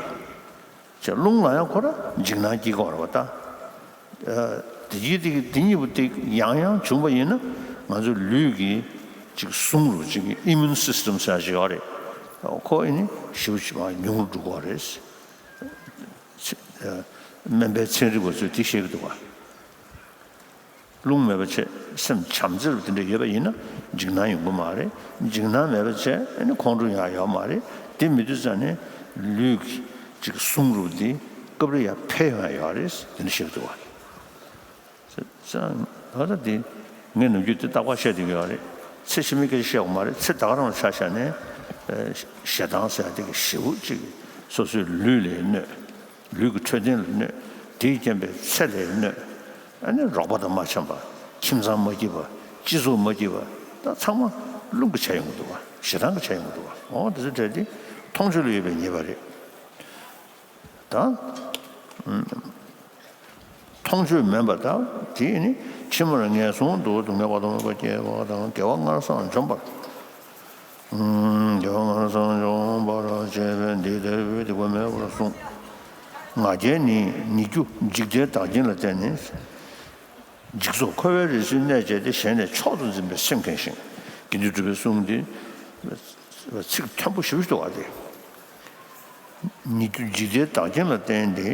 ཅེས་རླུང་ལ་ཡང་ཁོ་ར་འཇིགས་སྣང་སྐྱེ་གི་ཡོད་རེད་བ་ད། ཨ་དེ་རྗེས་དེ་གི་དེ་གཉིས་པོ་དེ་ཡང་ཡང་བྱུང་བ་ཡིན་ན་ང་ཚོའི་ལུས་ཀྱི་ཅིག་ཟུངས་རུ་ཅིག་གི་ཨི་མུན་སིས་ཊམ་ཟེར་ཡ་ཅིག་ཡོད་རེད། ཁོ་ཨེ་ནི་ཞེ་པོ་ཅིག་མར་ཉུང་རུ་འགྲོ་གི་ཡོད་རེད། ཚེ་ཨ་སྨན་པའི་ཚན་རིག་པ་ཚོས་དེ་བཤད་ཀྱི་འདུག་བ། རླུང་མེད་པ་བྱས་སེམས་བྱམས་བརྩེ་རུ་དེ་འདྲ་ཡོད་པ་ཡིན་ན་འཇིགས་སྣང་ཡོང་གི་མ་རེད། འཇིགས་སྣང་མེད་པ་བྱས་ཨ་ནི་ཁོང་ཁྲོ་ཡང་ཡོད་མ་རེད། དེ་མི་དུས་ཙ་ནས་ལུས་ཀྱི་ཅིག་ཟུངས་རུ་དེ་སྐབས་རེ་ཡང་འཕེལ་ཡོང་ཡ་ཡོད་རེད་དེ་འདྲ་བཤད་ཀྱི་འདུག་བ། ཙང་ད་ལྟ་འདི་ངས་ནམ་རྒྱུན་འདི་རྟག་པར་བཤད་བསྡད་ཀྱི་ཡོད་རེད། ཚེ་ཕྱི་མའི་སྐད་ཆ་བཤད་དགོས་མ་རེད། ཚེ་ད་ག་རང་ལ་ཆ་བཞག་ནས་ཨ་ཞེ་སྡང་ཟེར་ཡ་དེ་གི་ཞེ་པོ་ཅིག་སོ་སོའི་ལུས་ལ་གནོད། ལུས་ཀྱི་འཕྲོད་བསྟེན་ལ་གནོད། དེས་རྐྱེན་པས་ཚེ་ལ་གནོད། ཨ་ནི་རོགས་པ་དང་མ་འཆམ་པ། ཁྱིམ་ཚང་མ་སྐྱིད་པ། སྤྱི་ཚོགས་མ་སྐྱིད་པ། ད་ཚང་མ་རླུང་གི་ཆ་ཡོང་གི་འདུག་བ། ཞེ་སྡང་གི་ཆ་ཡོང་གི་འདུག་བ། འོ་དེ་ཚོ་འདྲ་དེ་མཐོང་ཆོས་ལ་ཡོད་པའི་ཉེས་པ་རེད། ད། མཐོང་ཆོས་མིན་པ་དང་དེས་ནི་ཕྱི་མར་ངན་སོང་དུ་སྡུག་བསྔལ་བར་དུ་མེད་པར་སྐྱེ་བ་དང་དགེ་བ་ལྔར་སངས་འཇོམས་པར། དགེ་བ་ལྔར་སངས་འཇོམས་པར་བྱེད་པས་འདི་ལྟར་བའི་སྡིག་པ་མེད་པར་གསུངས། ང་རྒྱལ་ནི་ཉེ་རྒྱུ་འཇིག་རྟེན་བདག་རྐྱེན་ལ་བརྟེན་ནས། འཇིག་ཚོགས་འཁོར་བའི་རི་སུལ་གནས་བཅས་ཏེ་ཞེན་ནས་མཆོག་ཏུ་འཛིན་པའི་སེམས་མཁས་ཤིང་། དགེ་འདུན་གྲུབ་པའི་གསུང་འདི་ཚིག་མཐོན་པོ་ཞེ་པོ་ཞིག་འདུག་བ་སྟེ། ཉེ་རྒྱུ་འཇིག་རྟེན་བདག་རྐྱེན་ལ་བརྟེན་ཏེ་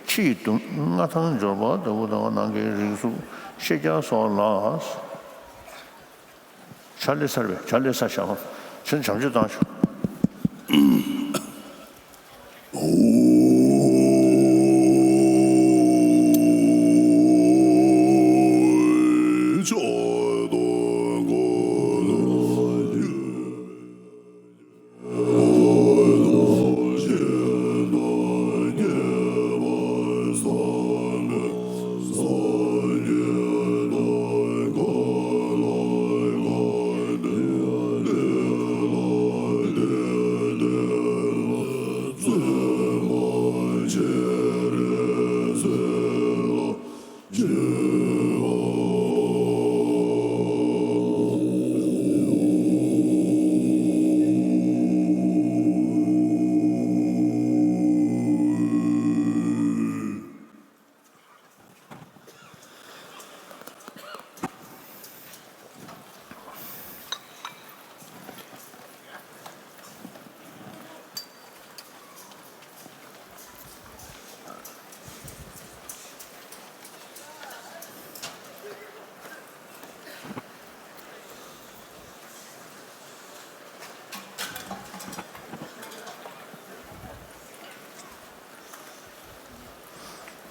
ཕྱི་ཡི་སྡུག་མངའ་ཐང་འབྱོར་པ་ལྟ་བུ་དང་ནང་གི་རིགས་གཟུགས་ཤེས་རྒྱ་སོགས་ལ། ཕྱག་ལས་ཚར་བས་ཕྱག་ལས་ཚར་བཞག་ན་ཕྱིར་བྱམས་སྐྱོང་བཏང་ཤོག་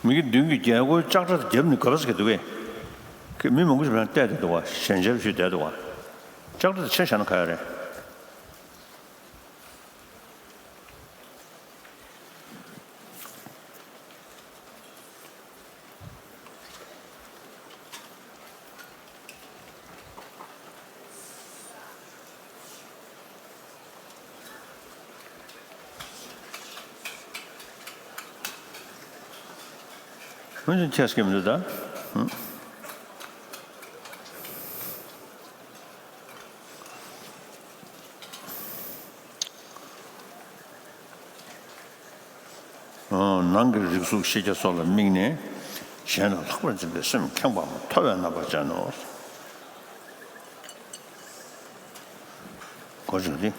མི་གི་མདུན་གྱི་རྒྱལ་སྒོའི་ལྕགས་དྲ་དེ་བརྒྱབ་ནས་གོས་པ་ཟེར་གྱི་འདུག་གས། ཁྱེད་མི་མང་པོ་ཞིག་བྱས་ན་བལྟས་བསྡད་འདུག་བ། ཞལ་མཇལ་ཞུས་བསྡད་འདུག་བ། ལྕགས་དྲ་དེ་ཕྱིར་བཞག་ན་ག་ཡོད་རེད། ཁྱོད་ཚོ་ཁྱེད་སྐྱེ་མི་འདུག་ད། ནང་གི་རིགས་གཟུགས་ཤེས་བྱ་སོགས་ལ་དམིགས་ནས། གཞན་ལ་ལྷག་པར་འཛིན་པའི་སེམས་ཁེངས་པའམ་མཐོ་བའི་རྣམ་པ་ཅན་ནོ། གོ་བྱུང་སྟེ།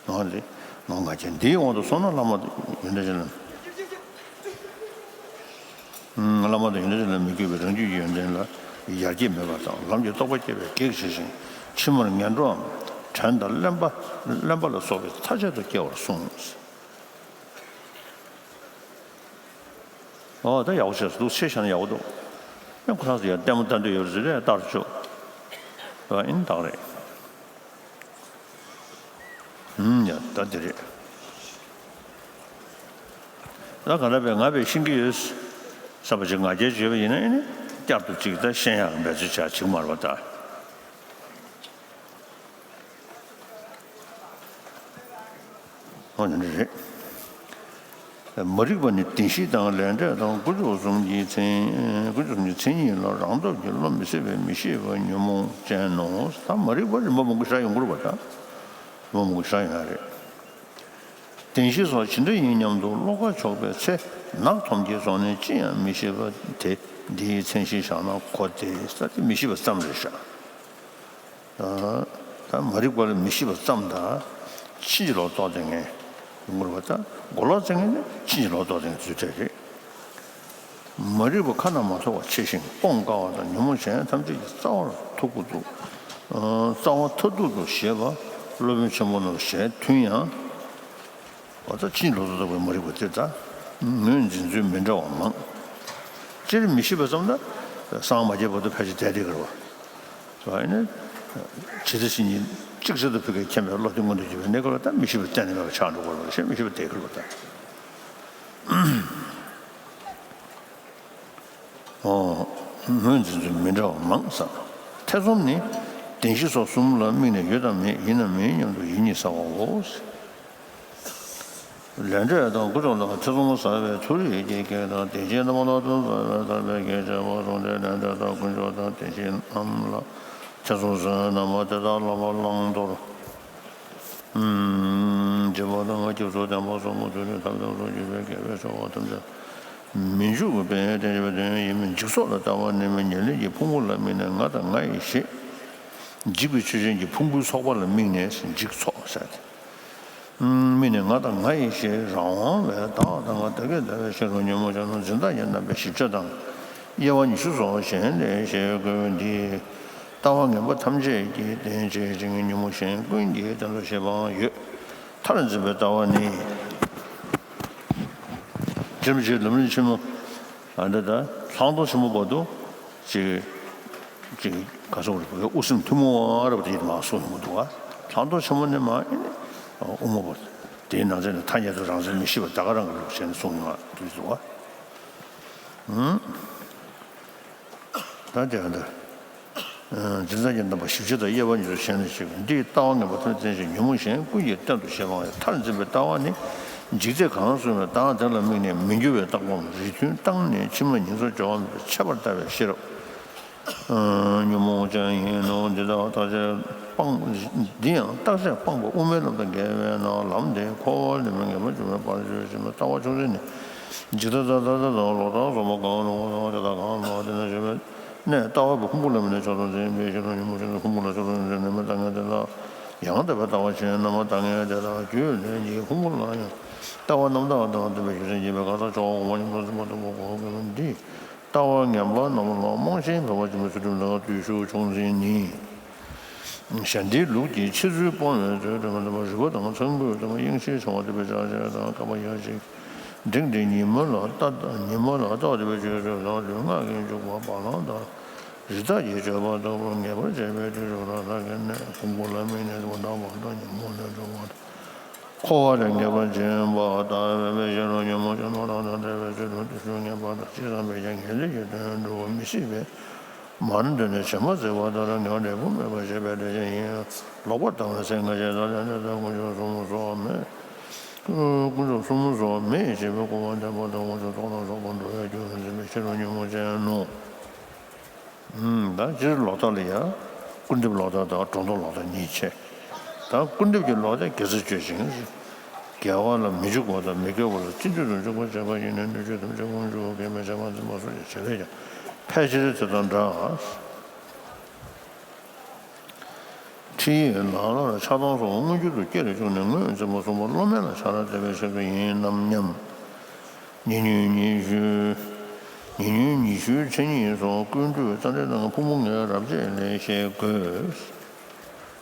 ནོར་འདི། ནོར་ང་རྒྱལ་འདིའི་དབང་དུ་སོང་ན་བླ་མ་ཡོན་ཏན་ཅན་ལ། བླ་མ་དང་ཡོན་ཏན་ཅན་ལ་མི་གུས་པའི་རང་རྒྱུད་ཀྱི་ཡོན་ཏན་ལ་ཡར་རྒྱས་མེད་པ་དང་། ལམ་གྱི་རྟོགས་པ་སྐྱེ་བའི་གེགས་བྱེད་ཅིང་། ཕྱི་མར་ངན་འགྲོའམ་བྲན་དང་གླེན་པ་གླེན་པ་ལ་སོགས་པའི་ཐ་ཆད་དུ་སྐྱེ་བར་གསུངས། ཨོ་ད་ཡག་པོ་བྱས་སོང་། འདུག་ཆེ་བཞག་ན་ཡག་པོ་འདུག་ཨེ་ཁོ་རང་ཚོ་ཡང་ལྟད་མོ་ལྟ་འདོད་ཡོད་རེད་ཟེར་ཏེ་ལྟར་བཅུག་ཨ་ཨིན་དག་རེད། ཨུམ་ཡ་ད་འདི་རེད། ད་ག་ལ་བས་ང་བས་ཤེས་ཀྱི་ཡོད། བསམ་པ་ཅིག་ང་རྒྱལ་བརྗོད་པ་ཡིན་ན་ཨེ་ནི་བསྐྱར་དུ་ཅིག་ད་ཤེས་ཡག་འབད་རྩོལ་བྱ་ཅིག་མ་རེད་པ་ད། ཨོ་ནི་རེད། མ་རིག་པ་ནི་བདེན་བཞི་དང་ལས་འབྲས་དང་དཀོན་མཆོག་གསུམ་གྱི་མཚན། དཀོན་མཆོག་གསུམ་གྱི་མཚན་ཉིད་ལ་རང་སྟོབས་ཀྱིས་བློ་མི་གསལ་བའི་མི་ཤེས་པ་ཉོན་མོངས་ཅན་ནོ། ད་མ་རིག་པ་རིམ་པ་མང་པོ་ཞིག་ཡོང་གི་རེད་པ་ད། རིམ་པ་མང་པོ་ཞིག་ཡོང་ཡ་རེད། བདེན་བཞི་སོགས་ཇི་འདྲ་ཡིན་སྙམ་དུ་བློ་ཁ་ཕྱོགས་པའི་ཚེ། ནག་ཐོམ་གྱིས་བཟུང་ནས་ཅི་ཡང་མི་ཤེས་པ་དེ་འདིའི་མཚན་གཞི་བཞག་ན་གོ་སྟེ། ས་དེ་མི་ཤེས་པ་ཙམ་རེད་ཤག་ད་མ་རིག་པ་ལ་མི་ཤེས་པ་ཙམ་དང་། ཕྱིན་ཅི་ལོག་རྟོགས་ལྡན་ངེས་ཡོང་གི་རེད་པ་ད། མགོ་ལོག་རྩེ་མཁན་ནི་ཕྱིན་ཅི་ལོག་རྟོགས་ལྡན་ཚུལ་ཁྲིམས་རེད། མ་རིག་པ་ཁ་ན་མ་ཐོ་བ་ཆེ་ཞིང་སྤོང་དཀའ་བ་དང་ཉོན་མོངས་གཞན་ཐམས་ཅད་ཀྱི་རྩ་བར་ཐུག་པོ་འདུག་རྩ་བ་མཐར་ཐུག་ཏུ་ཞེས་པ་སློབ་དཔོན་ཆེན་པོ་རྣམས་ཞལ་མཐུན་ཡང་། འོ་ད་ཕྱིན་ཅི་ལོག་ཏུ་རྟོགས་པའི་མ་རིག་པ་དེ་དང་། ངོས་འཛིན་ཚུལ་མི་འདྲ་བ་མང་། སྤྱིར་མི་ཤེས་པ་ཙམ་ལ་སངས་མ་རྒྱས་བར་དུ་ཕལ་ཆེར་བསྡད་བསྡད་ཀྱི་རེད་པ། ཨ་ནི། ཇི་ལྟ་ཇི་སྙེད་གཅིག་ཆར་དུ་ཕུལ་གྱི་མཁྱེན་པའི་བློ་དེ་མངོན་དུ་གྱུར་པའི་གནས་སྐབས་ལ་ད་མི་ཤེས་པ་གཏན་ནས་མེད་པ་ཆགས་འགྲོ་གི་རེད་པ། ཞེས་མི་ཤེས་པ་བསྡད་ཀྱི་རེད་པ་ད། ཨོ། ངོས་འཛིན་ཚུལ་མི་འདྲ་བ་མང་ཙང་། ཐེ་ཚོམ་ནི་བདེན་བཞི་སོགས་གསུམ་ལ་དམིགས་ནས་ཡོད་དམ་མེད་ཡིན་ནམ་མིན་སྙམ་དུ་ཡིད་གཉིས་ཟ་བའོ། ལས་འབྲས་དང་དཀོན་མཆོག་ལ་ཐེ་ཚོམ་ཟ་བའི་མཐོ་རིས་ཀྱི་གེགས་དང་། བདེན་བཞིའི་རྣམ་པ་ལ་ཐེ་ཚོམ་ཟ་བའི་ཐར་པའི་གེགས་བྱེད་པ་གསུམ་སྟེ། ལས་འབྲས་དང་དཀོན་མཆོག་དང་བདེན་བཞི་རྣམས་ལ་ཐེ་ཚོམ་ཟ་བའི་རྣམ་པ་དེ་དག་ལ་བླང་དོར། སྦྱིན་པ་དང་སྐྱབས་སུ་བདེན་པ་སོགས་མུ་མཐུད་ནས་ཐབས་ལམ་སོགས་བརྒྱུད་པའི་དགེ་བའི་རྩ་བ་ཐམས་ཅད་མི་འཇིག་པའི་རྟེན་བྱེད་པའི་དོན་ཡིན་མིན། འཇིག་ཚོགས་ལ་ལྟ་བ་ནི་མི་ཉེར་ལེན་གྱི་ཕུང་པོ་ལ་དམིགས་ནས་ང་དང་ང་ཡི་ཞེས་འཇིག་པའི་ཆོས་ཅན་གྱི་ཕུང་པོའི་ཚོགས་པ་ལ་དམིགས་ནས་འཇིག་ཚོགས་ཟེར་ཏེ། དམིགས་ནས་ང་དང་ང་ཡི་ཞེས་རང་དབང་བའི་བདག་དང་བདག་གིར་ལྟ་བའི་ཕྱིར་རོ། ཉོན་མོངས་ཅན་རྣམས་འཛིན་བདག་གི་རྣམ་པའི་ཞིབ་ཆ་དང་། དབྱེ་བ་ཉི་ཤུ་སོགས་གཞན་ལས་ཤེས་དགོས་པ་འདི། ལྟ་བ་ངན་པ་ཐམས་ཅད་ཀྱི་རྟེན་བྱེད་ཅིང་། ཉོན་མོངས་གཞན་ཀུན་གྱི་རྟེན་དུ་བཤད་པའང་ཡོད། མཐར་འཛིན་པའི་ལྟ་བ་ནི། རྗེ་རིན་པོ་ཆེས་ལམ་རིམ་ཆེན་མོ། ཨ་འདི་ད་ལྷག་མཐོང་ཆེན་མོ་བར་དུ་ཅིག་ཅིག་ག་སོགས་རེད། དབུ་སེམས་ཐུན་མོང་བ་རབ་དེ་མ་གསུངས་ཡོང་གི་འདུག་བ། ལྷག་མཐོང་ཆེན་མོ་ནས་མ་ཨེ་ནི་དབུ་མ་བར་དུ། དེའི་ནང་ཚན་ནས་ཐ་སྙད་དུ་རང་མཚན་མི་ཤེས་པ་ད་ག་རང་གི་ལུགས་བྱས་ནས་གསུངས་ཡོང་བ་འདུག་འདུག་བ། ད་དེ་ཡང་འདི། འཛིན་བདག་གི་རྣམ་པ་ཞིབ་ཆ་དང་དབྱེ་བ་ཉིད་དུ་ཞེན་ནས་ཞིག་འདིའི་ལྟ་བ་ངན་པ་ཐམས་ཅད་ཅིག་ཉོན་མོངས་གཞན་ཀུན་གྱི་རྟེན་དུ་བཤད་པའང་ཡང་། མཐར་འཛིན་པའི་ལྟ་བ་ནི། འཇིག་ཚད་གང་གསུངས་པའི་བདག་དེ་ལ་དམིགས་ནས་མི་འགྱུར་བའི་བརྟག་པའམ་རིགས་མཐུན་བརྟགས་ནས་ཕྱི་མ་ཉིང་མཚམས་སྦྱོར་བ་མེད་པར་ཆད་པར་ལྟ་བའི་ཕྱིར་རོ། ཉོན་མོངས་ཅན་ཡིན་ནོ། འདི་དག་བརྟག་དཔྱད་སྤངས། འདི་ཡང་བརྟག་དཔྱད་སྤངས་པ་དབུ་མའི་ལམ་དང་འགལ་བས་ན། ལམ་དེ་འཁོར་བ་ལས་མི་ངེས་པར་འབྱུང་བའི་བར་གཅོད་ཅིང་། ལྟ་བ་ཆུང་ཟད་ནི། འཇིག་ལྟ་ལྟ་ལྟ་ལྟ་དང་ལོག་ལྟ་བཟོད་པ་གང་རུང་བ་དང་དེ་དག་གང་ལ་དེ་ན་བྱེད་པའི་གནས་ལྟ་བ་པོ་ཕུང་པོ་ལ་དམིགས་ནས་ཕྱོགས་སུ་འཛིན་པའི་ཕྱིར་རོ། ཉོན་མོངས་ཅན་ཕུང་པོ་ལ་ཕྱོགས་སུ་འཛིན་ནས་མི་ལྟ་ངན་དེ་ལ་ཡང་དག་པའི་ལྟ་བ་ཅན་རྣམས་ལྟ་ངན་དེ་དག་རྒྱུད་ལས་ཀྱི་ཕུང་པོ་ལ་ཡང་ལྟ་བ་རྣམ་དག་དང་ལྡན་པའི་རྒྱུ་མཚན་ཉིད་པའི་གང་ཟག་སྐྱོ་བ་ངོ་མ་ཉིད་དུ་འཛིན་པ་ལྟ་བུ་གོ་དགོས་པ་འདི། ལྟ་བ་ངན་པ་རྣམས་ལ་རྨང་ཆེན་བོད་པ་ཆེན་པོའི་ཚུལ་ཁྲིམས་ལ་བརྟུལ་ཞུགས་ཆུང་འཛིན་ནི། གཞན་སྡེའི་ལུགས་ཀྱི་འཆད་ཚུལ་སྤོང་བའི་ཚུལ་ཁྲིམས་ལ་རིག་པ་དང་ཚང་དགོས་དང་། དབྱིངས་ཤེས་བྱ་བ་སྡུད་པའི་ཕྱག་རྒྱ་དང་བསྐལ་པ་ཡ་གཅིག་འབྲིང་སྟེ་ཉི་མ་ལ་ལྟ་ཉི་མ་ལ་ལྟ་བ་སྡུད་པའི་སྤྱོད་ཚུལ་དང་ལུས་ངག་གི་འཇུག་པ་བ་ལང་དང་རི་དྭགས་ཀྱི་སྤྱོད་པ་ལྟ་བུར་ངེས་པར་བྱས་པའི་དུས་སུ་རང་སངས་རྒྱས་ནས་ཕུང་པོ་ལ་དམིགས་ནས་དོན་དམ་པར་དང་ཉོན་མོངས་ལས་གྲོལ་བ་དང་། འཁོར་བ་ལས་ངེས་པར་འབྱིན་པ་ལྟ་བའི་ཕྱིར་རོ། ཉོན་མོངས་ཅན་རྣམས་དང་ལྡན་པའི་ཕྱིར་དུ་བརྟུལ་ཞུགས་ངེས་པ་དང་། ཅི་བསམ་པས་ཀྱང་ངེས་ལེགས་ཀྱི་དོན་འགྲུབ་མི་སྲིད་པས། མར་འདོད་ནས་བྱེ་མ་བརྩེགས་པ་ལྟར་ངེས་པ་འབྲས་བུ་མེད་པར་བྱེད་པའི་སྡེ་ཚན་ཡིན། ལོག་པར་ལྟ་བའི་ཚེ་ང་རྒྱལ་དང་ལས་འབྲས་དང་དཀོན་མཆོག་གསུམ་སོགས་མེད། ཀུན་རྫོབ་གསུམ་སོགས་མེད་ཅེས་པའི་གོ་བ་ལྡན་པ་དང་། དབང་ཕྱུག་ཚོགས་དང་སོགས་པ་འགྲོ་བའི་རྒྱུར་འཛིན་པའི་ཕྱིར་ཉོན་མོངས་ཅན་ནོ། ད་སྤྱིར་ལོག་ལྟ་ལ་ཡང་ཀུན་རྫོབ་ལོག་ལྟ་དང་སྒྲོ་འདོགས་ལོག་ལྟ་གཉིས་ཕྱེ། ད་ཀུན་རྫོབ་ཀྱི་ལོག་ལྟ་དགེ་རྩ་གཅོད་ཅིང་། དགེ་བ་ལ་མི་འཇུག་པ་དང་མི་དགེ་བ་ལ་ཅི་འདོད་དུ་འཇུག་པར་བྱེད་པ་ཡིན་ན། སྣོད་བཅུད་ཐམས་ཅད་ཀུན་འབྱུང་བའི་མེད་པར་འཛིན་པ་སོགས་ཀྱི་བྱེད་ལས་ཀྱང་ཕལ་ཆེར་དེ་དང་འདྲ། ཁྲིད་ཡིག་ལ་ལར་ཆགས་སྡང་སོགས་མངོན་གྱུར་དུ་སྐྱེ་རུ་བཅུག་ནས་ངོས་འཛིན་པ་གསུམ་པོ་བློ་དམན་ལ་ཕྱག་ར་འདེབས་པའི་ཕྱིར་དུ་ཡིན་ནམ་སྙམ། ཉེ་སྨྱོན་ཉི་ཤུ། ཉེ་སྨྱོན་ཉི་ཤུའི་མཚན་ཉིད་སོགས་ཀུན་བཏུས་རྩ་འགྲེལ་ནང་ཕུང་པོ་ལྔའི་རབ་བྱེད་ལས་ཤེས་དགོས།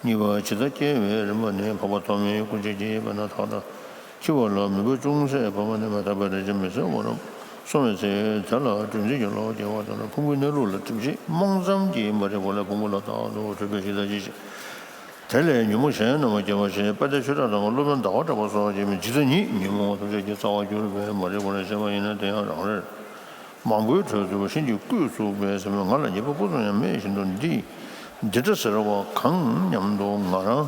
གཉིས་པ་ཇི་ལྟར་སྐྱེ་བའི་རིམ་པ་ནི། འཕགས་པ་ཐོགས་མེད་སྐུ་མཆེད་ཀྱིས་དཔེར་ན་ཐག་ད་འཁྱིལ་བ་ལ་མོས་པ་ཅུང་ཟད་བབས་པ་ནས་མ་ཐག་པའི་རེག་བྱ་མི་གསལ་བར་སོང་བའི་ཚེ། དེ་ལ་གྲོལ་འཛིན་གྱི་བློ་སྐྱེ་བ་དང་། ཕུང་པོའི་གནས་ལུགས་ལ་བསྒྲིབས་བྱས་རྨོངས་ཙམ་གྱིས་མ་རིག་པ་ལས་ཕུང་པོ་ལ་རྟག་ཏུ་འཁྲུལ་པའི་གཞི་ལྟ་ཅི་ཞིག་དེ་ལས་ཉོན་མོངས་གཞན་རྣམས་སྐྱེ་བ་ཞེས་དཔལ་ལྡན་ཆོས་གྲགས་དང་སློབ་དཔོན་ཟླ་བ་གྲགས་པ་སོགས་ཀྱིས་ཇི་ལྟར་ཉིད་ཉོན་མོངས་པ་ཐམས་ཅད་ཀྱི་རྩ་བར་གྱུར་པས་མ་རིག་པར་བཤད་པ་ཡིན་ན། དེ་ཡང་རང་རེད། མང་པོའི་གྲོས་སུ་བཞིན་གྱིས་བརྐུས་བཙུགས་པའི་ཟེར་མོད། ང་ལ་ཉེས་པ་སྤུ་ཙམ་ཡང་མེད་བཞིན་དུ་འདི་འདི་འདྲ་ཟེར་བ་གང་སྙམ་དུ་ང་རང་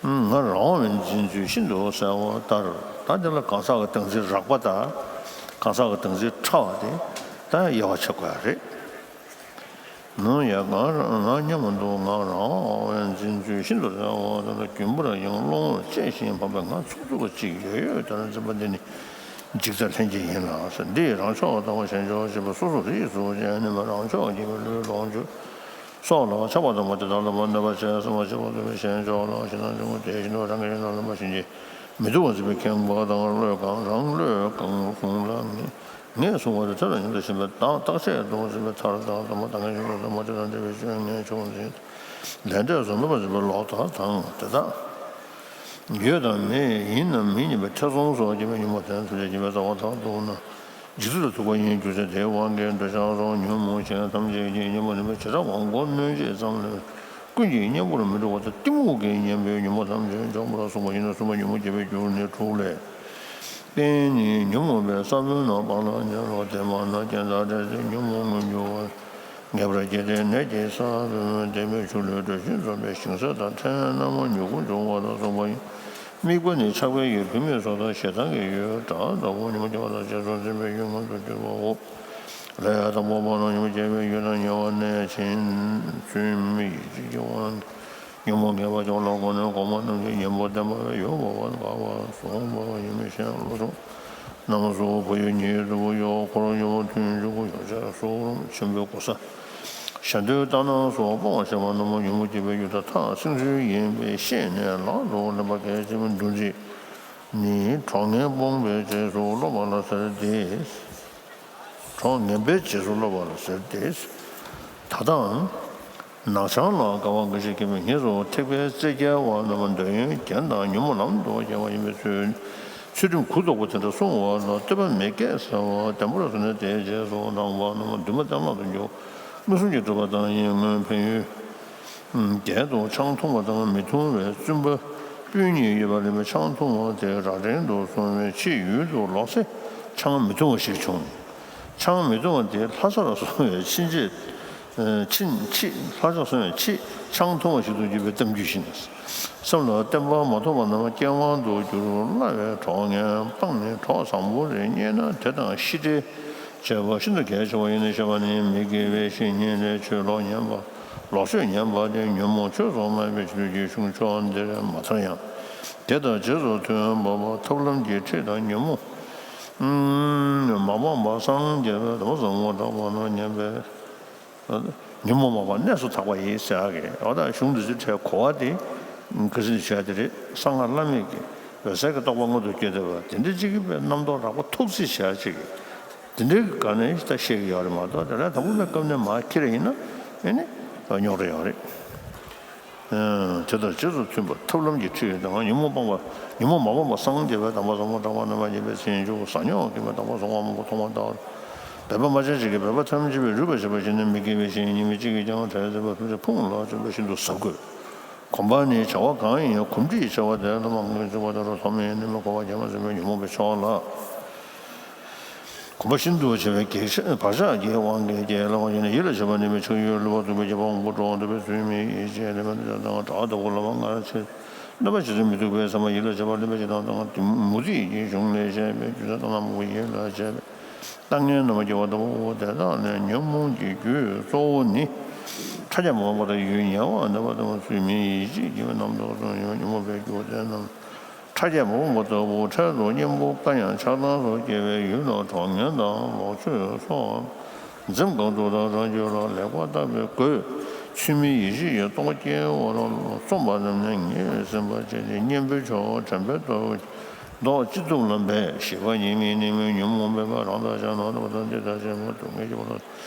ང་རང་བས་འཛིན་ཚུལ་ཤིན་ཏུ་གསལ་བ་ལྟར། ད་འདི་ལ་གང་ཟག་གི་བདག་འཛིན་རགས་པ་དང་གང་ཟག་གི་བདག་འཛིན་ཕྲ་བ་དེ་ད་དབྱེ་བ་ཕྱེ་དགོས་ཡ་རེད། ནམ་ཡང་ང་རང་ང་སྙམ་དུ་ང་རང་བས་འཛིན་ཚུལ་ཤིན་ཏུ་གསལ་བ་དང་། རྒྱུན་པར་ཡང་སློང་བར་བཅས་ཤིང་འཕངས་པའི་ང་ཚུགས་ཚུགས་པ་ཅིག་ཡོད་ཡོད་ལྟར་འཛིན་པ་འདི་ནི་འཇིག་ལྟ་ལྷན་སྐྱེས་ཡིན་ལ། འདི་ཡི་རང་ཕྱོགས་ལྟ་བ་གཞན་ཕྱོགས་ཞེས་པ་སོ་སོར་རིས་སུ་བཅད་ནས་མ། རང་ཕྱོགས་ཀྱི་བློའི་ལོངས་སྤྱོད་སོགས་ལ་ཆགས་པ་དང་པོ་དེ་དག་ལ་མ་གནོད་པ་བྱས་སེམས་པ་སྐྱིད་པ་སྡུག་པའི་ཞེན་ཆགས་ལ་ཞེ་སྡང་ཆེན་པོ་དེ་བཞིན་དུ་རང་གི་ཞེ་སྡང་ལ་མ་ཞེན་ཅིང་མི་སྡུག་པར་འཛིན་པའི་ཁེངས་པ་དང་། བློས་གང་རང་བློས་གང་བཟུང་ལ་ངེས། ངས་བཟུང་བ་དེ་དེ་ལ་ཉིད་དུ་ཞེན་པའི་བདག་རྟག་ཆད་དུ་འཛིན་པའི་མཐར་བདག་དང་པོ་བདག་ངེས་ཤེས་ལ་བསམ་པ་དེ་དང་འབྲེལ་བའི་སྤྱོད་ངན་ཆུང་འཛིན། ལས་འབྲས་སུ་མེད་པར་འཛིན་པའི་ལོག་ལྟ་དང་དེ་དག་ཡོད་དང་མེད་ཡིན་ནམ་མིན་སྙམ་པའི་ཐེ་ཚོམ་སོགས་སྐྱེས་པའི་ཉོན་མོངས་དེ་ཐམས་ཅད་སྐྱེ་བའི་རྩ་བ་མཐར་གཏུགས་ན། འཇིག་རྟེན་ལ་ཐུག་པ་ཡིན་རྒྱུ་མཚན་དེའི་དབང་གིས་འདོད་ཆགས་སོགས་ཉོན་མོངས་གཞན་ཐམས་ཅད་ཀྱི་ཉོན་མོངས་ནུས་པ་ཇི་ལྟར་མང་པོ་གནོད་བྱེད་ཙམ་ལས་ཀུན་གྱི་གཉེན་པོར་མི་འགྲོ་བ་དང་། གཏི་མུག་གི་གཉེན་པོའི་ཉོན་མོངས་ཐམས་ཅད་འཇོམས་པར་གསུངས་པ་ཡིན་ན། གསུམ་པ་ཉོན་མོངས་སྐྱེ་བའི་རྒྱུར་ནི་དྲུག་ལས། རྟེན་ཉིད་ཉོན་མོངས་པའི་ས་བོན་ནི་སྤང་བླང་ཉོན་རོ། དེ་མ་ན་རྐྱེན་དང་བྲལ་ཏེ་ཉོན་མོངས་མངོན་གྱུར་བ། ངེས་པར་སྐྱེ་སྟེ་ནད་ཀྱི་ས་བོན་བདེ་མོའི་ཆུ་ལུད་དྲོད་བཞིན་འཛོམས་པའི་ཞིང་ས་དང་། ཕྲན་རྣམས་མྱུ་གུ་འབྱུང་བ་དང་གསུངས་པ་ཡིན། དམིགས་པ་ནི་ཆགས་པའི་ཡུལ་བུད་མེད་སོགས་དང་ཞེ་སྡང་གི་ཡུལ་དགྲ་ལྟ་བུ་ཉོན་མོངས་སྐྱེ་བ་དང་རྗེས་སུ་འཛིན་པའི་ཡུལ་མངོན་དུ་གྱུར་པའོ། ལས་དང་པོ་སྤང་བླང་ཉོན་མོངས་སྐྱེ་བའི་ཡུལ་དང་ཉེ་བར་གནས་ཕྱིན་ཚུལ་མིག་ཡིད་བྱེད་ཀྱི་དབང་། ཉོན་མོངས་ངེས་པ་ཅན་ལ་གོ་ནས་གོང་མ་རྣམས་ཀྱི་གཉེན་པོ་བསྟེན་པ་ཡོད་པ་བ་དགའ་བ་བཟུང་བ་ཡིན་མིན་ཞེན་བློ་བཟུང་རྣམས་སུ་བུ་ཡུག་ཉིད་དུ་གཡོ། འཁོར་ཉོན་མོངས་ཐུན་འཇུག་གི་ཡོ་བྱད་སོགས་ཆེན་པོའི་གོ་ས་ཞེ་འདོད་ལྟར་སྣང་སོགས་སྤོང་བ་ཞེས་པ་རྣམས་ཉོན་མོངས་སྐྱེ་བའི་ཡུལ་དུ་ཐག་བསྲིང་ཚུལ་ཡིན་པས་ཤེས་ནས་ལག་ཏུ་ལེན་པ་གལ་ཆེན་པོའི་འདུ་འཛི་ནི་གྲོགས་ངན་སྤོང་བའི་རྗེས་སུ་སློབ་པ་ལ་ཟེར་ཏེ། གྲོགས་ངན་པའི་རྗེས་སུ་སློབ་པ་ལ་ཟེར་ཏེ། ད་ལྟའང་ནག་ཆང་ལ་དགའ་བ་འགའ་ཞིག་སྐྱེས་པའི་ངེས་སུ་ཐེག་པའི་རྩེ་རྒྱལ་བ་རྣམས་འདོད་ཡོན་རྒྱན་དང་ཉོན་མོངས་ལམ་དུ་སྐྱེ་བ་ཡིན་པའི་ཚུལ། ཚུལ་ཁྲིམས་གུ་དོག་པོ་དེ་འདྲ་བསྲུང་བ་ལ་བསྟོད་པ་མི་སྐྱེ་ཟེར་བ་བདེན་པར་བཟུང་ནས་དེའི་རྗེས་སུ་འབྲངས་པ་རྣམས་འདུན་པ་གཏན་བརླག་ཏུ་འགྱུར། མངོན་སུམ་གྱིས་གྲུབ་པ་དང་ཡིན། སྔོན་ཕན་ཡོན་བརྒྱད་དུ་ཆང་འཐུང་བ་དང་མི་འཐུང་བའི་བཙུན་པ་སྤུན་གཉིས་ཡོད་པ་ལས་ཆང་འཐུང་བ་དེ་རྭ་སྒྲེང་དུ་སོང་བའི་ཕྱིར་ཡུལ་དུ་ལོག་ཚེ་ཆང་མི་འཐུང་བ་ཞིག་བྱུང་། ཆང་མི་འཐུང་བ་དེ་ལྷ་ས་ལ་སོང་བའི་ཕྱིན་ཆད། ཕྱིན་ཕྱིས་ལྷ་ས་སོང་བའི་ཕྱིས་ཆང་འཐུང་བ་ཞིག་ཏུ་འགྱུར་བའི་གཏམ་རྒྱུད་ཞིག་ནི། སེམས་ལ་བསྟན་པ་མ་ཐོབ་པ་རྣམས་སྐྱེ་དབང་དུ་འགྱུར་སླ་བས་གྲོགས་ངན་སྤངས་ནས་གྲོགས་བཟང་པོ་རེ་རྙེད་ན་དེ་དང་ཤི་འཕྲལ་བྱེད་པ་ཤིན་ཏུ་གལ་ཆེ་བ་ཡིན་ནོ་ཞེས་པ་ནི་མི་དགེ་བའི་བཤེས་གཉེན་ལས་ཆོས་ལོག་ཉན་པ་ལོག་སྤྱོད་ཉན་པ་སྟེ་ཉོན་མོངས་ཆོས་སུ་སྨྲ་བའི་ཆོས་ཀྱི་གཞུང་ཕྱོགས་འདིར་མ་མཐར་ཡང་། དེ་དང་རྗེས་སུ་མཐུན་པ་པོ་ཐབས་ལམ་གྱི་ཁྲིད་དང་ཉོན་མོངས་མ་སྤངས་པ་སངས་རྒྱས་པའི་དམ་པ་ཟབ་མོ་གྲགས་པ་རྣམས་ཉན་པས། ཉོན་མོངས་མ་སྤངས་གནས་སུ་དག་པ་ཡིན་ཟེར་ཡག་གི་འོ་ད་གཞུང་འདི་ཚོའི་གྲས་གོ་བ་དེ་ག་ཚོད་བྱས་དེ་རེད། གསང་སྔགས་བླ་མེད་ཀྱི་འོད་གསལ་གྱི་རྟོགས་པ་མངོན་དུ་སྐྱེ་ཐུབ་པ་དེ་འདྲ་གཅིག་གི་པའི་རྣམ་རྟོག་རགས་པ་ཐུག་ཚེ་བྱས་གཅིག་གི་དེ་འདྲའི་གི་སྒང་ནས་ད་བཤད་ཀྱི་ཡོད་རེད་མ་གཏོགས་དེ་ལས་དང་པོ་པའི་སྐབས་ནས་མར་ཁྱེར་ཡིན་ན་ཨེ་ནི་རྙོག་དྲ་ཡོད་རེད། དེ་དང་རྗེས་སུ་མཐུན་པ་ཐབས་ལམ་གྱི་ཁྲིད་དང་ཉོན་མོངས་སྤངས་པ་ཉོན་མོངས་མ་སྤངས་པ་སངས་རྒྱས་པའི་དམ་པ་ཟབ་མོ་གྲགས་པ་རྣམ་པར་ཉན་པའི་ཚེ་མཇུག་ཟ་སྙོགས་ཀྱིས་མི་དམ་པ་ཟབ་མོ་མང་པོ་མཐོང་བ་ལྟར། འབད་པ་མ་བྱས་ཅིག་གིས་འབད་པ་ཐམས་ཅད་པའི་རུས་པ་ཞེས་པ་ཞིག་ནི་མི་དགེ་བའི་བཤེས་གཉེན་ཉི་མ་གཅིག་གིས་ཀྱང་དྲན་ཟིན་པ་ཕུན་སུམ་ཕུང་ལ་བརྩོན་པ་ཤིན་ཏུ་ཟབ་དགོས། གོམས་པ་ནི་བྱ་བ་གང་ཡིན་ཡང་གོམས་འདྲིས་ཆེ་བ་དེ་ལ་མ་གོམས་ཟིན་པ་དེ་རུ་ཐོགས་མེད་ནི་མི་གོ་བ་རྒྱ་མ་ཟིན་པའི་ཉོན་མོངས་པའི་ཕྱོགས་ལ། གོམས་པ་ཤིན་ཏུ་ཆེ་བའི་བགེགས་བག་ཆགས་ཀྱི་དབང་གིས་སྐྱེ་སླ་བ་ཡིན་ན་ཡིད་ལ་བྱེད་པ་ནི་མི་ཆགས་ཡུལ་བསླུ་བ་རྟུལ་པའི་རྒྱུ་བ་དབང་པོ་འགྲོ་འདོད་པའི་ཚུལ་མིན་ཡིད་ཆེས་ལེན་པ་འདི་དག་དང་དགྲ་ལྟ་བུ་ལ་མ་སྔར་ཆེ། གནོད་པ་ཇི་སྲིད་མི་ཐུབ་པའི་བསམ་པ་ཡིད་ལ་བྱེད་པ་ལེན་པའི་ཕྱིར་དང་། དང་མུ་སྟེགས་ཀྱི་གཞུང་ལས་བཤད་པའི་རྒྱུ་མཚན་དང་རྣམ་པ་ཡིད་ལ་བྱེད་པའི་ལྟ་ངན་རྣམ་པར་རྒྱལ་བ་ལྟ་བུའོ། དེ་དག་ནི་ཉོན་མོངས་ཀྱི་རྒྱུའི་གཙོ་བོ་ནི། ཕྲ་རྒྱས་མ་འོངས་པ་དང་ཡུལ་ཉེ་བར་གནས་པ་ལྟ་བུ་ཚུལ་མིན་ཡིད་ཆེས་ཀྱི་རྣམ་རྟོག་དང་ཉོན་མོངས་པའི་རྒྱུ་དེ་རྣམས། ཕྲ་རྒྱས་མ་འོངས་པ་ལྟ་བུ་འཕྲལ་དུ་གཉེན་པོ་བཀའ་ཡང་ཆགས་སྡང་སོགས་སྐྱེ་བའི་ཡུལ་ལ་གྲོགས་ངན་དང་ལོག་སྤྱོད་སོགས་འཛེམ་དགག་སྡུག་དང་རང་རྒྱུད་ལ་ལེགས་པར་བརྟག་པའི་སྒོས་ཚུལ་མིན་ཡིད་ཆེས་ཀྱི་རྟོག་སྐྱེ་བར་རྩོམ་པ་རྣམས་ནི་ངེས་ཟིན་པར་བྱས་ཏེ་གཉེན་པོའི་ཕྱོགས་དྲན་པས་ལྡོག་ལྡོག་ཅི་ཐུབ་ལ་འབད། ཞི་བ་ཉིད་མིན་ནི་མིན། ཉོན་མོངས་པའི་ཕར་རང་དང་གཞན་དང་འདོད་པ་དང་འདི་དང་གཞན་པ་སྡུག་བསྔལ་གྱི་བར་དུ་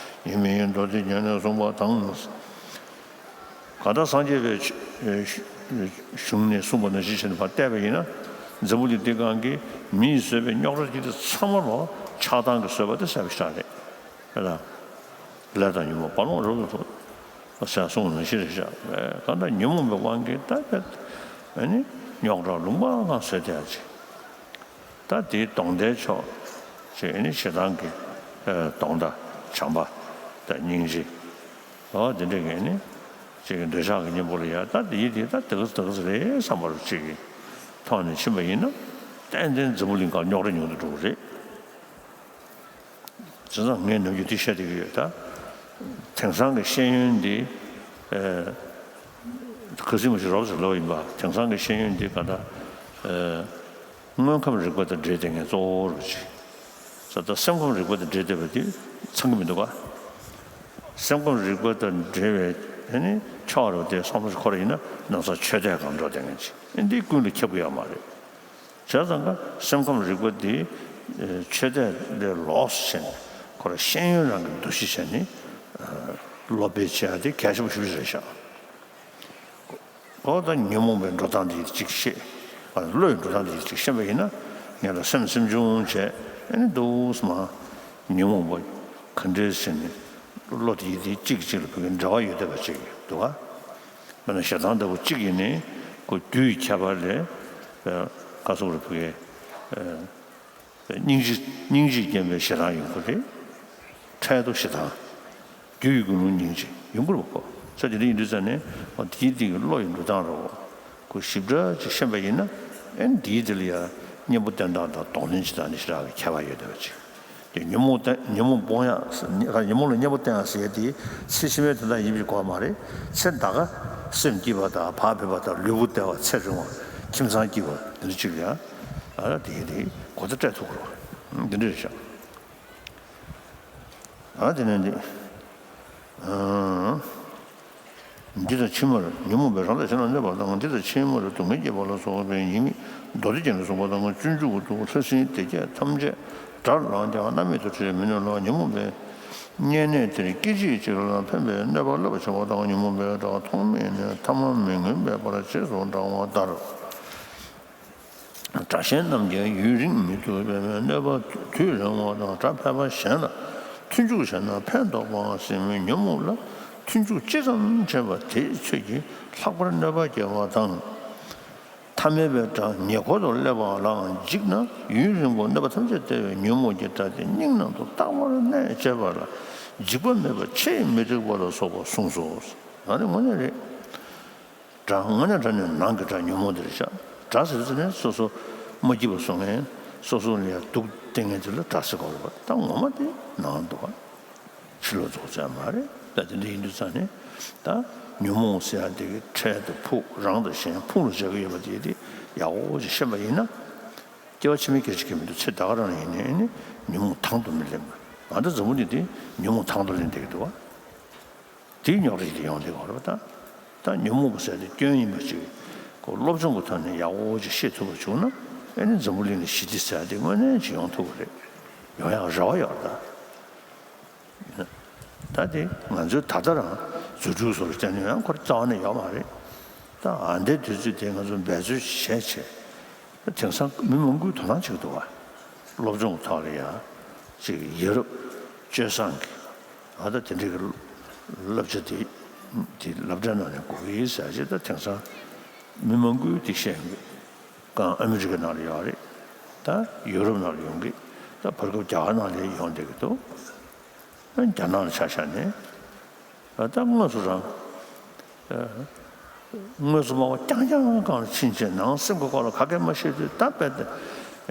ཡིན་མིན་མདོ་སྡེ་རྒྱན་ནས་གསུངས་པ་དང་། གང་ལྟར་སངས་རྒྱས་པའི་གཞུང་ནས་གསུངས་པ་ནང་བཞིན་བྱས་ནས་ཕར་བལྟས་པ་ཡིན་ན། འཛམ་བུ་གླིང་འདི་སྒང་གི་མིས་བཟོས་པའི་རྙོག་དྲ་ཅིག་དེ་ཚང་མ་ལོ་ཆགས་སྡང་གིས་བཟོས་པ་དེ་གསལ་པོ་ཞེ་དྲག་རེད། ལས་དང་ཉོན་མོངས་རྦ་ཀློང་རབ་ཏུ་ཟེར་གསུངས་ནང་བཞིན་རེད་ཤག་གང་ལྟར་ཉོན་མོངས་པའི་དབང་གིས་ད་ཨ་ནི་རྙོག་དྲ་ལུང་པ་སྒང་བཟོས་བསྡད་ཡ་ཅིག་ད་དེའི་གདོང་མདའི་ཕྱོགས་ཅིག་ཨ་ནི་ཞེ་སྡང་གི་གདོང་མདའ་བྱམས་པ་དང་སྙིང་རྗེ། འོ་དེ་འདྲ་གི་ནི་ཅིག་གི་འདོད་ཆགས་ཀྱི་གཉེན་པོ་ལ་ཡ་ད་དེ་ཡིད་དེ་ད་དེ་ག་ཙམ་དེ་ག་ཙམ་རེད་བསམ་པ་རུ་ཅིག་གི་ཐོག་ནས་ཕྱིན་པ་ཡིན་ན་ཏན་ཏན་འཛམ་བུ་གླིང་གང་རྙོག་དྲ་ཉུང་དུ་འགྲོ་གི་རེད། བྱས་ཙང་ངས་ནམ་རྒྱུན་དེ་བཤད་བསྡད་ཀྱི་ཡོད་ད། དེང་སང་གི་ཤེས་ཡོན་འདི་ཁ་སང་མ་ཞིག་རོབ་ཙམ་ལབ་ཡིན་པ། དེང་སང་གི་ཤེས་ཡོན་འདི་ག་ད། དངོས་ཁམས་རིག་པ་དང་འབྲེལ་བསྡད་མཁན་གཙོ་བོ་རུ་ཅིག་ས་ད་སེམས་ཁམས་རིག་པ་དང་འབྲེལ་བསྡད་པ་དེ་ཚང་གི་མི་འདུག་ག་སེམས་ཁམས་རིག་པ་དང་འབྲེལ་བའི་ཨ་ནི་ཕྱོགས་རེ་བ་དེ་བསམ་བློ་ཞིག་འཁོར་ཡིན་ན་ནང་ས་ཆོས་དད་གང་འགྲོ་བསྡད་མཁན་ཅིག་ཨ་འདི་ཀུན་ལ་ཁྱབ་ཀྱི་ཡོད་མ་རེད། བྱས་ཙང་ཀ་སེམས་ཁམས་རིག་པ་དེ་ཆོས་དད་ལས་ལོགས་སུ་བྱས་ནས་ཁོ་རང་ཤེས་ཡོན་རང་གི་འདུ་ཤེས་བྱས་ནས་སློབ་སྤེལ་བྱེད་ཡ་དེ་གལ་ཆེན་པོ་ཞེ་པོ་ཅིག་རེད་ཤག་འོ་ད་ཉོན་མོངས་པའི་འགྲོ་སྟངས་དེ་གཅིག་ཤེས། བློ་ཡི་འགྲོ་སྟངས་དེ་གཅིག་ཤེས་པ་ཡིན་ན་ངེད་ལ་སེམས་སེམས་ཆུང་བྱས་ཨ་ནི་འདུག་སེ་མ་ཉོན་མོངས་པ་ག་འདྲས་ཟེར་ནས་བློ་དེ་དེ་གཅིག་གཅིག་ལ་བོད་ཀྱི་འབྲེལ་བ་ཡོད་བསྡད་པ་ཅིག་འདུག་ག་དཔེར་ན་ཞེ་སྡང་ལྟ་བུ་གཅིག་ཡིན་ནའི་ཁོ་རྒྱུ་ཡི་ཁྱད་པར་ལས་ཁ་སོགས་རུ་བོད་ཀྱི། སྙིང་རྗེ་སྙིང་རྗེས་བརྒྱན་པའི་ཞེ་སྡང་ཡོང་གི་རེད། འཕྲལ་དུ་ཞེ་སྡང་། རྒྱུ་ཡི་ཀུན་སློང་སྙིང་རྗེ་ཡོང་གི་རེད་པ། ས་དེ་འདྲ་ཡིན་དུས་ཙང་ནས་འོ་དེའི་སྟེང་གི་བློ་ཡི་འགྲོ་སྟངས་རེད་པ། ཁོ་ཞིབ་ཕྲ་ཅིག་ཤེས་པ་ཡིན་ན་ཨེ་འདིའི་དེ་ལ་ཡང་གཉེན་པོ་བསྟེན་སྟངས་དང་གདོང་ལེན་བྱེད་སྟངས་ནི་ཞེ་དྲག་གི་ཁྱད་པར་ཡོད་བསྡད་པ་ཅིག་དེ་ཉོན་མོངས་བསྟེན་ཉོན་མོངས་སྤོང་ཡག་ཉོན་མོངས་ལ་གཉེན་པོ་བསྟེན་ཡག་ཟེར་ཡ་དེ་ཚེ་ཕྱི་མའི་དོན་དག་ཡིན་པའི་གོ་མ་རེད། ཚེ་ད་ག་སེམས་སྐྱིད་པ་དང་བག་ཕེབས་པ་དང་ལུས་པོ་བདེ་བ་ཚེ་རིང་བ་ཁྱིམ་ཚང་སྐྱིད་པ་འདི་འདྲ་ཅིག་ཡང་ཨ་དེ་དེ་གོ་བརྡ་སྤྲད་ཐུབ་ཀྱི་རེད། འདི་འདྲ་རེད་ཤག་ཨ་དེ་ནས་འདི། འདི་དང་ཕྱི་མར་ཉོན་མོངས་པས་རང་དང་གཞན་ལ་གནོད་པ་དང་། འདི་དང་ཕྱི་མར་སྡུག་བསྔལ་བསྐྱེད་པ་ལ་སོགས་པའི་ཉེས་དམིགས་མདོ་སྡེ་རྒྱན་ལས་གསུངས་པ་དང་། སྤྱོད་འཇུག་གི་ཐུགས་ལྷ་སྲིན་སྡེ་བརྒྱད་ཐམས་ཅད་དགྲར་ལངས་ཀྱང་རྣམ་སྨིན་དུ་ཁྲིད་མི་ནུས་ལ། ཉོན་མོངས་པའི་བསྙེན་གནས་དེར་སྐད་ཅིག་གཅིག་ལ་ཕན་པའི་གནོད་པ་སློབ་པར་བྱ་བ་དང་། ཉོན་མོངས་པའི་དགྲ་མཐོང་མེད་ནས་ཐ་མ་མི་མངོན་པའི་བར་རྗེས་སུ་འབྲང་བ་ལྟར། དགྲ་གཞན་རྣམས་ཀྱང་ཡུན་རིང་མི་ཐུབ་པའི་གནོད་པ་དུས་རིང་བ་དང་། དགྲ་ཕལ་པ་གཞན་ལ་མཐུན་འཇུག་བྱས་ན་ཕན་འདོགས་པའང་སྲིད་མོད། ཉོན་མོངས་ལ་མཐུན་འཇུག་ཅི་ཙམ་བྱས་པ་དེའི་ཚོད་ཀྱིས་ལྷག་པར་གནོད་པ་སྐྱེལ་བ་དང་། ཐ་མལ་པའི་དགྲ་ཉེ་འཁོར་དུ་སླེབས་པ་ལའང་འཇིགས་ན་ཡུན་རིང་པོར་གནོད་པ་ཐམས་ཅད་སྟེར་བའི་ཉོན་མོངས་ཀྱི་དགྲ་དེ་སྙིང་ནང་དུ་རྟག་པར་གནས་བྱས་པ་ལ་འཇིགས་པ་མེད་པ་ཆེས་མི་འགྲིག་པ་ལ་སོགས་པ་གསུངས་སོ། ཨ་ནི་དངོས་གནས་རེད། དགྲ་དངོས་གནས་དགྲ་ནི་ནང་གི་དགྲ་ཉོན་མོངས་དེ་རེད་ཤག་དགྲ་ཟེར་དུས་ནི་སོ་སོ་མ་སྐྱིད་པ་བཟོ་མཁན། སོ་སོ་ལ་ཡང་སྡུག་བསྟན་མཁན་དེ་ལ་དགྲ་ཟེར་དགོས་རེད་པ། ད་ངོ་མ་དེ་ནང་འདུག་ག་ཕྱི་ལོགས་རྫོགས་ཚད་མ་རེད། ད་དེ་འདྲ་ཡིན་དུས་ཙང་ནས་ད་ཉོན་མོངས་ཟེར་ཡ་དེ་གི་འཕྲལ་དུ་ཕུག་རང་དང་གཞན་ཕུག་ལ་བྱེད་ཀྱི་ཡོད་པ་དེ་དེ་ཡག་པོ་ཅིག་ཤེས་པ་ཡིན་ན། སྐྱེ་བ་ཕྱི་མའི་སྐད་ཆ་གི་མི་འདུག་ཚེ་ད་ག་རང་ཡིན་ནའི་ནི་ཉོན་མོངས་དང་དུ་མི་ལེན་པ། ང་ཚོ་འཛམ་བུ་གླིང་འདི་ཉོན་མོངས་དང་དུ་ལེན་བསྡད་ཀྱི་འདུག་ག་དེའི་རྙོག་དྲ་ཞིག་ཡོང་བསྡད་ཡོད་རེད་པ། ད་ད་ཉོན་མོངས་པ་ཟེར་དེ་སྐྱོན་ཡིན་པ་ཅིག་ཁོ་སློབ་སྦྱོང་གི་ཐོག་ནས་ཡག་པོ་ཅིག་ཤེས་ཐུབ་པ་བྱུང་ན་ཨེ་ནི་འཛམ་བུ་གླིང་ལ་ཞི་བདེ་ཟེར་དེ་དངོས་གནས་ཅིག་ཡོང་ཐུབ་ཀྱི་རེད། ཡོང་ཡག་རེ་བ་ཡོད་རེད་ད། ད་དེ་ང་ཚོས་ད་ལྟ་རང་རྫུ་འཕྲུལ་བཟོ་རུ་བསྟན་ནས་ཡང་ཁོ་རྩ་བ་ནས་ཡོད་མ་རེད། ད་ཨ་འདའི་དུས་ཚོད་དེ་ང་ཚོ་འབད་རྩོལ་བྱས་བྱས། དེང་སང་མི་མང་པོས་དོ་སྣང་བྱེད་ཀྱི་འདུག་བ། སློབ་སྦྱོང་ཐོག་ལ་ཡང་ཅིག་ཡ་རབས་སྤྱོད་བཟང་གི་ཨ་ད་དེ་འདྲའི་གི་བསླབ་བྱ་དེ་དེ་སློབ་གྲྭའི་ནང་ནས་དགོས་ཀྱི་ཟེར་ཅིག་ད་དེང་སང་མི་མང་པོས་དེ་བཤད་ཡོང་གི། གང་ཨ་མི་རི་ཀའི་ནང་ལ་ཡོད་རེད། ད་ཡུ་རོབ་ནང་ལ་ཡོང་གི། ད་བར་སྐབས་རྒྱ་གར་ནང་ལ་ཡོང་བསྡད་ཀྱི་འདུག་རྒྱ་ནག་ལ་ཆ་བཞག་ནས་ད་དངོས་སུ་རང་ དངོས་སུ་སྨྲ་བ་རྐྱང་རྐྱང་གང་ཕྱིན་ཆད་ནང་སེམས་ཀྱི་སྐོར་ལ་ག་གེ་མ་ཤེས་དུས། ད་རྦད་དེ་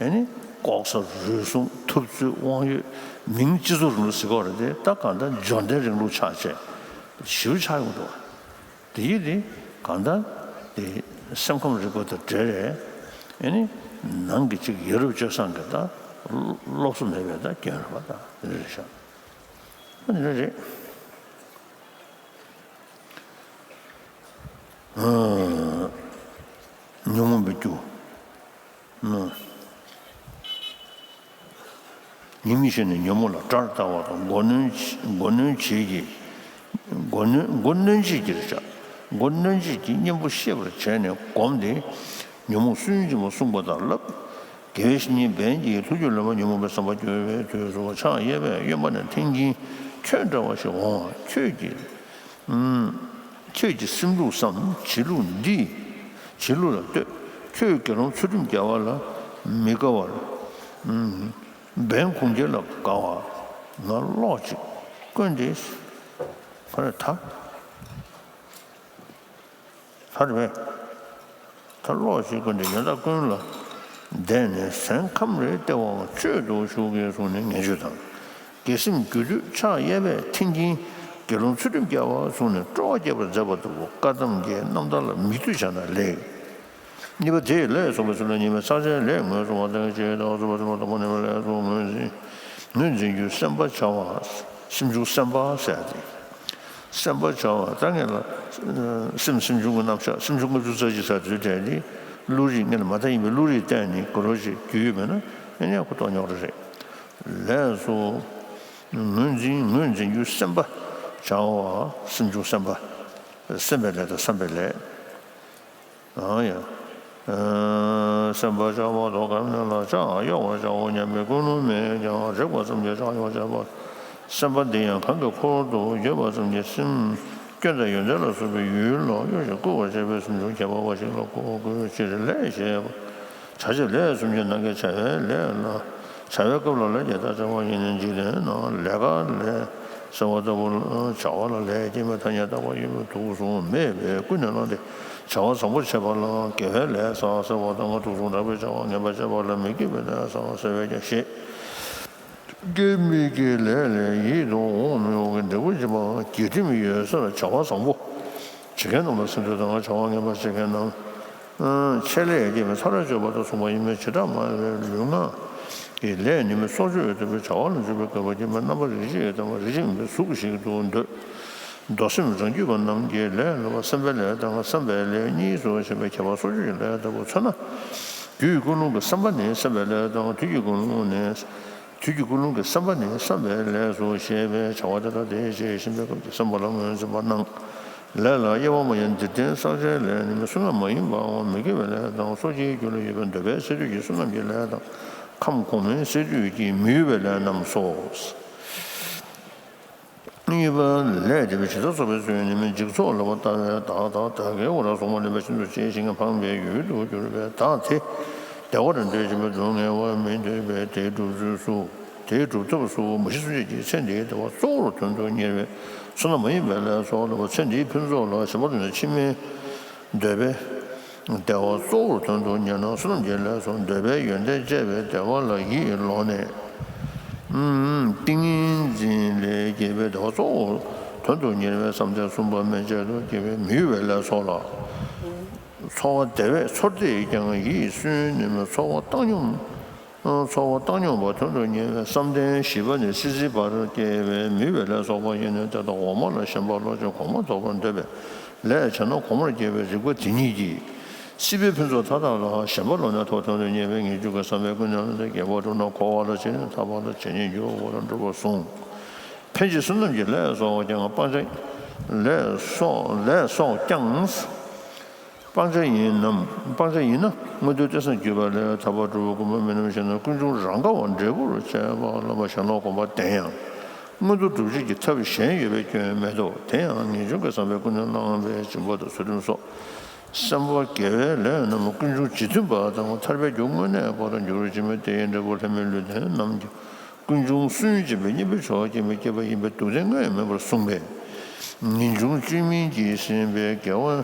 ཨེ་ནི་ལྐོག་ཟ། རུལ་སུངས། ཐུབ་ཚོད། དབང་ཡོད། མིང་སྤྱི་ཚོགས་རིང་ལུགས་ཟེར་གྱི་ཡོད་རེད་དེ། ད་གང་ལྟར་འབྱོར་ལྡན་རིང་ལུགས་ཆགས་བྱས་ཞེ་པོ་ཆགས་ཡོང་འདུག་དེ་ཡིན་དེ་གང་ལྟར་དེ་སེམས་ཁམས་རིག་པ་དང་འབྲེལ་རེད། ཨེ་ནི་ནང་གི་ཅིག་ཡ་རབས་སྤྱོད་བཟང་གི་ད་སློབ་གསོ་མེད་པའི་ད་རྐྱེན་རེད་པ། ད་དེ་འདྲ་རེད་ཤག་ཨ་ནི་རེད། ཉོན་མོངས་པའི་རྒྱུ། ཉིན་མི་ཤེས་ནས་ཉོན་མོངས་ལ་དགྲར་ལྟ་བ་དང་། མགོ་གནོན་བྱེད་མགོ་གནོན་བྱེད་ཀྱི། མགོ་གནོན་མགོ་གནོན་བྱེད་ཀྱི་རེད་ཤག་མགོ་གནོན་བྱེད་ཀྱི་གཉེན་པོ་ཤེས་པར་བྱས་ནས་བསྒོམས་ཏེ། ཉོན་མོངས་སུན་འབྱིན་པ་བསྲུང་བ་དང་བསླབ། དགེ་བའི་བཤེས་གཉེན་བན་གྱིས་ཐུགས་རྒྱུད་ལ་ཉོན་མོངས་པའི་བསམ་པ་སྐྱོ་བའི་དུས་སུ་ཕྱག་གཡས་པས་གཡོན་པ་ནས་མཐིང་གིས་ཁྱོད་འདྲ་བ་ཞིག་འོང་བ། ཁྱོད་ཀྱིས། ཁྱོད་ཀྱི་སེམས་ལུགས་སམ། བྱེད་ལུགས་འདི། བྱེད་ལུགས་ལ་ལྟོས། ཁྱོད་དགེ་སློང་ཚུལ་ཁྲིམས་རྒྱལ་བ་ལ་མི་དགའ་བར། བན་གུང་རྒྱལ་ལ་དགའ་བ། ང་ཀློག་ཅིག་ཀུན་ཏེ། ཕ་ར་ཐ། ཐ་རེ་བས། ད་ཀློག་ཅིག་ཀུན་ཏེ། ཡོན་བདག་ཀུན་ལ་བརྡེགས་ནས་སེམས་ཁམས་རེ་བདེ་བའང་སྤྱོད་དུ་གཞུག་གི་གསུངས་ནས་ངན་སྤྱོད་དང་། དགེ་སེམས་རྒྱུ་དུས་ཕྱག་གཡས་པས་མཐིང་གིས་དགེ་སློང་ཚུལ་ཁྲིམས་རྒྱལ་བ་གསུངས་ནས་སྤྲོ་བ་བསྐྱེད་པར་མཛད་པ་ལྟ་བུ་བཀའ་གདམས་ཀྱི་རྣམ་ཐར་ལ་མིག་ལྟོས་བྱས་ན་ལེགས། གཉིས་པ་དེ་ལས་གསུངས་པའི་ཚུལ་ལ་ཉི་མའི་ཕྱག་རྗེས་ལས་ངོས་བཟུང་བ་དང་། ཅེས་དང་གསུངས་པ་ཟིན་པ་དང་པོ་ནས་ལས་གསུངས། ངོས་འཛིན། ངོས་འཛིན་རྒྱུ་སེམས་པ་བྱ་བ། སེམས་བྱུང་སེམས་པ་ཟེར་ཏེ། སེམས་པ་བྱ་བ་ད་ངེད་ལ་སེམས། སེམས་བྱུང་གི་རྣམ་གཞག་སེམས་བྱུང་ལྔ་བཅུ་རྩ་གཅིག་ཟེར་དུས་དྲན་ནི་བློ་རིག་ངེད་ལ་མ་མཐའ་ཡིན་པའི་བློ་རིག་བསྟན་ནས་གོ་རོ་ཞིག་རྒྱུས་ཡོད་མེད་ན་ཨེ་ནས་ཁོ་ཏོག་ཉོག་རེ་རེད། ལས་སུ་ངོས་འཛིན། ངོས་འཛིན་རྒྱུ་སེམས་པ་བྱ་བ། སེམས་བྱུང་སེམས་པ། སེམས་པའི་ལས་དང་བསམ་པའི་ལས། ཨང་ཡ། སེམས་པ་བྱ་བ་དོ་གར་ནི་ལ་ཕྱག་གཡོག་པར་བྱའོ་སྙམ་པའི་ཀུན་སློང་མེད་ཀྱང་རེག་པ་ཙམ་གྱིས་ཕྱག་གཡོག་བྱེད་པ། སེམས་པ་འདི་ཡང་གང་གི་འཁོར་དུ་ཡོད་པ་ཙམ་གྱིས་སེམས་སྐྱོན་དང་ཡོན་ཏན་ལ་སོགས་པའི་ཡུལ་ལ་གཡོ་ཞིང་བཀུར་བར་བྱེད་པའི་སེམས་བྱུང་ཁྱད་པར་བ་ཞིག་ལ་གོ་དགོས་ཕྱིར། ལས་ཞེས་པ། བྱ་བྱེད་ལས་གསུམ་གྱི་ནང་གི་བྱ་བའི་ལས་ལ། བྱ་བའི་སྐབས་ལ་ལས་ཀྱི་རྟགས་ཆགས་པ་ཡིན་ནའང་འཇིག་རྟེན་ན་ལས་ཀ་ལས་ཟེར་བ་ལྟ་བུ་བྱ་བ་ལ་ལས་སྐྱེ་མེད་ཐ་སྙད་བཏགས་པ་ཡིན་པས་དུག་གསུམ་མེད་པས་ཀུན་ནས་བསླངས་ཏེ་བྱ་བ་བཟང་པོ་བྱེད་པ་ལ་དགེ་བའི་ལས་བསགས་ཟེར་བ་དང་། དུག་གསུམ་དྲག་པོའི་བྱ་བ་ངན་པ་བྱེད་པ་ལ་མི་དགེ་བའི་ལས་བསགས་ཟེར་བས་ཀྱང་ཞེས། དགེ་མི་དགེའི་ལས་ལས་ཡིད་དུ་འོང་མི་འོང་གི་འབྲས་བུ་འབྱིན་པའང་འགལ་ཁྲིམས་ཡོད་ས་ལ། བྱ་བ་བཟང་པོ་བྱེད་མཁན་རྣམས་ལ་སེམས་ཁྲལ་དང་། བྱ་བ་ངན་པ་བྱེད་མཁན་རྣམས། ཆད་ལས་སྐྱེས་པའི་ཚ་ར་གཅོད་པ་དང་མཚུངས་པ་ཡིན་པས། བྱེ་བྲག་སྨྲ་བའི་ལུས་ངག་གི་ལས་ནི་མི་སྲོག་གཅོད་ལྟ་བུའི་བྱ་བ་ལ་འཇུག་པའི་དགག་པ་ཡིན་པས། རྣམ་པ་རིགས་ཤེས་དང་རིགས་ཤེས་མིན་པའི་གཟུགས་ཤིག་ཏུ་འདོད། མདོ་སེམས་རང་རྒྱུད་པ་རྣམས་ཀྱི་ལས་ལ་བསམ་པའི་ལས་དང་བསམ་པའི་ལས་གཉིས་སུ་ཕྱེ་བའི་ཁྱད་པར་སྲོག་གཅོད་ཀྱི་ལས་ལྟ་བུ་མཚོན་ན། རྒྱུ་ཡི་ཀུན་སློང་གི་བསམ་པ་ནི་བསམ་པའི་ལས་དང་། དུས་ཀྱི་ཀུན་སློང་ནི། དུས་ཀྱི་ཀུན་སློང་གི་བསམ་པ་ནི་བསམ་པའི་ལས་སོ་ཞེས་པས་བྱ་བ་དེ་དག་དེ་ཞེས་གཞན་པའི་སྐབས་ཀྱི་བསམ་པ་ལ་ངོས་འཛིན་པར་སྣང་། ལས་ལ་དབྱེ་བ་མ་ཡིན་འདིར་བསྟན་བསགས་བྱའི་ལས་ནི་མི་བསོད་ནམས་མ་ཡིན་པའམ་མི་དགེ་བའི་ལས་དང་། སོ་སྐྱེའི་རྒྱུད་ལ་ཡོད་པའི་འདོད་པའི་སས་བསྡུས་ཀྱི་བསོད་ནམས་ཀྱི་ལས་དང་། ཁམས་གོང་མའི་སས་བསྡུས་ཀྱི་མི་གཡོ་བའི་ལས་རྣམས་སོ། གཉིས་པ་ལས་འབྲས་བུ་ཇི་ལྟར་བསགས་པའི་ཚུལ་ནི་མི་འཇིག་ཚོགས་ལ་བལྟ་བའི་བདག་དང་བདག་གི་དབང་དུ་སོང་བ་ལེན་པ་ཤིན་ཏུ་གཅེས་ཤིང་ཕངས་པའི་ཡུལ་དུ་གྱུར་པའི་བདག་དེ། བདེ་བར་འདོད་ཅིང་སྡུག་བསྔལ་བར་མི་འདོད་པས། དེའི་སྒྲུབ་ཚུལ་སོ། དེའི་སྒྲུབ་ཐབས་སོ། མུ་བཞི་སུམ་ཅུ་གྱིས་ཚེ་འདིའི་བདེ་བ་གཙོ་བོར་དོན་དུ་གཉེར་བའི་བསོད་ནམས་མ་ཡིན་པའི་ལས་སོགས་ལ། ཚེ་འདིའི་ཕུན་ཚོགས་ལ་ཞེན་པ་དང་ཕྱི་མའི་འདོད་པའི་བདེ་བ་གཙོ་བོར་དོན་དུ་གཉེར་ན་བསོད་ནམས་ཀྱི་ལས་སོགས་འདོད་པའི་ཡོན་ཏན་བཅས་པའི་བདེ་བ་ལ་ཡིད་ལོག་ནས། ཏིང་ངེ་འཛིན་ལས་སྐྱེས་པའི་བདེ་བ་གཙོ་བོར་དོན་དུ་གཉེར་བའི་བསམ་གཏན་གསུམ་པ་མན་ཆད་དུ་སྐྱེ་བའི་མི་གཡོ་བའི་ལས་སོགས་ལ། ཚོར་བ་བདེ་བས་ཚོར་ཏེ་ཀྱང་ཡིད་སུན་ནས་མི་ཚོར་བ་བཏང་སྙོམས། ཚོར་བ་བཏང་སྙོམས་པ་དོན་དུ་གཉེར་བའི་བསམ་གཏན་བཞི་པ་ནས་སྲིད་རྩེའི་བར་སྐྱེ་བའི་མི་གཡོ་བའི་ལས་སོགས་པ་ཡིན་ནོ། དེ་དག་འོག་མ་ལ་ཞེན་པ་ལོག་ཅིང་གོང་མ་རྫོགས་པར་འདོད་པའི་ལས་བྱས་ན་གོང་མར་སྐྱེ་བའི་རིག་པ་དེ་ཉིད་ཀྱིས་སྲིད་པའི་ཕུན་ཚོགས་མཐའ་དག་ལ་ཞེན་པ་ལོག་ནས་ཐོག་དོན་དུ་གཉེར་བའི་ངེས་འབྱུང་གི་བསམ་པས་ཀུན་ནས་བསླངས་ཏེ་དགེ་བ་བསྒྲུབས་ན་འཁོར་བ་ལ་བྱེད་ནས་ཐར་པ་ལ་བྱེད་ཉིད་འགྱུར་བར་འགྲུབ་པར་གསུངས། ཕན་ཕྱིར་བསོད་ནམས་ཀྱི་ལས་སོགས་ཀྱང་སྤང་བྱ། ལས་སོགས་ལས་སོགས་ཀྱང་། སྤང་བྱ་ཡིན་ནམ། སྤང་བྱ་ཡིན་ན་མངོན་མཐོའི་སྟེས་བསམ་བརྒྱུད་པ་ལས་ཐར་པ་སྒྲུབ་པ་ཀུན་སྤངས་མིན་ནམ་ཞེ་ན། ཀུན་འབྱུང་རང་ག་བ་འབྲས་བུར་བྱེད་པ་ལ་ཞེན་ལོག་གོམས་པ་ལྡན་ཡང་། མངོན་མཐོ་སྒྲུབ་བྱེད་ཀྱི་ཐབས་གཞན་ཡོད་པའི་སྐྱོན་མེད་དོ། དེ་ཡང་ངེས་འབྱུང་གི་བསམ་པས་ཀུན་ནས་བསླངས་པའི་སྦྱིན་པ་དང་ཚུལ་ཁྲིམས་སོགས་བསམ་པ་དགེ་བའི་ལས་རྣམས་ཀུན་འབྱུང་རྗེས་མཐུན་པ་དང་ཐར་པའི་རྒྱུ་དངོས་གནས་པ་དང་འགྱུར་བ་ཇི་སྙེད་དེ་ཡི་འབྲས་བུ་ལྷད་མེད་ལུས་རྟེན་རྣམས་ཀྱང་། ཀུན་འབྱུང་སུན་འབྱིན་པའི་གཉེན་པོའི་ཕྱོགས་སྐྱེ་མེད་སྐྱེས་པ་ཡིན་པས་སྡུག་བདེན་དངོས་མིན་པར་གསུངས་པས། ངེས་འབྱུང་བཅོས་མིན་གྱིས་ཟིན་པའི་དགེ་བ་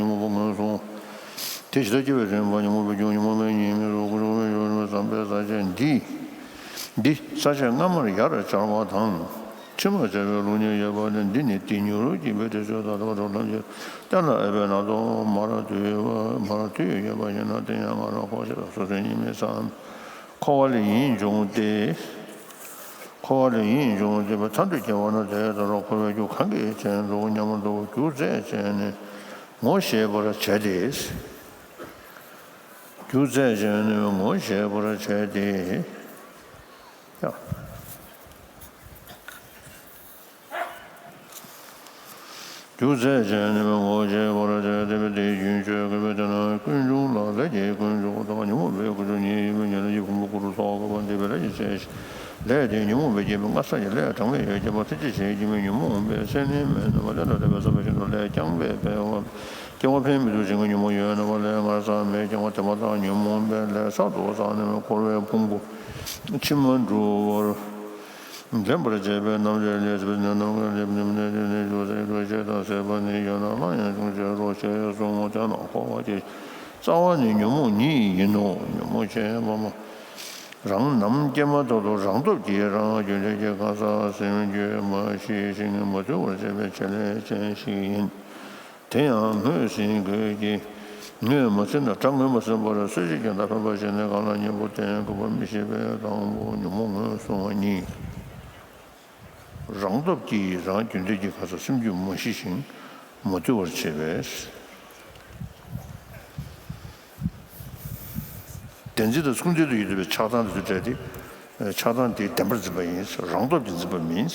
ཉོན་མོངས་པ་ངོས་བཟུང་། དེ་ཇི་ལྟར་སྐྱེ་བའི་རིམ་པ། ཉོན་མོངས་པའི་རྒྱུ། ཉོན་མོངས་པའི་ཉེས་དམིགས་རོ། ཀུན་རྫོབ་པའི་ཡུལ་ནི་བསམ་པའི་ས་བཅད་འདི། འདི་ས་བཅད་སྔ་མར་ཡར་སྦྱར་བ་དང་། ཕྱི་མར་སྦྱར་བའི་ལུགས་གཉིས་ཡོད་པ་ནི། འདི་ནི་དེ་མྱུར་སྐྱེ་བའི་དུས་ཚོད་དང་། ལྟ་བ་གྲུབ་ལམ་གྱི་གཏན་ལ་དབབ་པའི་ནང་དུ་མར་དུ་ཡོད་པ། མར་དུ་ཡོད་པ་ཡིན་ན། དེ་ཡང་ང་རང་ཁོ་ཞེས་སོ་སོའི་ཉེས་དམིགས་སམ། འཁོར་བ་ལས་ཡིན་འབྱུང་སྟེ། འཁོར་བ་ལས་ཡིན་འབྱུང་སྟེ། མཐར་ཐུག་སྐྱེ་བ་ན་དེ་ལྟར་འཁོར་བའི་རྒྱུ་གང་གིས་བྱས་འགྲོ་སྙམ་དུ་རྒྱུ་རྫས་ཅན་ནི་ངོ་ཤེས་པར་བྱ་སྟེ། རྒྱུ་རྫས་ཅན་ནི་ངོ་ཤེས་པར་བྱ་སྟེ། ཡ། རྒྱུ་རྫས་ཅན་ནི་ངོ་ཤེས་པར་བྱ་སྟེ། དེའི་རྒྱུན་གཅོད་དགོས་པས། དེས་ན་ཀུན་འབྱུང་ལ་ལས་ཀྱི་ཀུན་འབྱུང་དང་། ཉོན་མོངས་པའི་ཀུན་འབྱུང་གཉིས་ཡོད་པའི་ཉེར་ལེན་གྱི་ཕུང་པོ་ཀུན་ཏུ་ཚོགས་དགོས་པ་འདི་བས་ལས་ཀྱི་ཚེ་ཞིག་ལས་དེ་ཉོན་མོངས་པས་བསྐྱེད་པའི་སྔ་ས་ཀྱི་ལས་དྲང་བའི་ཡུལ་སྐྱེ་བ་ཐུན་ཅིག་ཞིག་སྐྱེ་མི་ཉོན་མོངས་པའི་སེམས་ནི་མེད་ན། ལས་ལ་དད་པས་བསགས་པ་བཞིན་དུ་ལས་རྐྱང་པས་འཕེལ་བ། སྐྱེ་བ་འཕེལ་མི་ཐུབ་ཅིང་ཉོན་མོངས་ཡོད་ན་པ། ལས་སྔར་བསགས་མེད་ཀྱང་བ་དེ་མ་ཐག་ཉོན་མོངས་པའི་ལས་བསགས་དུ་བསགས་ནས་འཁོར་བའི་ཕུང་པོ་ཕྱི་མ་འགྲུབ་པར། འདྲེན་པར་བྱེད་པའི་རྣམ་འགྲེལ་ལས། སྲིད་པའི་ནད་རྣམས་ཀུན་སླེབས་ནས་མི་ནད་དེ་ནི་འཇུག་ཟེར་དུ་བྱེད་དང་ཟེར་བ་ནི་ཡོད་ན་སླར་ཡང་འབྱུང་བྱེད་རོ་ཞེས་གསུངས། དེས་ན་འཁོར་བ་སྐྱེ་རྩ་བ་ནི་ཉོན་མོངས་ཉིད་ཡིན་ནོ། ཉོན་མོངས་ཆེ་བ་མ་རང་ནམ་སྐྱེས་མ་ཐག་ཏུ་རང་སྟོབས་ཀྱིས་རང་རྒྱུན་ལྡན་གྱི་གང་ཟག་སེམས་རྒྱུད་མ་ཞི་ཞིང་མ་དུལ་བར་བྱེད་པའི་བྱེད་ལས་ཅན་ཞིག་ཡིན། དེ་ཡང་ངོས་ཟིན་དགོས་ཀྱི། ངོས་མ་ཟིན་ན་སྒྲ་ངོས་མ་ཟིན་པར་སུ་ཞིག་ཀྱང་བདག་ཕན་པ་ཞིག་ནི་གང་ལ་གཉེན་པོ་བསྟེན་དགོས་པ་མི་ཤེས་པས། དང་པོ་ཉོན་མོངས་ངོས་བཟུང་བ་གཉིས། རང་སྟོབས་ཀྱིས་རང་རྒྱུན་ལྡན་གྱི་གང་ཟག་སེམས་རྒྱུད་མ་ཞི་ཞིང་མ་དུལ་བར་བྱེད་པས། བདེན་འཛིན་དང་མཚུངས་ལྡན་དུ་ཡོད་པའི་ཆགས་སྡང་དེ་ཚོ་བྲལ་ཏེ། ཆགས་སྡང་དེ་བདེན་པར་འཛིན་པ་ཡིན། རང་སྟོབས་ཀྱིས་འཛིན་པ་མིན།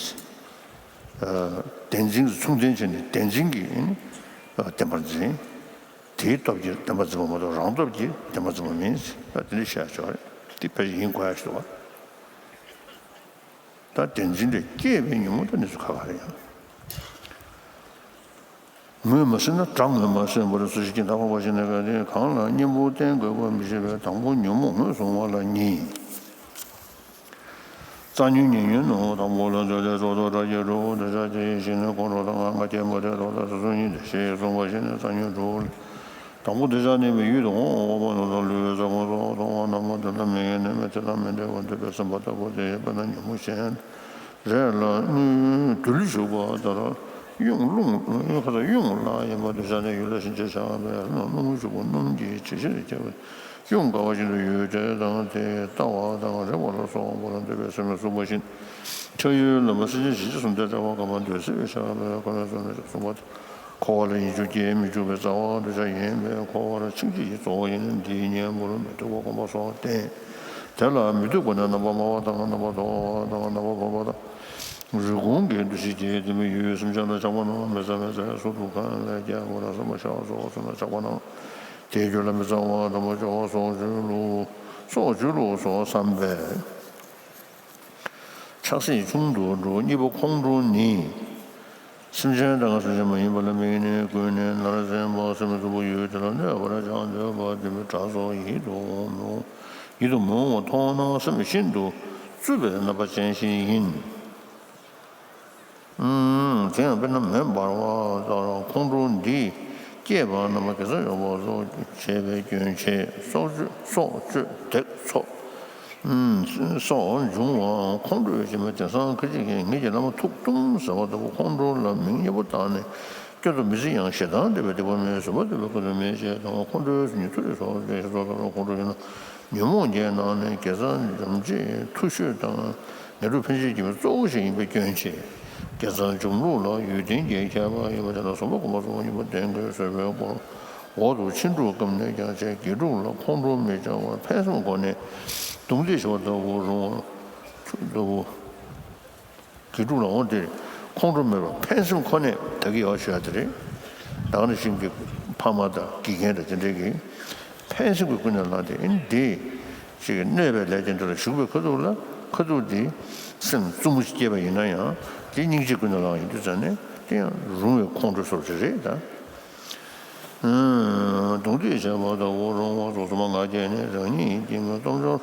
བདེན་འཛིན་གྱི་མཚུངས་ལྡན་བྱས་ནས་བདེན་འཛིན་གྱིས་བདེན་པར་འཛིན། དེའི་སྟོབས་ཀྱིས་བདེན་པར་འཛིན་པ་མ་གཏོགས་རང་སྟོབས་ཀྱིས་བདེན་པར་འཛིན་པ་མིན། དེ་འདྲ་བཤད་ཆོག་རེད། དེ་ཕལ་ཆེར་ཡིན་དགོས་ཡ་ཞིག་འདུག་བ། ད་བདེན་འཛིན་ལས་སྐྱེས་པའི་ཉོན་མོངས་དེ་ནི་ཚུར་ཁ་ཁ་རེད་ཡང་། ངོས་མ་ཟིན་ན་སྒྲ་ངོས་མ་ཟིན་པར་སུ་ཞིག་ཀྱང་བདག་ཕན་པ་ཞིག་ནི་གང་དེ་གང་ལ་གཉེན་པོ་བསྟེན་དགོས་པ་མི་ཤེས་པས། དང་པོ་ཉོན་མོངས་ངོས་བཟུང་བ་ལ་གཉིས། རྩ་ཉོན་ཉེ་ཉོན་ནོ། དང་པོ་ལ་འདོད་ལས་གྲོགས་དང་སྒྲ་སྐྱེས་འགྲོ། འདོད་ཆགས་སྐྱེ་ཡི་ཞིང་ནི་ཁོང་ཁྲོ་དང་ང་རྒྱལ་མ་དྲན་ལྡོག་ལྟ་སོ་སོ་ཉིད་དེ་ཞེས་གསུངས་པ་བཞིན་ནི་རྩ་ཉོན་འགྲོ། དང་པོ་འདོད་ཆགས་གནས་པའི་ཡུལ་དུ་འོང་། འོག་མ་ནོར་དང་བསླུ་བའི་ས་ཁོངས་སུ་མཐོང་བ་རྣམས་དེ་ལ་མི་ངེས་ནས་མི་དེ་དང་མི་འབྲལ་བར་འདོད་པའི་སེམས་པ་ལྟ་བུ་དེ་ཡོད་པས་ན་ཉོན་མོངས་ཅན་རེད་ལ། སྣོད་དུ་ཞུགས་པ་ལྟར་གཡུང་རླུང་ཁ་ས་གཡུང་ལ་ཡིན་པ་འདོད་ཆགས་ནི་ཡུལ་ལ་ཕྱིན་ཅེས་བྱ་བའི་སྣོད་ཀྱི་ཞུགས་པ་སྣུམ་གྱི་ཇེ་ཆེར་སྐྱེ་བ། གཡུང་དགའ་བ་བཞིན་དུ་ཡུལ་དེ་དང་དེ་ལྟ་བ་དང་རེག་པ་ལ་སོགས་པ་ལ་འདོད་པའི་སེམས་ལ་གསུངས་པ་བཞིན། ཆགས་ཡུལ་ལ་མ་སེམས་ཅན་གཞི་གཅིག་གསུམ་དེ་འབྲེལ་བ་གང་མ་འདོད་སྲིད་པའི་ཤ་བའི་ཁོ་ནས་གསུངས་ནས་གསུངས་པ་དང་། འཁོར་བ་ལ་ཡིད་འཇུག་སྐྱེ་མི་འཇུག་པའི་རྩ་བ་འདོད་ཆགས་ཡིན་པས་འཁོར་བར་འཆིང་བྱེད་ཀྱི་གཙོ་བོ་ཡིན། འདིའི་གཉེན་པོར་མི་སྡུག་པ་སྒོམ་པ་སོགས་བསྟེན། དེ་ལ་མི་སྡུག་པ་ནི་རྣམ་པར་སྨྲ་བ་དང་རྣམ་པར་དོར་བ་དང་རྣམ་པར་འཕངས་པ་དང་། རི་ཁུང་གི་འདུ་ཤེས་ཀྱིས་དེ་མི་ཡུལ་སེམས་ཅན་ལ་ཆགས་པ་རྣམས་མི་བཟད་མི་བཟད་སོ་སྡུག་གང་ལས་སྐྱེ་དགོས་ན་བསམ་པ་ཤར་བ་སོགས་སེམས་ལ་ཆགས་པ་རྣམས་དེའི་རྒྱུད་ལ་མི་གཙང་བ་དམ་པ་སྐྱོ་བ་སོགས་སྤྱོད་ལུགས་སོགས་སྤྱོད་ལུགས་སོགས་བསམ་པས། ཆགས་སྲེད་ཆུང་དུ་འགྲོ། གཉིས་པ་ཁོང་ཁྲོ་ནི། སེམས་ཅན་དང་སེམས་ཅན་མ་ཡིན་པ་ལ་དམིགས་ནས་ཀུན་ནས་ནར་འཛིན་པ། སེམས་རྩུབ་པོ་ཡུལ་དེ་ལ་གནོད་པར་བྱང་འདོད་པ། དེ་མི་དགྲ་སོགས་ཡིད་དུ་འོང་མི་འོང་། ཡིད་དུ་མི་འོང་བ་མཐོང་ན་སེམས་ཤིན་ཏུ་རྩུབ་པའི་རྣམ་པ་ཅན་ཞིག་ཡིན། དེ་ཡང་དཔེར་ན་མེ་འབར་བ་ལྟར་ཁོང་ཁྲོ་འདི་སྐྱེས་པ་རྣམས་ལ་གེ་སར་ཡོད་པ་སོགས་བྱས་པའི་སྐྱོན་ཆེ། སྲོག་གཅོད་སྲོག་གཅོད་དེ་ཚོ། སོགས་འབྱུང་བའང་ཁོང་ཁྲོས་བྱས་པ་དེང་སང་ཁ་ཅིག་གིས་ངེད་ཀྱི་བླ་མ་ཐུགས་གཏུམ་ཟེར་བ་ལྟ་བུ་ཁོང་ཁྲོ་ལ་མིང་སྙན་པོ་བཏགས་ནས། སྐྱོན་དུ་མི་བརྩི་ཡང་ཞེ་སྡང་འདྲེས་པའི་སྡིག་པ་མེད། བཟོད་པ་འདོད་པའི་ཁ་དོག་མེད་ཅེས་དང་། ཁོང་ཁྲོའི་གཟུགས་བརྙན་མཐོ་རིས་སོགས་ལས་ཞེས་སོགས་ལ་ཁོང་ཁྲོ་ཡིན་ན་ཉོན་མོངས་བརྒྱད་ནང་ནས་དགེ་རྩ་འཇོམས་བྱེད་མཐུ་ཤོས་དང་ངན་འགྲོ་ཕན་བྱེད་བགྱིད་པའི་གཙོ་བོ་ཞིག་ཡིན་པའི་སྐྱོན་ཆེ། དགེ་རྩ་འཇོམས་ལུགས་ལ་ཡུལ་བརྟེན་གྱི་ཁྱད་པར་ཡོད་པ་དེ་ལ་བཟོད་པ་སྒོམ་པ་སོགས་ཉིན་མོ་གདན་གྱི་བཟོད་པའི་སྐོར་འོག་ཏུ་ཕྱིན་དྲུག་སྐབས་ནས་ཀྱང་བྱས། དགེ་ཕྲུག་ལ་ཁོང་ཁྲོ་མི་བྱ་བར་ཕན་སེམས་ཁོ་ནས་རྡུང་རྡེག་བྱེད་པ་ལྟ་བུ་རུང་བ་ལྟ་བུ། དགེ་ཕྲུག་ལ་འོ་དེ་ཁོང་ཁྲོ་མེད་པར་ཕན་སེམས་ཁོ་ནས་དག་གི་ཡོད་ཞུ་ཡ་དེ་རེད། ད་ག་ནང་བཞིན་གྱི་ཕ་མ་དང་དགེ་རྒན་དང་དེ་འདྲས་ཀྱིས་ཕན་སེམས་ཀྱི་ཀུན་ནས་བསླངས་ཏེ། ཨེ་འདི་ཞིག་གི་གནོད་པའི་ལས་ཅན་དེ་ལ་ཞུགས་པའི་ཁ་ཐུག་ལ་ཁ་ཐུག་དེ་སེམས་བཙུན་མོ་ཞིག་སྐྱེས་པ་ཡིན་ན་ཡང་དེ་སྙིང་རྗེ་ཀུན་ནས་བསླངས་ཡིན་དུས་ཙང་ནས་དེ་ཡང་རུང་བའི་ཁོང་ཁྲོ་སོགས་དེ་རེད་ད། རྡུང་རྡེག་བྱས་པ་ལྟ་བུ་རུང་བ་སོགས་སོ་མ་ང་རྒྱལ་ནི་རང་ཉིད་ཀྱི་མི་སྟོབས་འབྱོར།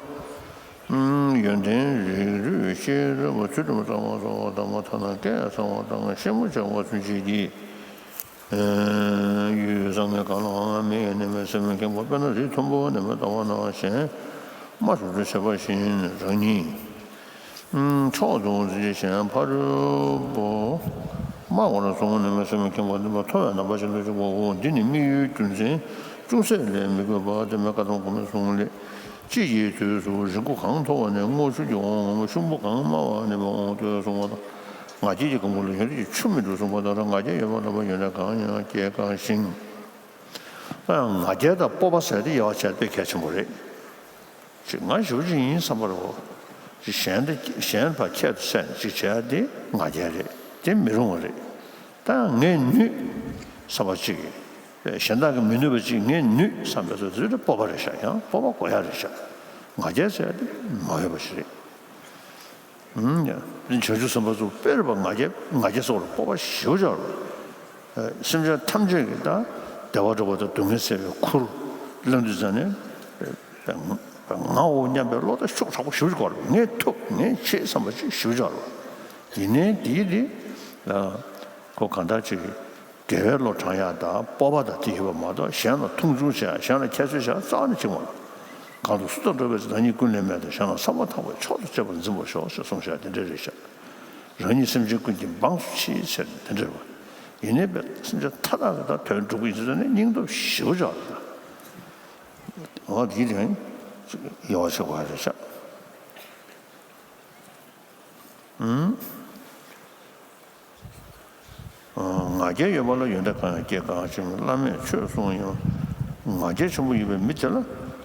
ཡོན་ཏན་རིགས་རུས་ཤེས་རབ་ཚུལ་ཁྲིམས་གཙང་མ་སོགས་དང་པོ་ཐ་ན་སྐད་གཙང་བ་དང་ཤེས་མོ་ཆེ་བ་ཚུན་ཆད་ཀྱི་ཡུལ་བཟང་ངན་གང་ལའང་མི་གནས་མེད་སེམས་མི་ཁེངས་པ། དཔེར་ན་རི་མཐོན་པོ་ནས་མེ་ལྟ་བ་ན་གཞན་མ་ཞུགས་ཏུ་བྱེད་པ་བཞིན་རང་ཉིད། མཆོག་ཏུ་འཛིན་གཞན་ཕ་རོལ་པོ། མ་འོངས་ལ་སོང་ནས་མེད་སེམས་ཁེངས་པ་འདི་མ་མཐོ་བའི་རྣམ་པ་ཅན་དུ་འཇུག་པའོ། འདི་ནི་དམིགས་ཡུལ་རྒྱུ་མཚན་ཅུང་ཟད་ལས་མི་དགོས་པ་དེ་མེད་བཀའ་གདམས་དགོན་པའི་གསུང་ལས། དཔྱིད་ཀྱི་དུས་སུ་རི་མགོ་གང་མཐོ་བ་ནས་སྔོ་ཆུ་གྱི་འོང་ངམ་ཤུན་པོ་གང་དམའ་བ་ནས་འོང་སྟེ་གསུངས་པ་དང་། ང་རྒྱལ་གྱི་གང་པོ་ལ་ཡོན་ཏན་གྱི་ཆུ་མི་འགྲུབ་གསུངས་པ་ལྟར་ང་རྒྱལ་ཡོད་པ་ལ་ཡོན་ཏན་གང་ཡང་སྐྱེ་དཀའ་ཞིང་། ང་རྒྱལ་དང་སྤོབས་པ་ཟེར་དེ་དབྱེ་བ་ཕྱེ་དཔེ་གལ་ཆེན་པོ་རེད། ཅིག་ང་ཞེ་པོ་ཅིག་ཡིན་བསམ་པ་རེད་བ། ཅིག་གཞན་དེ་གཞན་ཕར་ཁྱད་དུ་བསད་ནས་ཅིག་བྱས་དེ་ང་རྒྱལ་རེད། དེ་མི་རུང་བ་རེད། ད་ངས་ནུས་བསམ་པ་ཅིག་གཞན་དག་གིས་མི་ནུས་པ་ཅིག་ངས་ནུས་བསམ་པའི་ཚོད་དེ་སྤོབས་པ་རེད་ཤག་ཡང་སྤོབས་པ་དགོས་ཡ་རེད་ཤག་ང་རྒྱལ་ཟེར་ཡ་དེ་མ་འོས་པ་ཞིག་རེད། བྱང་ཆུབ་སེམས་དཔའ་ཚོ་དཔེར་བ་ང་རྒྱལ་ང་རྒྱལ་སོགས་ལ་སྤོབས་པ་ཞེ་པོ་ཅིག་ཡོད་རེད། སེམས་ཅན་ཐམས་ཅད་ཀྱི་ད་བདེ་བ་འགྲོ་བ་དང་སྡུག་བསྔལ་སེལ་བའི་ཁུར་བླངས་དུས་ཙང་ནས། ང་འོ་སྙམ་པའི་བློ་ད་ཤུགས་དྲག་པོ་ཞེ་པོ་ཅིག་འཁོར་བ། ངས་ཐུབ་ངས་བྱེད་བསམ་པ་ཅིག་ཞེ་པོ་ཅིག་འཁོར་བ། ཡིན་ནའི་དེའི་དེ་ཁོ་གང་ལྟར་ཅིག་དགེ་བའི་བློ་དྲང་ཡག་དང་སྤོབས་པ་དང་དེ་ཡོད་པ་མ་གཏོགས་གཞན་ལ་མཐོང་ཆུང་བྱེད་ཡག་གཞན་ལ་ཁྱད་གསོད་བྱེད་ཡག་རྩ་བ་ནས་བྱེད་མ་རུང་། གང་དུ་སུ་དང་འགྲོགས་པའི་ཚེ་བདག་ཉིད་ཀུན་ལས་མེད་དོ། གཞན་ལ་བསམ་པ་ཐག་པས་མཆོག་ཏུ་གཅེས་པར་འཛིན་པར་ཤོག་ཅེས་གསུངས་ཤག་དེ་འདྲ་རེད་ཤག་རང་ཉིད་སེམས་ཅན་ཀུན་གྱི་འབངས་སུ་མཆིའི་ཕྱིར་དེ་འདྲ་རེད་བ། ཡིན་ནའི་བས་སེམས་ཅན་མཐའ་དག་གི་ད་དོན་སྒྲུབ་ཀྱི་ཡིན་ཟེར་ནས་སྙིང་སྟོབས་ཞེ་པོ་ཅིག་ཡོད་རེད། འོ་དེ་རིང་ཡོ་བྱེད་དགོས་རེད་ཤག་ཨང་། ང་རྒྱལ་ཡོད་པ་ལ་ཡོན་ཏན་གང་ཡང་སྐྱེ་དཀའ་ཞིང་། བླ་མས་ཆོས་གསུངས་ཡང་ང་རྒྱལ་ཆེན་པོ་ཡོད་པའི་མི་དེ་ལ་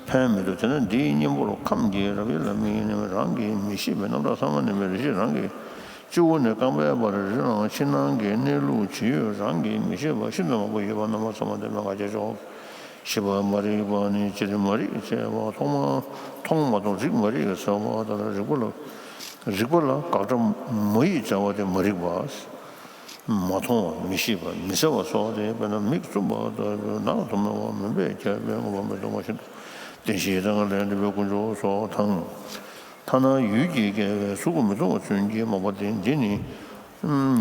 ཕན་མི་ཐོགས། དེས་ན་འདིའི་གཉེན་པོར་ཁམས་ཀྱི་རབ་དབྱེ་ལ་དམིགས་ནས་རང་གིས་མི་ཤེས་པའི་རྣམ་གྲངས་ཚང་མ་ནས་མི་རེ་ཞིག་རང་གི་སྤྱི་བོ་ནས་རྐང་པའི་བར་རི་རང་ཕྱི་ནང་གི་གནས་ལུགས་ཇི་ཡོད་རང་གིས་མི་ཤེས་པ་ཤིན་ཏུ་མང་པོ་ཡོད་པ་རྣམ་པ་ཚང་མ་དེ་མེད་ང་རྒྱལ་ཆོག་ཤེས་པ་མ་རིག་པ་ནི་སྤྱིར་མ་རིག་ཅེས་པ་མཐོང་མ་མཐོང་མ་མཐོང་རིག་མ་རིག་ཟེར་བ་ལྟར་རིག་པ་ལ་རིག་པ་ལ་དགག་སྒྲ་མ་ཡིག་བྱ་བ་དེ་མ་རིག་པ། མ་མཐོང་བ་མི་ཤེས་པ་མི་གསལ་བ་སོགས་དེ་དཔེར་ན་མིག་བཙུམ་པ་ལྟ་བུའི་ནག་ཐོགས་མེད་པ་མུན་པས་ཁྱབ་པའི་མངོན་པ་མི་མཐོང་བ་བཞིན་དུ་བདེན་བཞིའི་མཐའ་ལས་འདས་པའི་དཀོན་མཆོག་སོགས་དང་། ཐ་ན་ཡུལ་གྱི་དགེ་བའི་གཟུགས་མི་མཐོང་བ་ཚུན་གྱི་རྨོངས་པ་སྟེ། འདི་ནི་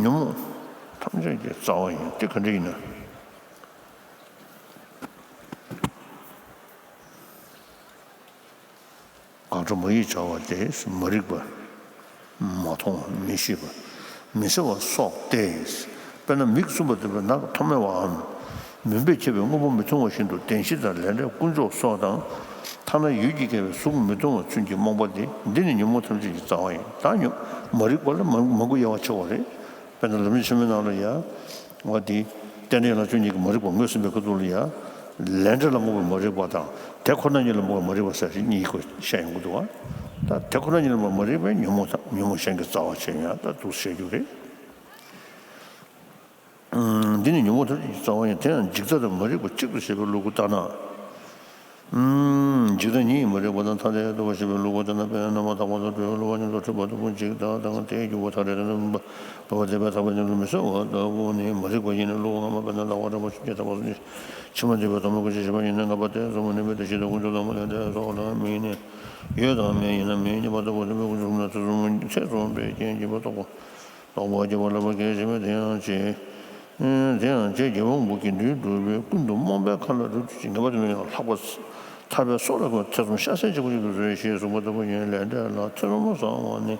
ཉོན་མོངས་ཐམས་ཅད་ཀྱི་རྩ་བ་ཡིན་ཏེ། ག་འདྲ་ཡིན་ན། དགག་སྒྲ་མ་ཡིག་བྱ་བ་སྟེ་མ་རིག་པ། མ་མཐོང་བ་མི་ཤེས་པ། མི་གསལ་བ་སོགས་ཏེ། དཔེར་ན་མིག་བཙུམ་པ་ལྟ་བུའི་ནག་ཐོགས་མེད་པའམ། མུན་པས་ཁྱབ་པའི་མངོན་པ་མི་མཐོང་བ་བཞིན་དུ་བདེན་བཞི་དང་ལས་འབྲས་དཀོན་མཆོག་སོགས་དང་། ཐ་ན་ཡུལ་གྱི་དགེ་བའི་གཟུགས་མི་མཐོང་བ་ཚུན་གྱི་རྨོངས་པ་སྟེ། འདི་ནི་ཉོན་མོངས་ཐམས་ཅད་ཀྱི་རྩ་བ་ཡིན། ད་ཉོན་མ་རིག་པ་ལ་མ་མང་པོ་དབྱེ་བ་ཕྱེ་བ་རེད། དཔེར་ན་ལམ་རིམ་ཆེན་མོའི་ནང་ལ་ཡ། འོ་དེ། རྟེན་འབྲེལ་ཡན་ལག་བཅུ་གཉིས་ཀྱི་མ་རིག་པ་མངོན་སུམ་པའི་ཁ་ཐུག་ལ་ཡ། ལས་འབྲས་ལ་རྨོངས་པའི་མ་རིག་པ་དང་དེ་ཁོ་ན་ཉིད་ལ་རྨོངས་པའི་མ་རིག་པ་ཟེར་གཉིས་ཀྱི་སྐོར་བཤད་ཡོང་གི་འདུག་བ། ད་དེ་ཁོ་ན་ཉིད་ལ་རྨོངས་པའི་མ་རིག་པས་ཉོན་མོངས་དང་ཉོན་མོངས་གཞན་གྱི་རྩ་བ་བྱས་ཡང་ད་འདུག་བཤད་རྒྱུ་རེད། འདི་ནི་ཉོན་མོངས་ཐམས་ཅད་ཀྱི་རྩ་བ་ཡིན། དེ་ཡང་འཇིག་ལྟ་དང་མ་རིག་པ་གཅིག་ཏུ་བྱེད་པའི་ལུགས་ལྟར་ན། འཇིག་ལྟ་ཉིད་མ་རིག་པ་དང་ཐ་དད་དུ་བ་ཞེས་པའི་ལུགས་པོ་དེ་ན་དཔེར་ན་རྣམ་པར་དག་པ་དང་གྲོལ་བའི་བསླུ་བ་མཉམ་དུ་འཁྲུལ་པ་ལྟ་བུ་འཇིག་ལྟ་དང་། དེའི་འཇུག་པ་ཐ་དད་དང་བ་བ་དེ་བས་ཐག་པའི་ཉམས་སུ་མི་གསལ་བ་ལྟ་བུ་ནི་མ་རིག་པ་ཡིན། བསླུ་བ་སྔ་མ་དཔེར་ན་ལྡང་བ་འཁྲུལ་པ་ཉིད་ཐ་བ་སོགས་ཀྱི་ཕྱི་མ་འདས་པའི་ཐ་མ་ཀུན་གཞི་ཞེས་པ་ཡིན་ན། ལྔ་པ་དེ་གསུམ་པོ་ནི་དཔེ་དེ་བཞིན་དུ་དཀོན་མཆོག་དང་པོ་ལས་འདས་སོགས་ལ་དམིགས་ནས་ཡོད་དང་མེད་ཡིན་ན་མེད་གཉིས་པ་ལྟ་བུ་ནི་དཔེ་ཀུན་གཞི་གསུམ་ན་ཚུལ་གསུམ་ཚད་གསུམ་པའི་རྐྱེན་བྱེད་པ་རྟོགས་པ། རྟོག་པ་སྐྱེ་བ་ལ་བ་གལ་ཆེ་བས། དེ་ཡང་ཅི། དེ་ཡང་ཅི། རྒྱལ་བ་དགྱེས་པའི་དགེ་འདུན་གྲུབ་པས་ཀུན་ཏུ་རྨོངས་པའི་མཁའ་ལ་སྒྲུབ་ཀྱི་ངེས་པ་དེ་ནི་ཡང་ལྷག་པ་ཐར་པའི་སྲོག་ལ་གོ་ཐེ་ཚོམ་ཤ་ཟད་ཆེན་པོ་ཞིག་ཏུ་བཟོད་ཞེས་གསུངས་པ་ལྟ་བུ་ཡིན། ལས་འབྲས་ལ་ཐེ་ཚོམ་མ་ཟ་བ་ནི་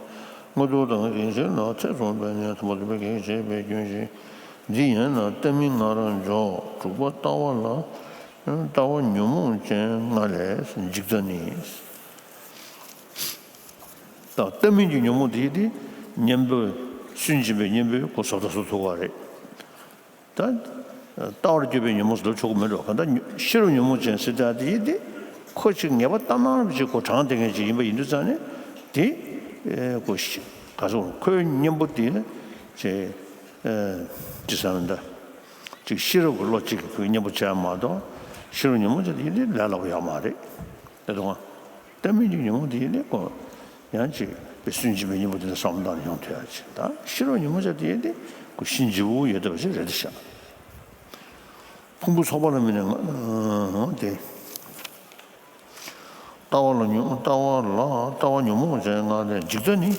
སྔ་དུས་དང་གེགས་བྱེད་ལ་ཐེ་ཚོམ་པས་ནི་ཐར་པ་ཐོབ་པའི་གེགས་བྱེད་པའི་སྐྱོན་ཞིག་འདི་ཡིན་ན་ལྟ་མིན་ང་རང་འཇོག་དྲུག་པ་ལྟ་བ་ལ། ལྟ་བ་ཉོན་མོངས་ཅན་ལྔ་ལས་འཇིག་ལྟ་ནི། ད་ལྟ་མིན་གྱི་ཉོན་མོངས་དེ་ཡིན་ཏེ། གཉེན་པོ་སུན་འབྱིན་པའི་གཉེན་པོས་ཁོ་བཟོ་ལྟ་བཟོ་ཐུབ་པ་རེད། ད་ལྟ་བར་གྱུར་པའི་ཉོན་མོངས་སུ་ལབ་ཆོག་གི་མེད་འགྲོ། གང་ལྟར་ཤེས་རབ་ཉོན་མོངས་ཅན་ཟེར་ཡག་དེ་ཡིན་ཏེ། ཁོ་ཅིག་ངེས་པ་ལྟར་སྣང་ཅིག་ཁོ་དྲངས་བསྡད་མཁན་ཅིག་ཡིན་པ་ཡིན་དུས་ཙང་ནས། དེ་ཁོ་ཤི་ག་ཚོད་ཁོའི་གཉེན་པོ་དེ་ཅིག་ཅི་ཟེར་ན་འདྲ། ཅིག་ཤེས་རབ་ཀྱི་བློ་ཅིག་གི་ཁོའི་གཉེན་པོ་བྱས་མ་གཏོགས། ཤེས་རབ་ཉོན་མོངས་ཅན་དེ་ཡིན་ཏེ་ལས་སླ་པོ་ཡོད་མ་རེད། དེ་དང་། ལྟ་མིན་གྱི་ཉོན་མོངས་དེ་ཡིན་ཏེ་ཁོ། ཡང་ཅིག་པའི་སུན་འབྱིན་པའི་གཉེན་པོ་དེ་ལ་བསམ་བློ་བཏང་ནས་ཡོང་ཐུབ་ཡག་ཅིག་ད་ཤེས་རབ་ཉོན་མོངས་ཅན་དེ་ཡིན་ཏེ་ཁོ་གཤིན་རྗེ་བོ་ཡོད་བསྡད་པ་ཞིག་རེད་ཤག་ཕུང་པོ་ཚོགས་པ་ལ་དམིགས་ནས་ང་དེ། ལྟ་བ་ལ་ཉོན། ལྟ་བ་ལ་ལྟ་བ་ཉོན་མོངས་ཅན་ལྔ་ལས་འཇིག་ལྟ་ནི།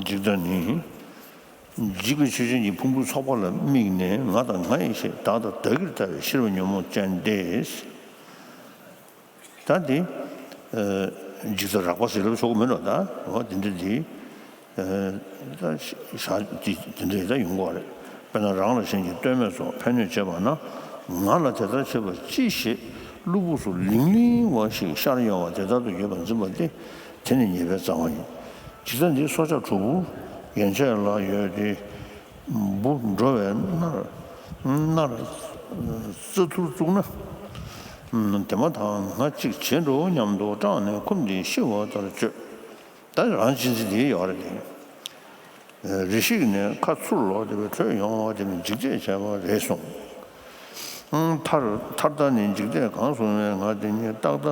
འཇིག་ལྟ་ནི། འཇིག་པའི་ཆོས་ཅན་གྱི་ཕུང་པོའི་ཚོགས་པ་ལ་དམིགས་ནས་ང་དང་ང་ཡི་ཞེས་བདག་དང་བདག་གིར་ལྟ་བའི་ཤེས་རབ་ཉོན་མོངས་ཅན་ཏེ། ད་འདི། འཇིག་ལྟ་རགས་པ་ཟེར་ལབ་ཆོག་གི་མིན་འགྲོ། ད་འོ་འདི་འདྲ་འདི། ད་ཞག་འདི་འདི་འདྲ་ད་ཡོང་གི་རེད། དཔེར་ན་རང་ལ་གཞན་གྱིས་ལྟོས་མེད་སོགས་ཕན་གནོད་བྱེད་པ་ན། ང་ལ་དེ་ལྟར་བྱེད་པ་ཅི་ཞེས་གློ་བུར་དུ་ལིང་ལིང་བ་ཞིག་ཤར་ཡོང་བ་དེ་ལྟར་དུ་ཡོད་པར་འཛིན་པ་སྟེ། དེ་ནི་ཉེས་པའི་རྩ་བ་ཡིན། འཇིག་ལྟ་འདི་སྲོག་ཆགས་གྲོག་སྦུར་ཡན་ཆད་ལ་ཡོད་དེ། འབུ་འགྲོ་བའི་མནར། མནར། རྩ་ཐུར་བཙུགས་ན། དེ་མ་ཐག་ང་གཅིག་བྱེད་འགྲོ་སྙམ་དུ་སྐྲག་ནས་ཁོ་འདི་ཤི་བ་ལྟར་བྱོས། ད་རང་གཅེས་འཛིན་དེ་ཡོད་རེད་དེ། རེ་ཞིག་ནས་ཁ་ཚུར་ལོག་སྟེ་བྲོས་ཡོང་བ་དེ་ནི་འཇིག་ལྟས་བྱས་པ་རེད་གསུངས། ཐར་ཐར་ལྟ་ནི་འཇིག་ལྟས་གང་གསུངས་པས་ང་དེ་ཉིད་རྟག་ལྟ་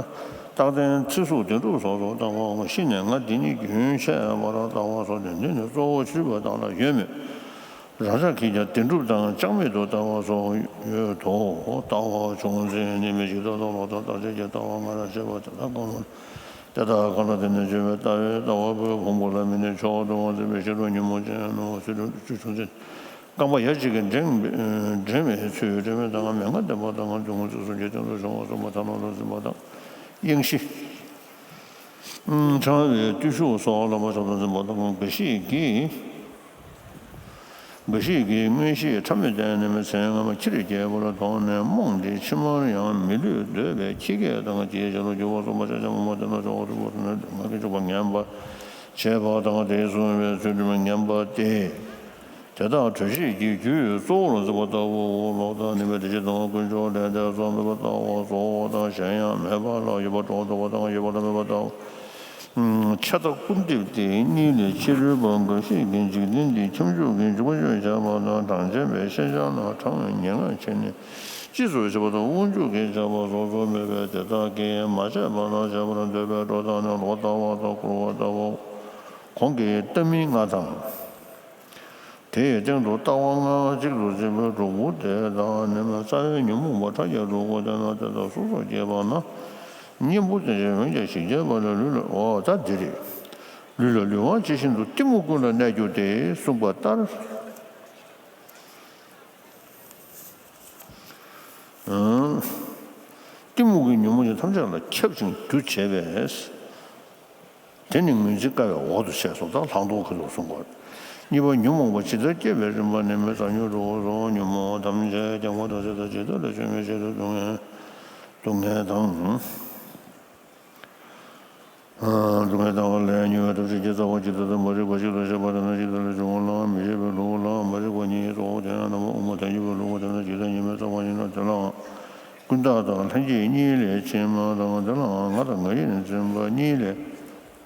རྟག་བརྟན་ཚེ་གཟུགས་བདེན་གྲུབ་སོགས་སུ་ལྟ་བའོ། ཤི་ནས་ང་དེ་ཉིད་རྒྱུན་ཆད་པར་ལྟ་བ་སོགས་ཏེ་འདི་ནི་གཙོ་བོ་ཆུད་པ་དག་ལ་ཡོད་མོད། རང་ཅག་གིས་ཀྱང་བདེན་གྲུབ་དང་ཅང་མེད་དུ་ལྟ་བ་སོགས་ཡོད་དོ། ལྟ་བ་བྱུང་ཚེ་ནི་མི་འཇིག་ལྟ་དང་ལོག་ལྟ་རྟག་ཆད་ཀྱི་ལྟ་བ་སྔར་བྱས་པ་དེ་དག་གང་རུང་། དེ་དག་གང་ལ་དེ་ནས་བྱོན་པའི་ལྟ་བའི་ལྟ་བ་པོའི་ཕུང་པོ་ལ་དམིགས་ནས་མཆོག་ཏུ་དབང་བཙན་པའི་ཤེས་རབ་ཉོན་མོངས་ཅན་ནོ། ཚུལ་ཁྲིམས་བཅུ་བྱུང་ཚེ། རྐང་པ་ཡ་གཅིག་གིས་འགྲེང་འགྲེང་བའི་ཚུལ། དྲན་མེད་དང་མན་ངག་ལྡན་པ་དང་ལྗོན་ཤིང་གསུམ་གྱི་སྟེང་དུ་བྱུང་བ་གསུམ་པོ་ཐ་ན་ལ་འཛིན་པ་དང་། གཡེང་ཤི། འཕྱང་བའི་བརྟུལ་ཞུགས་སོགས་ལ་མ་ཆགས་པར་འཛིན་པ་དང་། འགའ་ཞིག་གིས། འགའ་ཞིག་གིས་མངོན་ཤེས་ཕྲ་མོས་བསྟན་ནས་མི་ཚེ་སྔ་མ་ཕྱིར་རྒྱས་པར་མཐོང་ནས་རྨོངས་ཏེ་ཕྱི་མར་ཡང་མི་ལུས་འདོད་པའི་ཁྱི་སྐད་དང་ཅིའི་ཕྱིར་ལ་འགྱུར་བ་གསུངས་པ་ཆ་ཆ་མ་མ་དེ་ན་ཆོག་པ་ཐུབ་པ་ཐུབ་ན་ང་གིས་འཇུག་པ་ངན་པ་བྱས་པ་དང་དེས་གསུངས་པའི་ཚུལ་ཁྲིམས་ངན་པ་སྟེ། དེ་དག་གྲོལ་བྱེད་ཀྱི་རྒྱུའི་གཙོ་བོར་འཛིན་པ་ལྟ་བུའོ། ལོག་ལྟ་ནི་མི་བདེ་སྐྱིད་དང་ཀུན་སྤྱོད་ལས་འབྲས་སོགས་མེད་པར་ལྟ་བ་གཙོ་བོ་དང་གཞན་ཡང་མེད་པ་ལ་ཡོད་པར་སྒྲོ་འདོགས་པ་དང་ཡོད་པ་ལ་མེད་པར་ལྟ་བ། ཆ་ད་སྐུར་འདེབས་ཏེ་གཉིས་ལས་ཕྱི་རོལ་པ་འགའ་ཞིག་གིས་འཇིག་རྟེན་འདི་ཁྱབ་འཇུག་གི་འཇུག་པ་ཆོས་བྱ་བ་དང་གྲངས་ཅན་པའི་ཤེས་བྱ་ལ་ཕྲང་བའི་ངན་སྔགས་བྱས་ནས་སྤྱི་གཙུག་བྱེད་པ་དང་དབང་ཕྱུག་གིས་བྱ་བ་སོ་སོ་མེད་པས་དེ་དག་གིས་མ་བྱས་པ་ལ་བྱ་བར་འདོད་པའི་སྒྲོ་བཏགས་ནས་ལོག་ལྟ་བ་དང་སྐུར་བ་ལྟ་བུ། གོང་གི་ལྟ་མིན་ལྔ་དང་། དེའི་སྟེང་དུ་ལྟ་བ་ལྔ་གཅིག་ཏུ་འཛིན་པའི་གྲོག་སྦུར་དེ་དག་ནི་རྩ་བའི་ཉོན་མོངས་པ་ཕྲ་རྒྱས་དྲུག་པོ་དེ་ན་དེ་དག་སོ་སོར་སྐྱེས་པ་ན། གཉེན་པོ་དེ་ཚོས་འོན་ཀྱང་ཞིག་བྱས་པ་ལ་ལུས་ལ། འོ་ད་འདི་རེད། ལུས་ལ་ལུས་དབང་ཇི་བཞིན་དུ་གཏི་མུག་ཀུན་ལ་གནས་གྱུར་ཏེ་གསུངས་པ་ལྟར། གཏི་མུག་གི་ཉོན་མོངས་ཀྱི་ཐམས་ཅད་ལ་ཁྱབ་ཅིང་རྒྱུ་བྱས་པས། དེ་ནི་ངོས་འཛིན་དཀའ་བའི་འོག་ཏུ་ཆགས་སོ། ད་ལྷག་མཐོང་ཁུལ་དུ་གསུངས་པ། གཉིས་པ་ཉོན་མོངས་པ་ཇི་ལྟར་སྐྱེ་བའི་རིམ་པ་ནི་མི་རྩ་ཉོན་དྲུག་པོ་སོགས་ཉོན་མོངས་ཐམས་ཅད་རྐྱང་པ་དང་ཇི་ལྟར་ཇི་ལྟར་ལ་བྱོན་མིན་ཤེས་ཏེ་སྡུག་བསྔལ་སྡུག་བསྔལ་དང་། སྡུག་བསྔལ་དང་ལས་ཉོན་པའི་ཐམས་ཅད་ཀྱི་རྩ་བ་ཇི་ལྟ་དང་མ་རིག་པ་ཞིག་ལ་བཞག་པ་དེ་ན་ཇི་ལྟ་ལ་བྱུང་བ་ལའང་མི་བྱེད་པའི་ལུགས་ལའང་མ་རིག་པ་ཉིད་གཙོ་བོ་དེ་ཡང་ནམ་དབུ་མ་ཐལ་འགྱུར་བའི་ལུགས་དེ་ན་ཇི་ལྟ་ཉིད་མེད་རྩ་བ་ཉིད་ན་དེ་ལའང་ཀུན་བརྟགས་དང་ལྷན་སྐྱེས་གཉིས་ལས་ཕྱི་མ་དང་དེ་ལའང་ང་དང་ང་ཡིར་འཛིན་པ་གཉིས་ལས་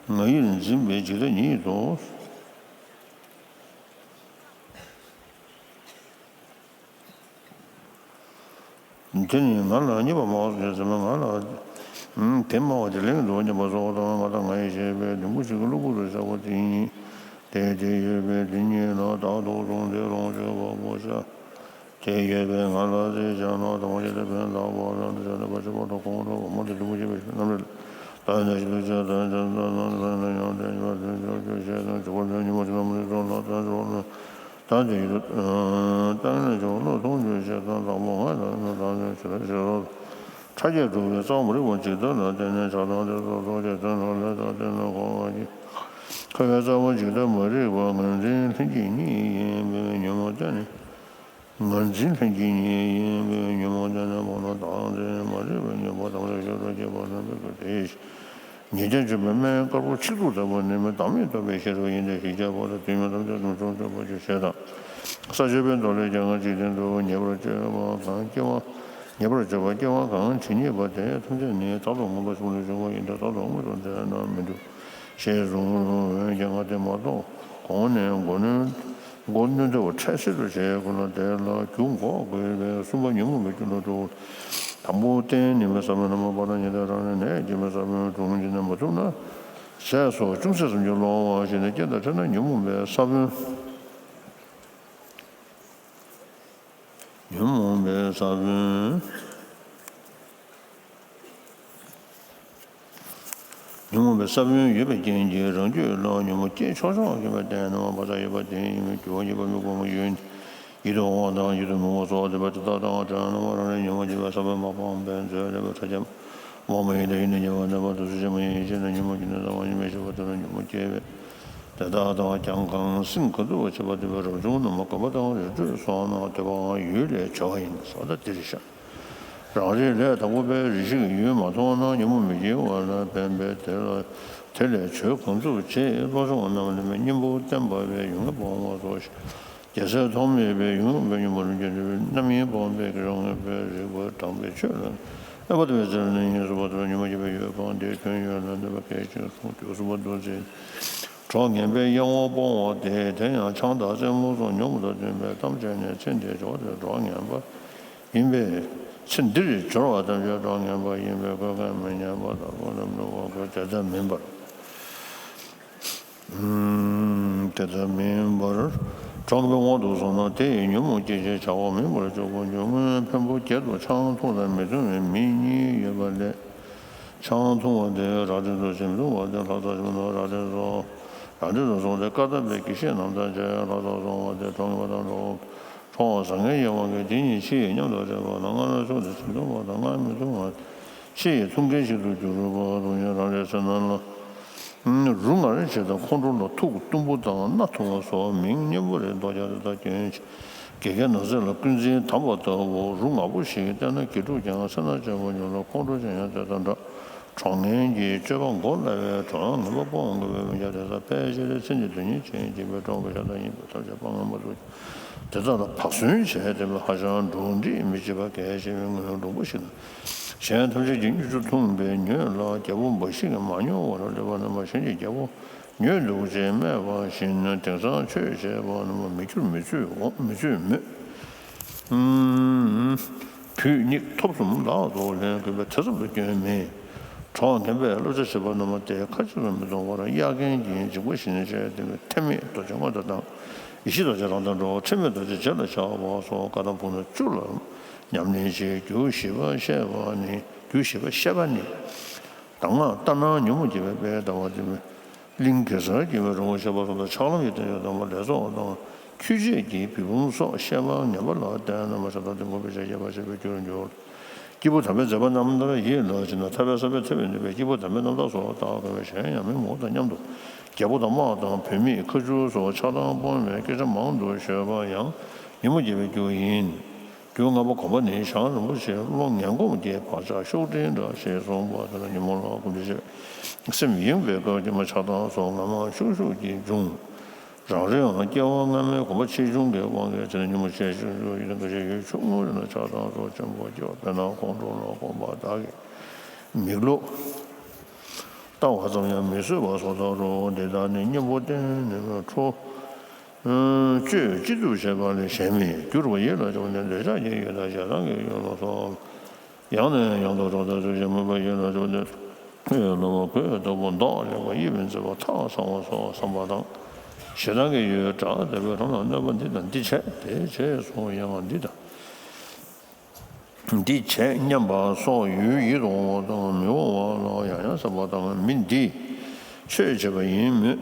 ང་ཡིར་འཛིན་པའི་འཇིག་ལྟ་ཉིད་དོ། དེ་ནི་ང་ལ་གཉིས་པ་སྨྲ་བ་ཟེར་ཟིན་པ་ང་ལ། དེ་སྨྲ་བ་དེ་ལེགས་འགྲོ་སྙམ་པ་སོགས་དང་ང་དང་ང་ཡི་ཞེས་པའི་བདུན་པོ་ཞིག་གི་གློ་བུར་དུ་བཞག་པ་དེ་ཉིད་དེ། དེ་ཡོད་པས་དེ་ཉིད་ལ་བདག་ཏུ་བཟུང་སྟེ་ལོངས་སྤྱོད་པ་པོ་བྱ། དེ་ཡོད་པས་ང་ལ་རྩིས་བྱ་ན་དང་བ་ཞིག་ཏུ་ཕན་བཏགས་པ་ལ་འདི་བྱ་ན་བ་ཞིག་པ་དང་གོང་དུ་བ་མ་དེ་བདུན་པོ་ཞེས་པའི་རྣམ་རེ། ད་ནི་ཞིག་ཏུ་ཆེ་དང་ཆེ་དང་དང་དང་ཡང་དེ་ཡོད་དེ་ཆོག་ཆོག་ཆེ་དང་ཆོག་པ་ལས་ཉིན་མོ་ཆེ་དང་མི་ཚོགས་ལ་དང་ཆོག་ལ་ད་དེ་ཡོད་དང་ནི་ཆོག་ལ་མཐོང་ཆོག་ཆེ་དང་དང་པོ་ང་དང་ནི་དང་ནི་ཆེ་དང་ཆེ་དང་ཕྲ་རྒྱས་གྲུབ་པའི་རྩ་བ་མ་རིག་པ་འཇིག་ལྟ་ལ་བརྟེན་ནས་ཆགས་སྡང་དེ་ཚོ་ཚོགས་ཆེ་དོན་ལ་ལས་དང་བརྟེན་ནས་འཁོར་བ་གྱི་ཁ་བའི་རྩ་བ་འཇིག་ལྟ་མ་རིག་པ་ངར་འཛིན་ལྷན་སྐྱེས་ཉིད་ཡིན་པའི་ཉོན་མོངས་བརྟེན་ནས། ངར་འཛིན་ལྷན་སྐྱེས་ཉིད་ཡིན་པས་ཉོན་མོངས་ལྡན་ན་བོར་ན་དང་དེ་མ་རིག་པའི་ཉོན་མོངས་དམ་ལ་ཤོར་དུ་སྐྱེས་པ་རྣམས་པའི་སྐུ་དེ་ཉེས་ཅན་བཅོམ་པའི་སྨན་དཀར་པོ་ཆིག་ཐུབ་ལྟ་བུ་ནི་མི་བདག་མེད་རྟོགས་པའི་ཤེས་རབ་ཡིན་ཏེ། ཞི་བྱེད་པོ་ལ་དུས་མིན་ཐམས་ཅད་དུ་འཁྲུངས་སྐྱོབ་པ་ཆོས་བྱེད་དང་། ས་བཅུ་པའི་མདོ་ལས་ཀྱང་འཇིག་རྟེན་དུ་ཉེས་པར་སྤྱོད་པ་གང་སྐྱེ་བ་ཉེས་པར་སྤྱོད་པ་སྐྱེ་བ་གང་ཇི་སྙེད་པ་དེ་ཐམས་ཅད་ནི་བདག་ཏུ་མངོན་པར་ཞུགས་ལས་བྱུང་བ་ཡིན་ཏེ། བདག་ཏུ་དངོས་སུ་འདྲེས་ན་མི་འགྲུབ། ཞེས་གསུངས། འོན་ཀྱང་ང་དེ་མ་གཏོགས་གོང་ནས་མགོ་གནོན་མགོ་གནོན་ཐབས་འཕྲལ་སེལ་དུ་བྱས་ཀུན་ལ་དེ་ལ་རྒྱུ་འགོག་དགོས་པས། གསུམ་པ་ཉོན་མོངས་པའི་རྒྱུ་ལ་འགྲོ། དང་པོ་རྟེན་ནི་མེད་ས་བོན་རྣམ་པར་སྤངས་ནས་ཉེས་དང་རང་ལས་ནད་སྐྱེས་པའི་ས་བོན་གྲོང་ཁྱེར་ནས་མ་ཐུབ་ན་ཟས་སོགས་ཅུང་ཟད་ཙམ་གྱིས་སློང་བ་ཞིག་ནས་རྐྱེན་དང་འཕྲད་ན་ཉོན་མོངས་པའི་ས་བོན། ཉོན་མོངས་པའི་ས་བོན། ཉོན་མོངས་པའི་ས་བོན་ཡོད་པའི་རྐྱེན་གྱིས་རང་རྒྱུད་ལ་ཉོན་མོངས་སྐྱེ་ཆོག་ཆོག་ཡོད་པར་བརྟེན་ནས་བག་ཆགས་ཡོད་པ་དེ་ཡིན་མིན་གྱི་འོ་ཡོད་པ་མི་གོ་མོ་ཡོད། ཡིད་དུ་འོང་བ་དང་ཡིད་དུ་མི་འོང་བ་སོགས་ཡོད་པ་དེ་དག་དང་བྲལ་ན་རང་ལས་ཉོན་མོངས་སྐྱེས་པའི་ས་བོན་མ་སྤངས་པའི་མཛོད་ལས་པའི་ཕྲ་རྒྱས་མ་མ་ཡིན་ཏེ། ཡིད་ནི་ཉེ་བར་གནས་པ་དུ་སུ་ཅི་མ་ཡིན་ཞེ་ན་ཉོན་མོངས་ཀྱི་ནི་ལྟ་བ་ཉིད་མི་ཤེས་པ་དེ་ལ་ཉོན་མོངས་སྐྱེས་པས། དེ་དག་དང་ཀྱང་གང་སྲིད་གང་དུ་བྱེད་པ་དེ་བས་རབ་བྱུང་རྣམས་གོམས་པ་དང་རི་ཁྲོད་སོགས་ན་དེ་བའང་ཡུལ་ལས་བྱ་བ་ཡིན། ས་ད་དེར་བཞག་རང་རིག་ལས་དང་པོ་པའི་རེ་ཞིག་ཡུལ་མ་མཐོང་ན་ཉོན་མོངས་མི་སྐྱེ་བ་ལ་ཕན་པས། དེ་ལ་དེ་ལས་ཆོས་གང་ཚུགས་བྱེད། བློ་སྦྱོང་རྣམས་ལ་མི་སྙིང་པོ་བསྟན་པ་བས་ཡོངས་སྤང་བ་སོགས་ཤིག་རྒྱལ་སྲས་ཐོགས་མེད་པས་ཡོངས་པའི་ཉོན་མོངས་རིམ་གྱིས་འགྲིབ་པའི་རྣམ་གཡེང་སྤངས་པས་ཀྱི་རང་ངེས་པའི་རིག་པ་དྲངས་པའི་ཆོས་ལ་ཨེ་པ་དེ་བས་ཟེར་ནས་ཉེས་སུ་བ་དེ་ཉོན་མོངས་སྐྱེས་པའི་ཡུལ་གང་དེའི་དོན་ཡོད་ལ་གནོད་པ་གལ་ཆེན་གསུངས། དུས་གསུམ་པ་འདུ་འཛི། གྲོགས་ངན་པའི་གཡེང་བ་སྤོང་བ་སྟེ། དེ་ཡང་ཆང་དང་རྩེད་མོ་སོགས་ཉོན་མོངས་དང་ལྡན་པའི་གཏམ་བྱས་ནས་ཚེ་འདིའི་འབྱོར་བ་དེ་གྲོགས་ངན་པ་ཡིན་པས། ཚེ་འདིར་འབྱོར་བ་ཐམས་ཅད་གྲོགས་ངན་པ་ཡིན་པས་བཀོལ་མཁན་མི་སྙན་པ་དང་བློ་ལམ་འགྲོ་བ་དགོས། དེ་ལྟ་མིན་པར། དེ་ལྟ་མིན་པར་གྲོགས་ངན་པའི་དབང་དུ་སོང་ན་དེ་ཡི་ཉོན་མོངས་སྐྱེད་བྱེད་བྱ་བ་མིན་པར་འཇོག་པ་འཇོག་སྔོན་འཕན་པོ་བརྒྱད་དུ་ཆང་འཐུང་དང་མི་འཐུང་བའི་མི་གཉིས་ཡོད་པ་ལས། ཆང་འཐུང་བ་དེ་རང་འགྲེལ་དུ་ཞིང་འཐུང་བ་དེ་ལྷ་ཚོགས་ཞིང་འཐུང་རང་འགྲེལ་སོང་། རང་འགྲེལ་དུ་སོང་སྟེ་བཀའ་གདམས་པའི་དགེ་བཤེས་རྣམས་དང་མཇལ། ལྷ་ཚོགས་སོང་བ་དེ་གྲོགས་ངན་པ་དང་འགྲོགས། གྲོགས་བཟང་ངན་གཡེང་བ་གི་དེ་གཉིས་ཕྱི་ཡི་མཉམ་དུ་འདྲེས་པ་དང་སྔར་ལ་ཕྱོགས་ཏེ་ཞིང་འཐུང་བ་དང་སྔར་མི་འཐུང་བ་ཕྱི་ཡི་འཐུང་མཁན་ཞིག་ཏུ་གྱུར་པ་རུ་ཡང་རང་རེ་སེམས་ནང་ལ་རུ་ང་རེ་བྱེད་དང་ཁོང་ཁྲོ་ལ་ཐུག་གཏུམ་པོ་དང་སྣ་ཐུང་བ་སོགས་མིང་སྙན་པོ་རེ་འདོགས་རྒྱག་དེ་དག་སྐྱོན་ཅིང་། དགེ་རྒན་ནགས་ཚལ་ལ་ཀུན་འཛིན་དམ་པ་ལྟ་བུ་རུ་ང་པོ་ཞིག་གིས་བལྟས་ན་དགེ་ཕྲུག་ཀྱང་སེར་སྣ་ཅན་པོ་ཉུང་ལ་ཁོང་ཁྲོ་ཅན་ཡང་དེ་དང་འདྲ། གྲོགས་ངན་གྱི་སྤྱོད་པ་མགོ་སླ་བས་གྲོགས་ངན་པ་སྤོང་དགོས་པའི་མི་སྐྱ་དེ་དག་ཕལ་ཆེར་ཚེ་འདིའི་དོན་གཉེར་ཅན་ཡིན་པས་གྲོགས་པོ་ཤ་སྟག་ཡིན་པས་ཐམས་ཅད་སྤང་ངན་པ་སོགས་དེ་དག་ལ་བག་ཟོན་བྱས་ཏེ་ཧ་ཅང་འགྲོ་འདྲིས་མི་བྱེད་པ་གལ་ཆེ་བའི་ངོས་ལུང་པ་ཞིག་ན། གཞན་ཐམས་ཅད་ཀྱིས་མྱུར་དུ་འཐུངས་པའི་མྱོས་ལ་རྒྱལ་པོ་འབའ་ཞིག་གིས་མ་མྱོང་བར་སླེབས་པ་རྣམས་གཞན་གྱིས་རྒྱལ་པོ་མྱོས་འདུག་ཅེས་སྨྲས་པ་བཞིན་དེང་སང་ཆོས་བྱེད་པ་རྣམས་མི་འགྱུར་མི་ཚུད་འོང་མི་ཚུད་མོད། བུ་སྙིགས་ཐོབ་གསུམ་ལག་ཏུ་ལེན་དགོས་པས་དེ་ཙམ་དུ་སྐྱོན་མེད། གྲོགས་ངན་པས་བསླབ་བྱ་བྱེད་པ་རྣམས་དེ་ཁ་ཅིག་ལ་མི་གཏོང་བར་གཡར་མཁན་གྱི་འཇིགས་པ་བཞིན་བྱས་ཏེ་ཐེམས་མེད་རྡོ་རྗེ་མངོན་དང་དང་ཡེ་ཤེས་རྡོ་རྗེ་རང་དང་འགྲོ་ཁྲེལ་མེད་རྡོ་རྗེ་རྗེས་ལ་བྱ་བ་སོགས་བཀའ་གདམས་ཕུང་ནག་བཅུ་ལ་ཉམས་ལེན་བྱེད། རྒྱུ་བཞི་པ་བཤད་པ་ནི་རྒྱུ་བཞི་པ་བཤད་པ་ནི། གདམས་ངག་ལྟར་སྣང་ཉོན་མོངས་སྐྱེ་བའི་དཔལ་ལྟ་བ་སྟེ། གླིང་གེ་སར་སྐྱེ་བའི་རི་བོ་བཤད་པ་སོགས་དང་ཕྱག་ལམ་གྱི་བསྟན་བཅོས་དང་པོ་ལས་ཚོགས་དང་ཁྱུ་བྱེད་ཀྱི་བི་བུམ་སོགས་བཤད་པ་ངན་པ་ལ་བརྟེན་ན་མ་ཤ་སྟག་དེ་མངོན་པའི་ཆ་ཁྱད་པར་ཕྱེད་པའི་རྒྱུར་འགྱུར། སྐྱེས་བུ་དམ་པའི་མཛད་པ་རྣམ་ཐར་ཡིད་ལ་བྱེད་ན་ཐར་པའི་ས་བོན་ཐེབས་པའི་ནུས་པས་སྐྱེས་བུ་དམ་པའི་རྣམ་ཐར་སོགས་བརྟག་དཀའ་བས་གཞན་ཡང་མི་མང་པོ་དང་མཉམ་དུ་རྒྱལ་པོ་དང་དམག་དང་བུད་མེད་ཁ་ཆུ་སོགས་ཆགས་སྡང་སྤོང་བའི་སྐད་ཆ་མང་དུ་ཤོད་པ་ཡང་ཉོན་མོངས་སྐྱེ་བའི་རྒྱུ་ཡིན། རྒྱུ་ལྔ་པ་གོམས་པ་ནི་བྱང་རིན་པོ་ཆེས་བློ་ངན་གོམས་ཀྱི་བག་ཆགས་ཤུགས་དྲན་འདྲ་ཞེས་གསུངས་པ་དེ་ལ་ཉོན་མོངས་ལ་གོམས་འདྲིས་ཆེ་བས་སེམས་གཡེངས་པའི་སྐབས་ཀྱི་མ་ཆགས་སྡང་སོགས་ངན་མང་ཤུགས་ཤུགས་ཀྱིས་འབྱུང་། རང་རེའང་སྐྱེ་བ་སྔ་མའི་གོམས་པ་ཆེ་ཆུང་གི་དབང་གིས་དེ་ལ་ཉོན་མོངས་ཆེ་ཆུང་ཡོད་ན་འགའ་ཤས་ཡོད་ཆུང་ངུ་རེ་ན་ཆགས་སྡང་སོགས་ཆེན་པོ་སྐྱེ་བ་དཔེར་ན་ཁོང་ཁྲོ་ལ་གོམས་པ་དག་གིས་མིག་ལོག་ལྟ་བ་ཙམ་ཡང་མི་བཟོད་པ་སོགས་དག་རུ་འདི་དག་ནི་གཉེན་པོ་བསྟེན་ནས་ཁྲོ། སྤྱོད་ཅི་ཐུབ་བྱེད་པ་ལས་གཞན་མི་འགྱུར་བ་ཡིད་ལ་བྱུང་ནས་འདོད་ཆགས་ཀྱི་ཡུལ་དང་ཞེ་སྡང་གི་ཡུལ་ལ་སོགས། ཡང་ནས་ཡང་དུ་གྲོགས་དང་ཚུལ་བཞིན་མོས་པ་ཡིད་ལ་བྱུང་ནས་ཡུལ་ལ་བ་གོས་དོག་པོ་མདོག་ལེགས་པ་དབྱིབས་མཛེས་པ་ཐགས་བཟང་བ་སོགས་བསམ་པ་དང་། ཞེ་སྡང་གི་ཡུལ་དགྲ་དེ་བས་རང་ལ་གནོད་པ་འདི་དང་འདི་བྱས་དེ་བྱས་སོ་ཡང་འདི་དང་། འདི་བྱེད་སྙམ་པ་སོགས་ཡུལ་ཡིད་དུ་འོང་བ་དང་མི་འོང་བ་ལ་ཡང་ཡང་བསམ་པ་དང་། མི་འདིས་ཆོས་བྱེད་པ་ཡིན་མོད།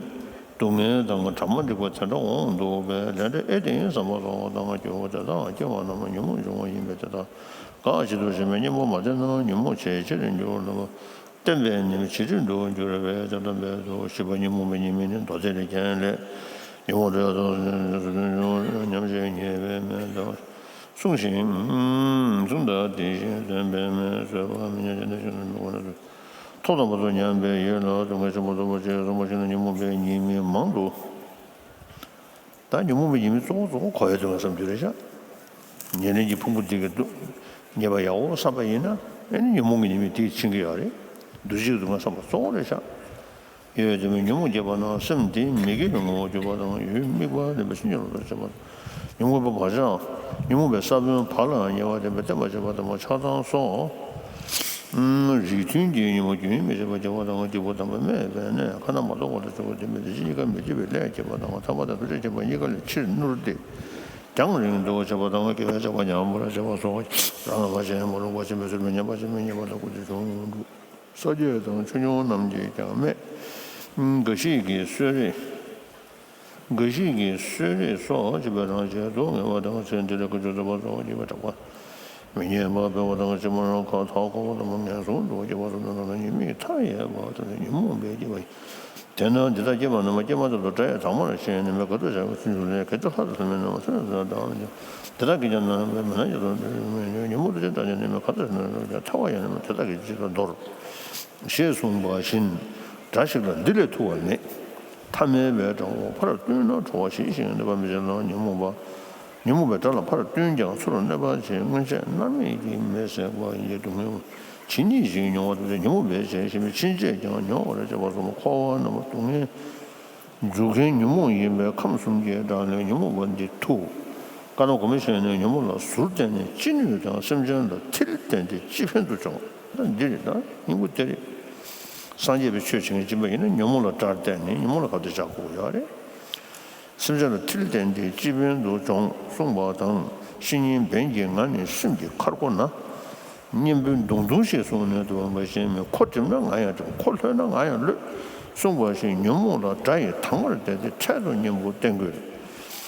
སྡུག་བསྔལ་དང་གྲ་མ་འགྲིག་པ་དེ་འདྲ་འོང་འདུག་པས། ལན་འདྲ་ཨེ་དེ་ཡིན་བསམ་པ་སོགས་དང་། འགྱུར་བ་དེ་དག་སྐྱེ་བ་རྣམས་ཉོན་མོངས་འབྱུང་བ་ཡིན་པས། དེ་དག་འགག་བྱེད་དུ་ཞེན་པའི་གཉེན་པོ་མ་བསྟེན་ན་ཉོན་མོངས་ཇེ་ཆེར་འགྱུར་ལ། བསྟེན་པས་ནི་ཇེ་ཆེར་འགྲོ་འགྱུར་བས། དེ་ལྟ་མོད་དོ། ཞི་བ་ཉོན་མོངས་པའི་ཉེས་དམིགས་ནི། མདོ་སྡེ་ལས་རྒྱན་ལས། ཉོན་མོངས་དེ་དག་སོ་སོར་ཉམས་བྱེད་ཉེས་པའི་མེད་དོ། གསུངས་ཤིང་། གསུངས་དང་དེ་བཞིན་དོན་སྤེལ་མེད། བཟོད་པ་མི་མཉམ་བྱས་ནས་བཞིན་དུ་མི་གོ་ན། ཐོག་དང་པོ་ཐོག་མཉམ་པའི་ཡུལ་ལ་སྡུག་བསྔལ་ཆེན་པོ་རྫོགས་པར་བྱེད། གསུངས་པ་ཞིག་ན་ཉོན་མོངས་པའི་ཉེས་དམིགས་མང་དུ། ད་ཉོན་མོངས་པའི་ཉེས་དམིགས་གཙོ་བོ་གཙོ་བོ་འཁོར་བའི་སྡུག་བསྔལ་བསམ་རྒྱུ་རེད་ཤག་ཉེ་ལེན་གྱི་ཕུང་པོ་འདི་གི་སྡུག་ཉེས་པ་ཡག་པོ་བསམ་པ་ཡིན་ན། ཨེ་ནི་ཉོན་མོངས་ཀྱི་ཉེས་དམིགས་དེ་ཕྱིན་གྱི་ཡོད་རེད། འདུ་བྱེད་ཀྱི་སྡུག་བསྔལ་བསམ་པ་གཙོ་བོ་རེད་ཤག་ཡོད་དེ་མོད་ཉོན་མོངས་སྐྱེས་པ་ན་སེམས་དེ་མི་དགེ་བའི་ངོ་བོར་གྱུར་པ་དང་། ཡུལ་དམིགས་པ་ལེན་པའི་ཕྱིན་ཅི་ལོག་ཏུ་བྱེད་པ་དང་། ཉོན་མོངས་པའི་བག་ཆགས། ཉོན་མོངས་པའི་ས་བོན་བག་ལ་ཉལ་བ་དེ་བས་བརྟན་པར་བྱེད་པ་དང་། ཆགས་སྡང་སོགས། རིགས་མཐུན་གྱི་ཉོན་མོངས་རྒྱུན་མི་འཆད་པར་སྐྱེ་བ་དང་། སྐྱེས་བུ་དམ་པ་སྨད་པས་ནི། ཁ་ན་མ་ཐོ་བ་དང་བཅས་པ་དེ་མོད་དེ་བཞིན་གཉིས་ཀ་མི་སྐྱེ་བའི་ལས་བྱེད་པ་དང་། ཐར་པ་དང་ཐམས་ཅད་མཁྱེན་པ་གཉིས་ཀ་ལས་ཕྱིར་བསྣུར་ཏེ། རྒྱང་རིང་དུ་བྱེད་པ་དང་། དགེ་བའི་བྱ་བ་ཉམས་པར་བྱེད་པ་སོགས། རང་ལ་བ་ཅན་མ་རུངས་པ་ཅན་པའི་ཚུལ་མིན། ཉམས་པ་ཅན་མིན། ཉེས་པ་དང་ཀུན་ཏུ་བྱུང་འགྲོ། ས་སྐྱེས་དང་ཆོས་སྐྱོང་རྣམས་ཀྱིས་ཀྱང་སྨད། འགའ་ཞིག་གིས་གསོད་རེས། འགའ་ཞིག་གིས་གསོད་རེས་སོགས་བྱེད་པའི་རང་བཞིན་སྡུག་བསྔལ་བ་དང་། ཚེ་འདི་ལ་ཀུན་སྤྱོད་རྩོད་པ་སོགས་བགྱིས་པའི་སྐྲག་པ་མི་སྙན་པ་འབེལ་བ་དང་། ཕྱི་མ་རང་ཁ་ཐག་འཁོར་བ་དང་ངན་སོང་དུ་སྐྱེ་བ་སོགས་དང་། ཉེས་དམིགས་མཐའ་ཡས་པ་དང་ཉོན་མོངས་པས་སྐྱེས་པ་ཡིན། དེས་ན་འདི་དག་སྐྱེས་པ་རྣམས་སྐྱེས་མ་ཐག་ཏུ་དགྲ་ཡི་དྭངས་མར་བྱས་ནས་མི་དགའ་སྡུག་བྱ་བའི་ཚུལ་འཇུག་ལས། གལ་ཏེ་ལྷ་དང་ལྷ་མིན་རྣམས་ཚུལ་འདི་དག་དང་། དེ་དག་གིས་ཀྱང་རྣམ་པར་མི་སྣང་ཡིད་དུ་འོང་བའི་ཉོན་མོངས་དུ་ཅི་ལྟར་ཀྱང་ནི་མི་ཁ་ཚ་ཞིང་ནི་ཐལ་བ་ཡང་ནི་དེ་དག་གིས་ཇི་ལྟར་འདོར། ཞེས་གསུངས་པ་བཞིན་དགྲ་ཞིག་ལ་འདི་ལས་ཐུ་བ་མེད། ཐ་མལ་པའི་དགྲ་བོ་ཕར་བཏོན་ན་ཁྲོ་བ་ཞི་ཞིང་གནོད་པ་མི་བྱེད་ལ། ཉོན་མོངས་པ། ཉོན་མོངས་པའི་དགྲ་ལ་ཕར་བཏོན་ཀྱང་ཚུར་གནོད་པ་བྱེད། སྔོན་ཆད་མནར་མེད་ཀྱི་མེས་བསྲེགས་པ་ཡི་སྡུག་བསྔལ་ཇི་སྙེད་ཅིག་མྱོང་བ་དེ་ཉོན་མོངས་པས་བྱས་ཞེན་པས་ཕྱིན་ཆད་ཀྱང་མྱོང་བར་བྱེད་པ་གསུམ། འཁོར་བ་རྣམ་པ་སྡུག་བསྔལ་འཇུག་མཁན་ཉོན་མོངས་ཡིན་པས་ཁམས་གསུམ་གྱི་དགྲ་ལས་ཉོན་མོངས་པ་འདི་ཐུ། བཀའ་གདམས་གོང་མའི་ཞལ་ནས་ཉོན་མོངས་ལ་ཟུར་བསྟན་ནས་ཅི་ནུས་དང་། སེམས་ཅན་ལ་ཐིལ་བསྟན་ཏེ་ཅི་ཕན་དུ་བྱུང་། ད་འདི་རེད། ད་སྙིང་པོ་དེ་རེད། སངས་རྒྱས་པའི་ཆོས་བྱེད་མཁན་སྦྱིན་པ་ཡིན་ན་ཉོན་མོངས་ལ་དགྲར་བསྟན་ནས་ཉོན་མོངས་ལ་ག་དུས་བྱ་དགོས་ཡོད་རེད། སེམས་ཅན་ལ་ཐིལ་བསྟན་ཏེ་ཅི་ཕན་དུ་བྱུང་གསུངས་པ་དང་། བཤེས་གཉེན་བན་གྱིས་ང་ནི་སེམས་ཀྱི་མཁར་སྒོ་ན། གཉེན་པོས་མདུང་ཐུང་ཞིག་བཟུང་ནས་འདུག་པ་ཞེན་མེད། ཁོ་འགྲིམ་ན་ང་ཡང་འགྲིམ། ཁོ་ལྷོད་ན་ང་ཡང་ལྷོད་གསུངས་པ་བཞིན་ཉོན་མོངས་ལ་དགྲ་ཡི་དྭངས་མར་བསྟན་ཏེ་འཕྲལ་དུ་གཉེན་པོ་བསྟེན་དགོས།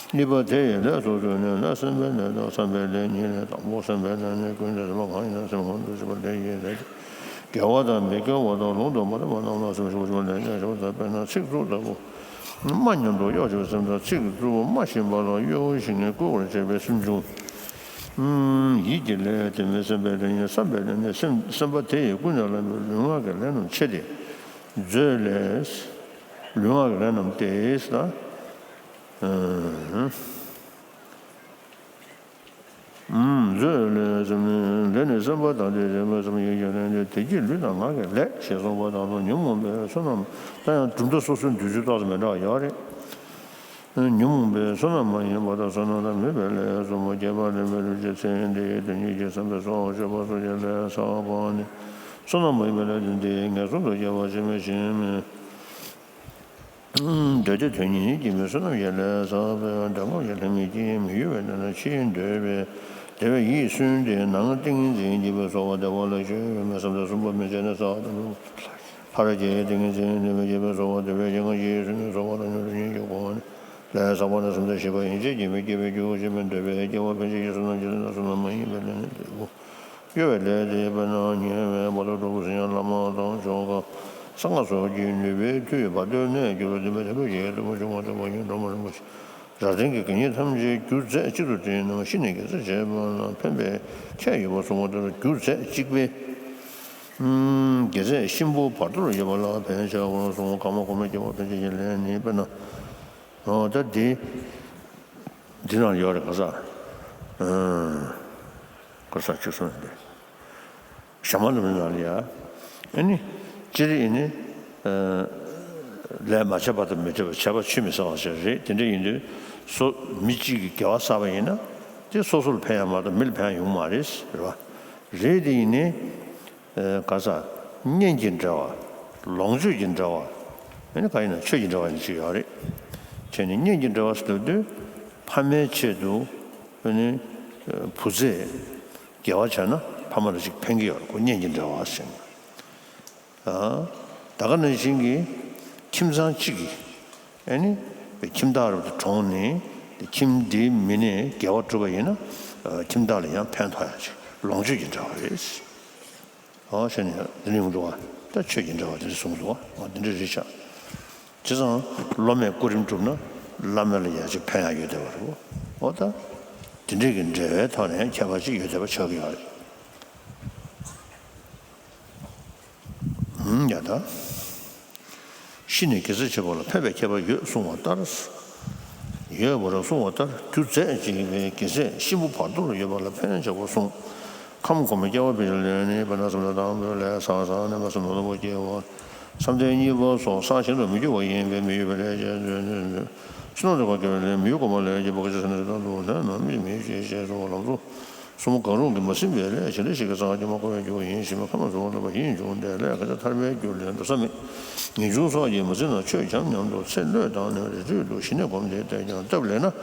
གཉིས་པ་དེ་ཡི་ལས་སོ་སོའི་ནི་ལས། སེམས་པའི་ལས་དང་བསམ་པའི་ལས་གཉིས་ལས། དང་པོ་སེམས་པའི་ལས་ནི་ཀུན་ཏུ་སེམས་པ་གང་ཡིན་ན་སེམས་ཁོང་དུ་ཆུད་པ་ལས་ཡིན་ལས། དགེ་བ་དང་མི་དགེ་བ་དང་ལུང་དུ་མ་བསྟན་པ་རྣམས་ལ་སེམས་ཤུགས་ཆུད་པ་ལས་ཀྱང་ཞེས་པ་དང་། དཔེར་ན་ཚིག་རྩུབ་ལྟ་བུ་རྨ་སྙམ་དུ་གཡོ་བྱེད་པའི་སེམས་དང་། ཚིག་རྩུབ་པོ་རྨ་བཞིན་པ་ལ་གཡོ་ཞིང་བསྐུལ་བར་བྱེད་པའི་སེམས་བྱུང་། ཡིད་ཀྱི་ལས་དེ་མིན་སེམས་པའི་ལས་ཉིད། བསམ་པའི་ལས་ནི་སེམས་སེམས་པ་དེ་ཡིས་ཀུན་ནས་བསླངས་པའི་ལུས་ངག་གི་ལས་རྣམས་ཆེ་སྟེ། མཛོད་ལས། ལུས་ངག་གི་ལས་རྣམས་ཏེ། མཛོད་ལས་སེམས་ལས་ནི་སེམས་པ་དང་དེ་བྱེད་པའི་སེམས་ཡིད་ཀྱི་ལས་ཏེ། དེ་གཉིས་ལུས་དང་ངག་གི་ལས་ཞེས་གསུངས་པ་དང་དུ། ཉོན་མོངས་པའི་བསོད་ནམས། ད་ཡང་གྲུབ་མཐའ་སོ་སོའི་འདོད་ཚུལ་ཏོག་ཙམ་མི་འདྲ་བ་ཡོད་རེད། ཉོན་མོངས་པའི་བསོད་ནམས་མ་ཡིན་པ་དང་བསོད་ནམས་དང་མོས་པའི་ལས་གསུམ་པོ་རྒྱས་པར་ལེན་པའི་ལུས་ཀྱི་མཚན་ཉིད་དེ་ཉིད་ཀྱིས་བསམ་པའི་སོགས་སྤྱོད་པ་སོགས་ཀྱི་ལས་བསགས་པ་ནི། བསོད་ནམས་མ་ཡིན་པའི་ལས་དེ་འདི་ངན་སོང་དུ་སྐྱེ་བར་བྱེད་མི་ཞིང་། འདོད་དེ་དོན་གཉིས་ཀྱིས་མི་བསོད་ནམས་ཀྱི་ལས་བསགས་པས། འདོད་ཁམས་ཀྱི་ལྷ་མིག་གིས་མི་གཡོ་བའི་གནས་ན་ཕྱིར་འདོད་པས། དེ་བས་ཡིད་སུན་ཏེ་ནང་ཏིང་འཛིན་བགྱིས་པས་གསོལ་བ་བདེ་བ་ལ་སྤྱོད་པའི་བསམ་པ་གསུམ་པོ་མི་བྱེད་ན་བསགས་དང་། ལྷར་བགྱི་ཏིང་ངེ་འཛིན་ལྡན་པས་བགྱིས་པས་གསོལ་བ་འདེབས་པའི་སྤྱན་སྔར་གྱི་ཡིད་སུན་ནས་གསོལ་བ་དང་ཉོན་མོངས་ཉིད་ཀྱི་སྒོ་ནས་ལས་བསགས་པ་ན་སེམས་ཙམ་ཞིག་པ་ཡན་ཆད་ཀྱིས་མི་སྐྱེ་བའི་རྒྱུ་ཞེས་མི་འདོད་པས། སྐྱེ་བ་ཕན་ཆད་ཀྱི་བསོད་ནམས་ཀྱི་ལས་དང་བསོད་ནམས་མ་ཡིན་པའི་ལས་ནི་འདོད་དགུ། གཡོ་བའི་ལས་དེ་དཔེར་ན་ཉེ་བའི་བར་དུ་འགྲོ་དགུ་ཟིན་ཡང་བླ་མ་དང་ཆོ་ག་གསང་སྔགས་སོགས་ཀྱི་ནུས་པས་མཐུ་ཡིས་བར་དོའི་གནས་བསྒྱུར་བ་འདི་མེད་དེ་འཕྲོ་ཞིག་ཏུ་མ་བྱུང་བ་དང་མ་ཡིན་འགྲོ་མ་རིན་པོ་ཆེ། རབ་བརྟན་གྱི་དགེ་བསྙེན་ཐམས་ཅད་རྒྱུ་རྫས་གཅིག་ཏུ་དྲིལ་ན་ཤི་ནས་དགེ་རྩ་བྱེད་པ་ལ་ཕན་པའི་ཁྱད་ཡོད་པར་གསུངས་པ་ལྟར་རྒྱུ་རྫས་གཅིག་པས་དགེ་རྩས་གཤིན་པོ་བར་དོར་ཡོད་པ་ལ་ཕན་ཆེ་བར་གསུངས། ཀརྨ་གོང་མས་བསྐྱེད་པ་ཕན་ཆད་ཀྱི་ལས་ནི་དཔེར་ན། འོ་ད་འདི་འདི་ནང་ཡོད་རེད། ག་ས་ག་ས་གཅིག་གསུངས་ཏེ། ཞྭ་དམར་ནང་ལ་ཡ། ཨ་ནི། སྤྱིར་ཡིན་ནི། ལས་མ་བྱས་པ་དང་མི་འབྲལ་བ། བྱས་པ་ཆུད་མི་ཟ་བ་ཞིག་རེད། དེ་འདྲ་ཡིན་དུས་སོ་མི་གཅིག་གིས་དགེ་བ་བསགས་པ་ཡིན་ན། དེ་སོ་སོར་ཕན་ཡ་མ་གཏོགས་མི་ལ་ཕན་ཡ་ཡོང་མ་རེད། རེད་བ། རེད་དེ་ཡིན་ནི། ག་ས། གཉེན་གྱི་འབྲེལ་བ། ལོངས་སྤྱོད་ཀྱི་འབྲེལ་བ། ཨ་ནི་ག་ཡིན་ན་ཆོས་ཀྱི་འབྲེལ་བ་ཡིན་ཅིག་ཡོད་རེད། བྱས་ནས་གཉེན་གྱི་འབྲེལ་བ་ཟེར་དུས། ཕ་མའི་ཆེད་དུ། ཨ་ནི། བུ་ཚས། དགེ་བ་བྱས་ན་ཕ་མ་ལ་ཅིག་ཕན་གྱི་ཡོད་རེད། ཁོ་གཉེན་གྱི་འབྲེལ་བ་ཟེར་ནས། ད་ག་ནང་བཞིན་གྱི་ཁྱིམ་ཚང་གཅིག་གི་ཨ་ནི་ཁྱིམ་བདག་རབ་ཏུ་གྲོངས་ནས་ཁྱིམ་འདིའི་མི་ནས་དགེ་བ་བསྒྲུབས་པ་ཡིན་ན་ཁྱིམ་བདག་ལ་ཡང་ཕན་ཐོགས་ཡ་ཅིག་ལོངས་སྤྱོད་ཀྱི་འབྲེལ་བ་རེད། ཨོ་ཞེས་ནས་འདི་ནི་ཡོང་འདུག་བ། ད་ཆོས་ཀྱི་འབྲེལ་བ་དེ་འདྲ་གསུངས་འདུག་བ། ཨོ་འདི་འདྲ་རེད་ཤག་བྱས་ཙང་སློབ་མས་སྐུ་རིམ་བསྒྲུབས་ན་བླ་མ་ལ་ཡ་ཅིག་ཕན་ཡ་ཡོད་བསྡད་པ་རེད་བ། ཨོ་ད་འདི་འདྲའི་གི་འབྲེལ་བའི་ཐོག་ནས་ཁྱད་པར་ཅིག་ཡོད་བསྡད་པ་ཆགས་ཀྱི་ཡོད་རེད། ཧུམ་ཡ་ད། ཤི་ནས་དགེ་རྩ་བྱེད་པ་ལ་ཕན་པའི་ཁྱད་པར་ཡོད་གསུངས་པ་ལྟར། ཡོད་པར་གསུངས་པ་ལྟར་རྒྱུ་རྫས་གཅིག་པའི་དགེ་རྩས་གཤིན་པོ་བར་དོར་ཡོད་པ་ལ་ཕན་བྱ་བར་གསུངས། ཁམས་གོང་མའི་སྐྱེ་བ་ཕལ་ཆེར་ལས་ནི་བན་ད་སམ་ད་དང་པོའི་ལས་ས་ས་ནི་མ་སུ་ནོ་ལ་པོ་སྐྱེ་བ། བསམ་གཏན་གཉིས་པ་སོགས་ས་གཞན་དུ་མི་འགྱུར་བ་ཡིན་པས་མི་འགྱུར་བའི་ལས་ཅན་ཚུལ་ནི་ཕྱི་ནང་འདྲ་བར་སྐྱེ་བའི་ལས་མི་འགྱུར་གོང་མ་ལས་ཀྱི་བུ་ག་ཅི་ས་ནི་རེ་དང་དུ་ལས་ནམ་མི་མི་ཤེས་ཞེས་གསུངས་པ་ལམ་སོགས། གསུམ་པོ་གང་རུང་གིས་མ་ཟིན་པའི་ལས་ཇི་འདྲ་ཞིག་གིས་ཚང་གི་མ་གོ་བའི་རྒྱུ་ཡིན་ཞེས་པའི་ཁ་མ་བཟུང་བ་ལ་བ་ཡིན་འབྱུང་སྟེ་ལས་ཁ་ཆ་ཐར་པའི་རྒྱུ་ལས་འགྲོ་ས་མེད། ངེས་འབྱུང་སོགས་ཀྱིས་མ་ཟིན་ན་ཆོས་བྱམས་སྙམ་དུ་ཚེ་བློས་བཏང་ནས་རི་ཁྲོད་དུ་ཞི་གནས་སྒོམ་སྟེ་བསྡད་ཀྱང་སྟབས་ལེགས་ན་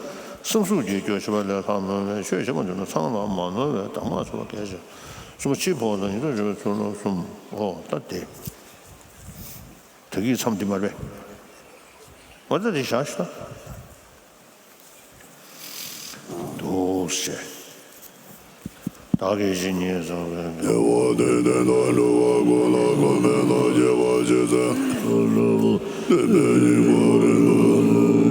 སེམས་གཟུགས་ཀྱི་སྐྱོ་ཤས་པ་ལས་ལྷག་མོས་པས་ཆོས་བྱེད་པ་འདོད་ན་ཚང་ལ་མ་ནོར་བའི་དྭངས་མ་ཚོར་བ་གལ་ཆེ། གསུམ་པོ་ཕྱིའི་འཕོ་བ་དང་ཉེ་འགྲོར་སྦྱོར་བའི་ཚུལ་ལུགས་གསུམ། འོ་ད་དེ་ད་གིན་མཚམས་འདི་མ་རེད་པས། འོ་ད་དེ་བཞག་ཤོག་ད། འདུག་སེ། བདག་གིས་ཇི་སྙེད་བསགས་པའི་དགེ་བ་དེ་དེ་དག་སྒྲུབ་པ་ཀུན་ལ་གོམས་པའི་ཐབས་ཀྱི་བར་ཆད་སེལ། དེ་ཕན་ཡོན་གོ་རིམ་པ།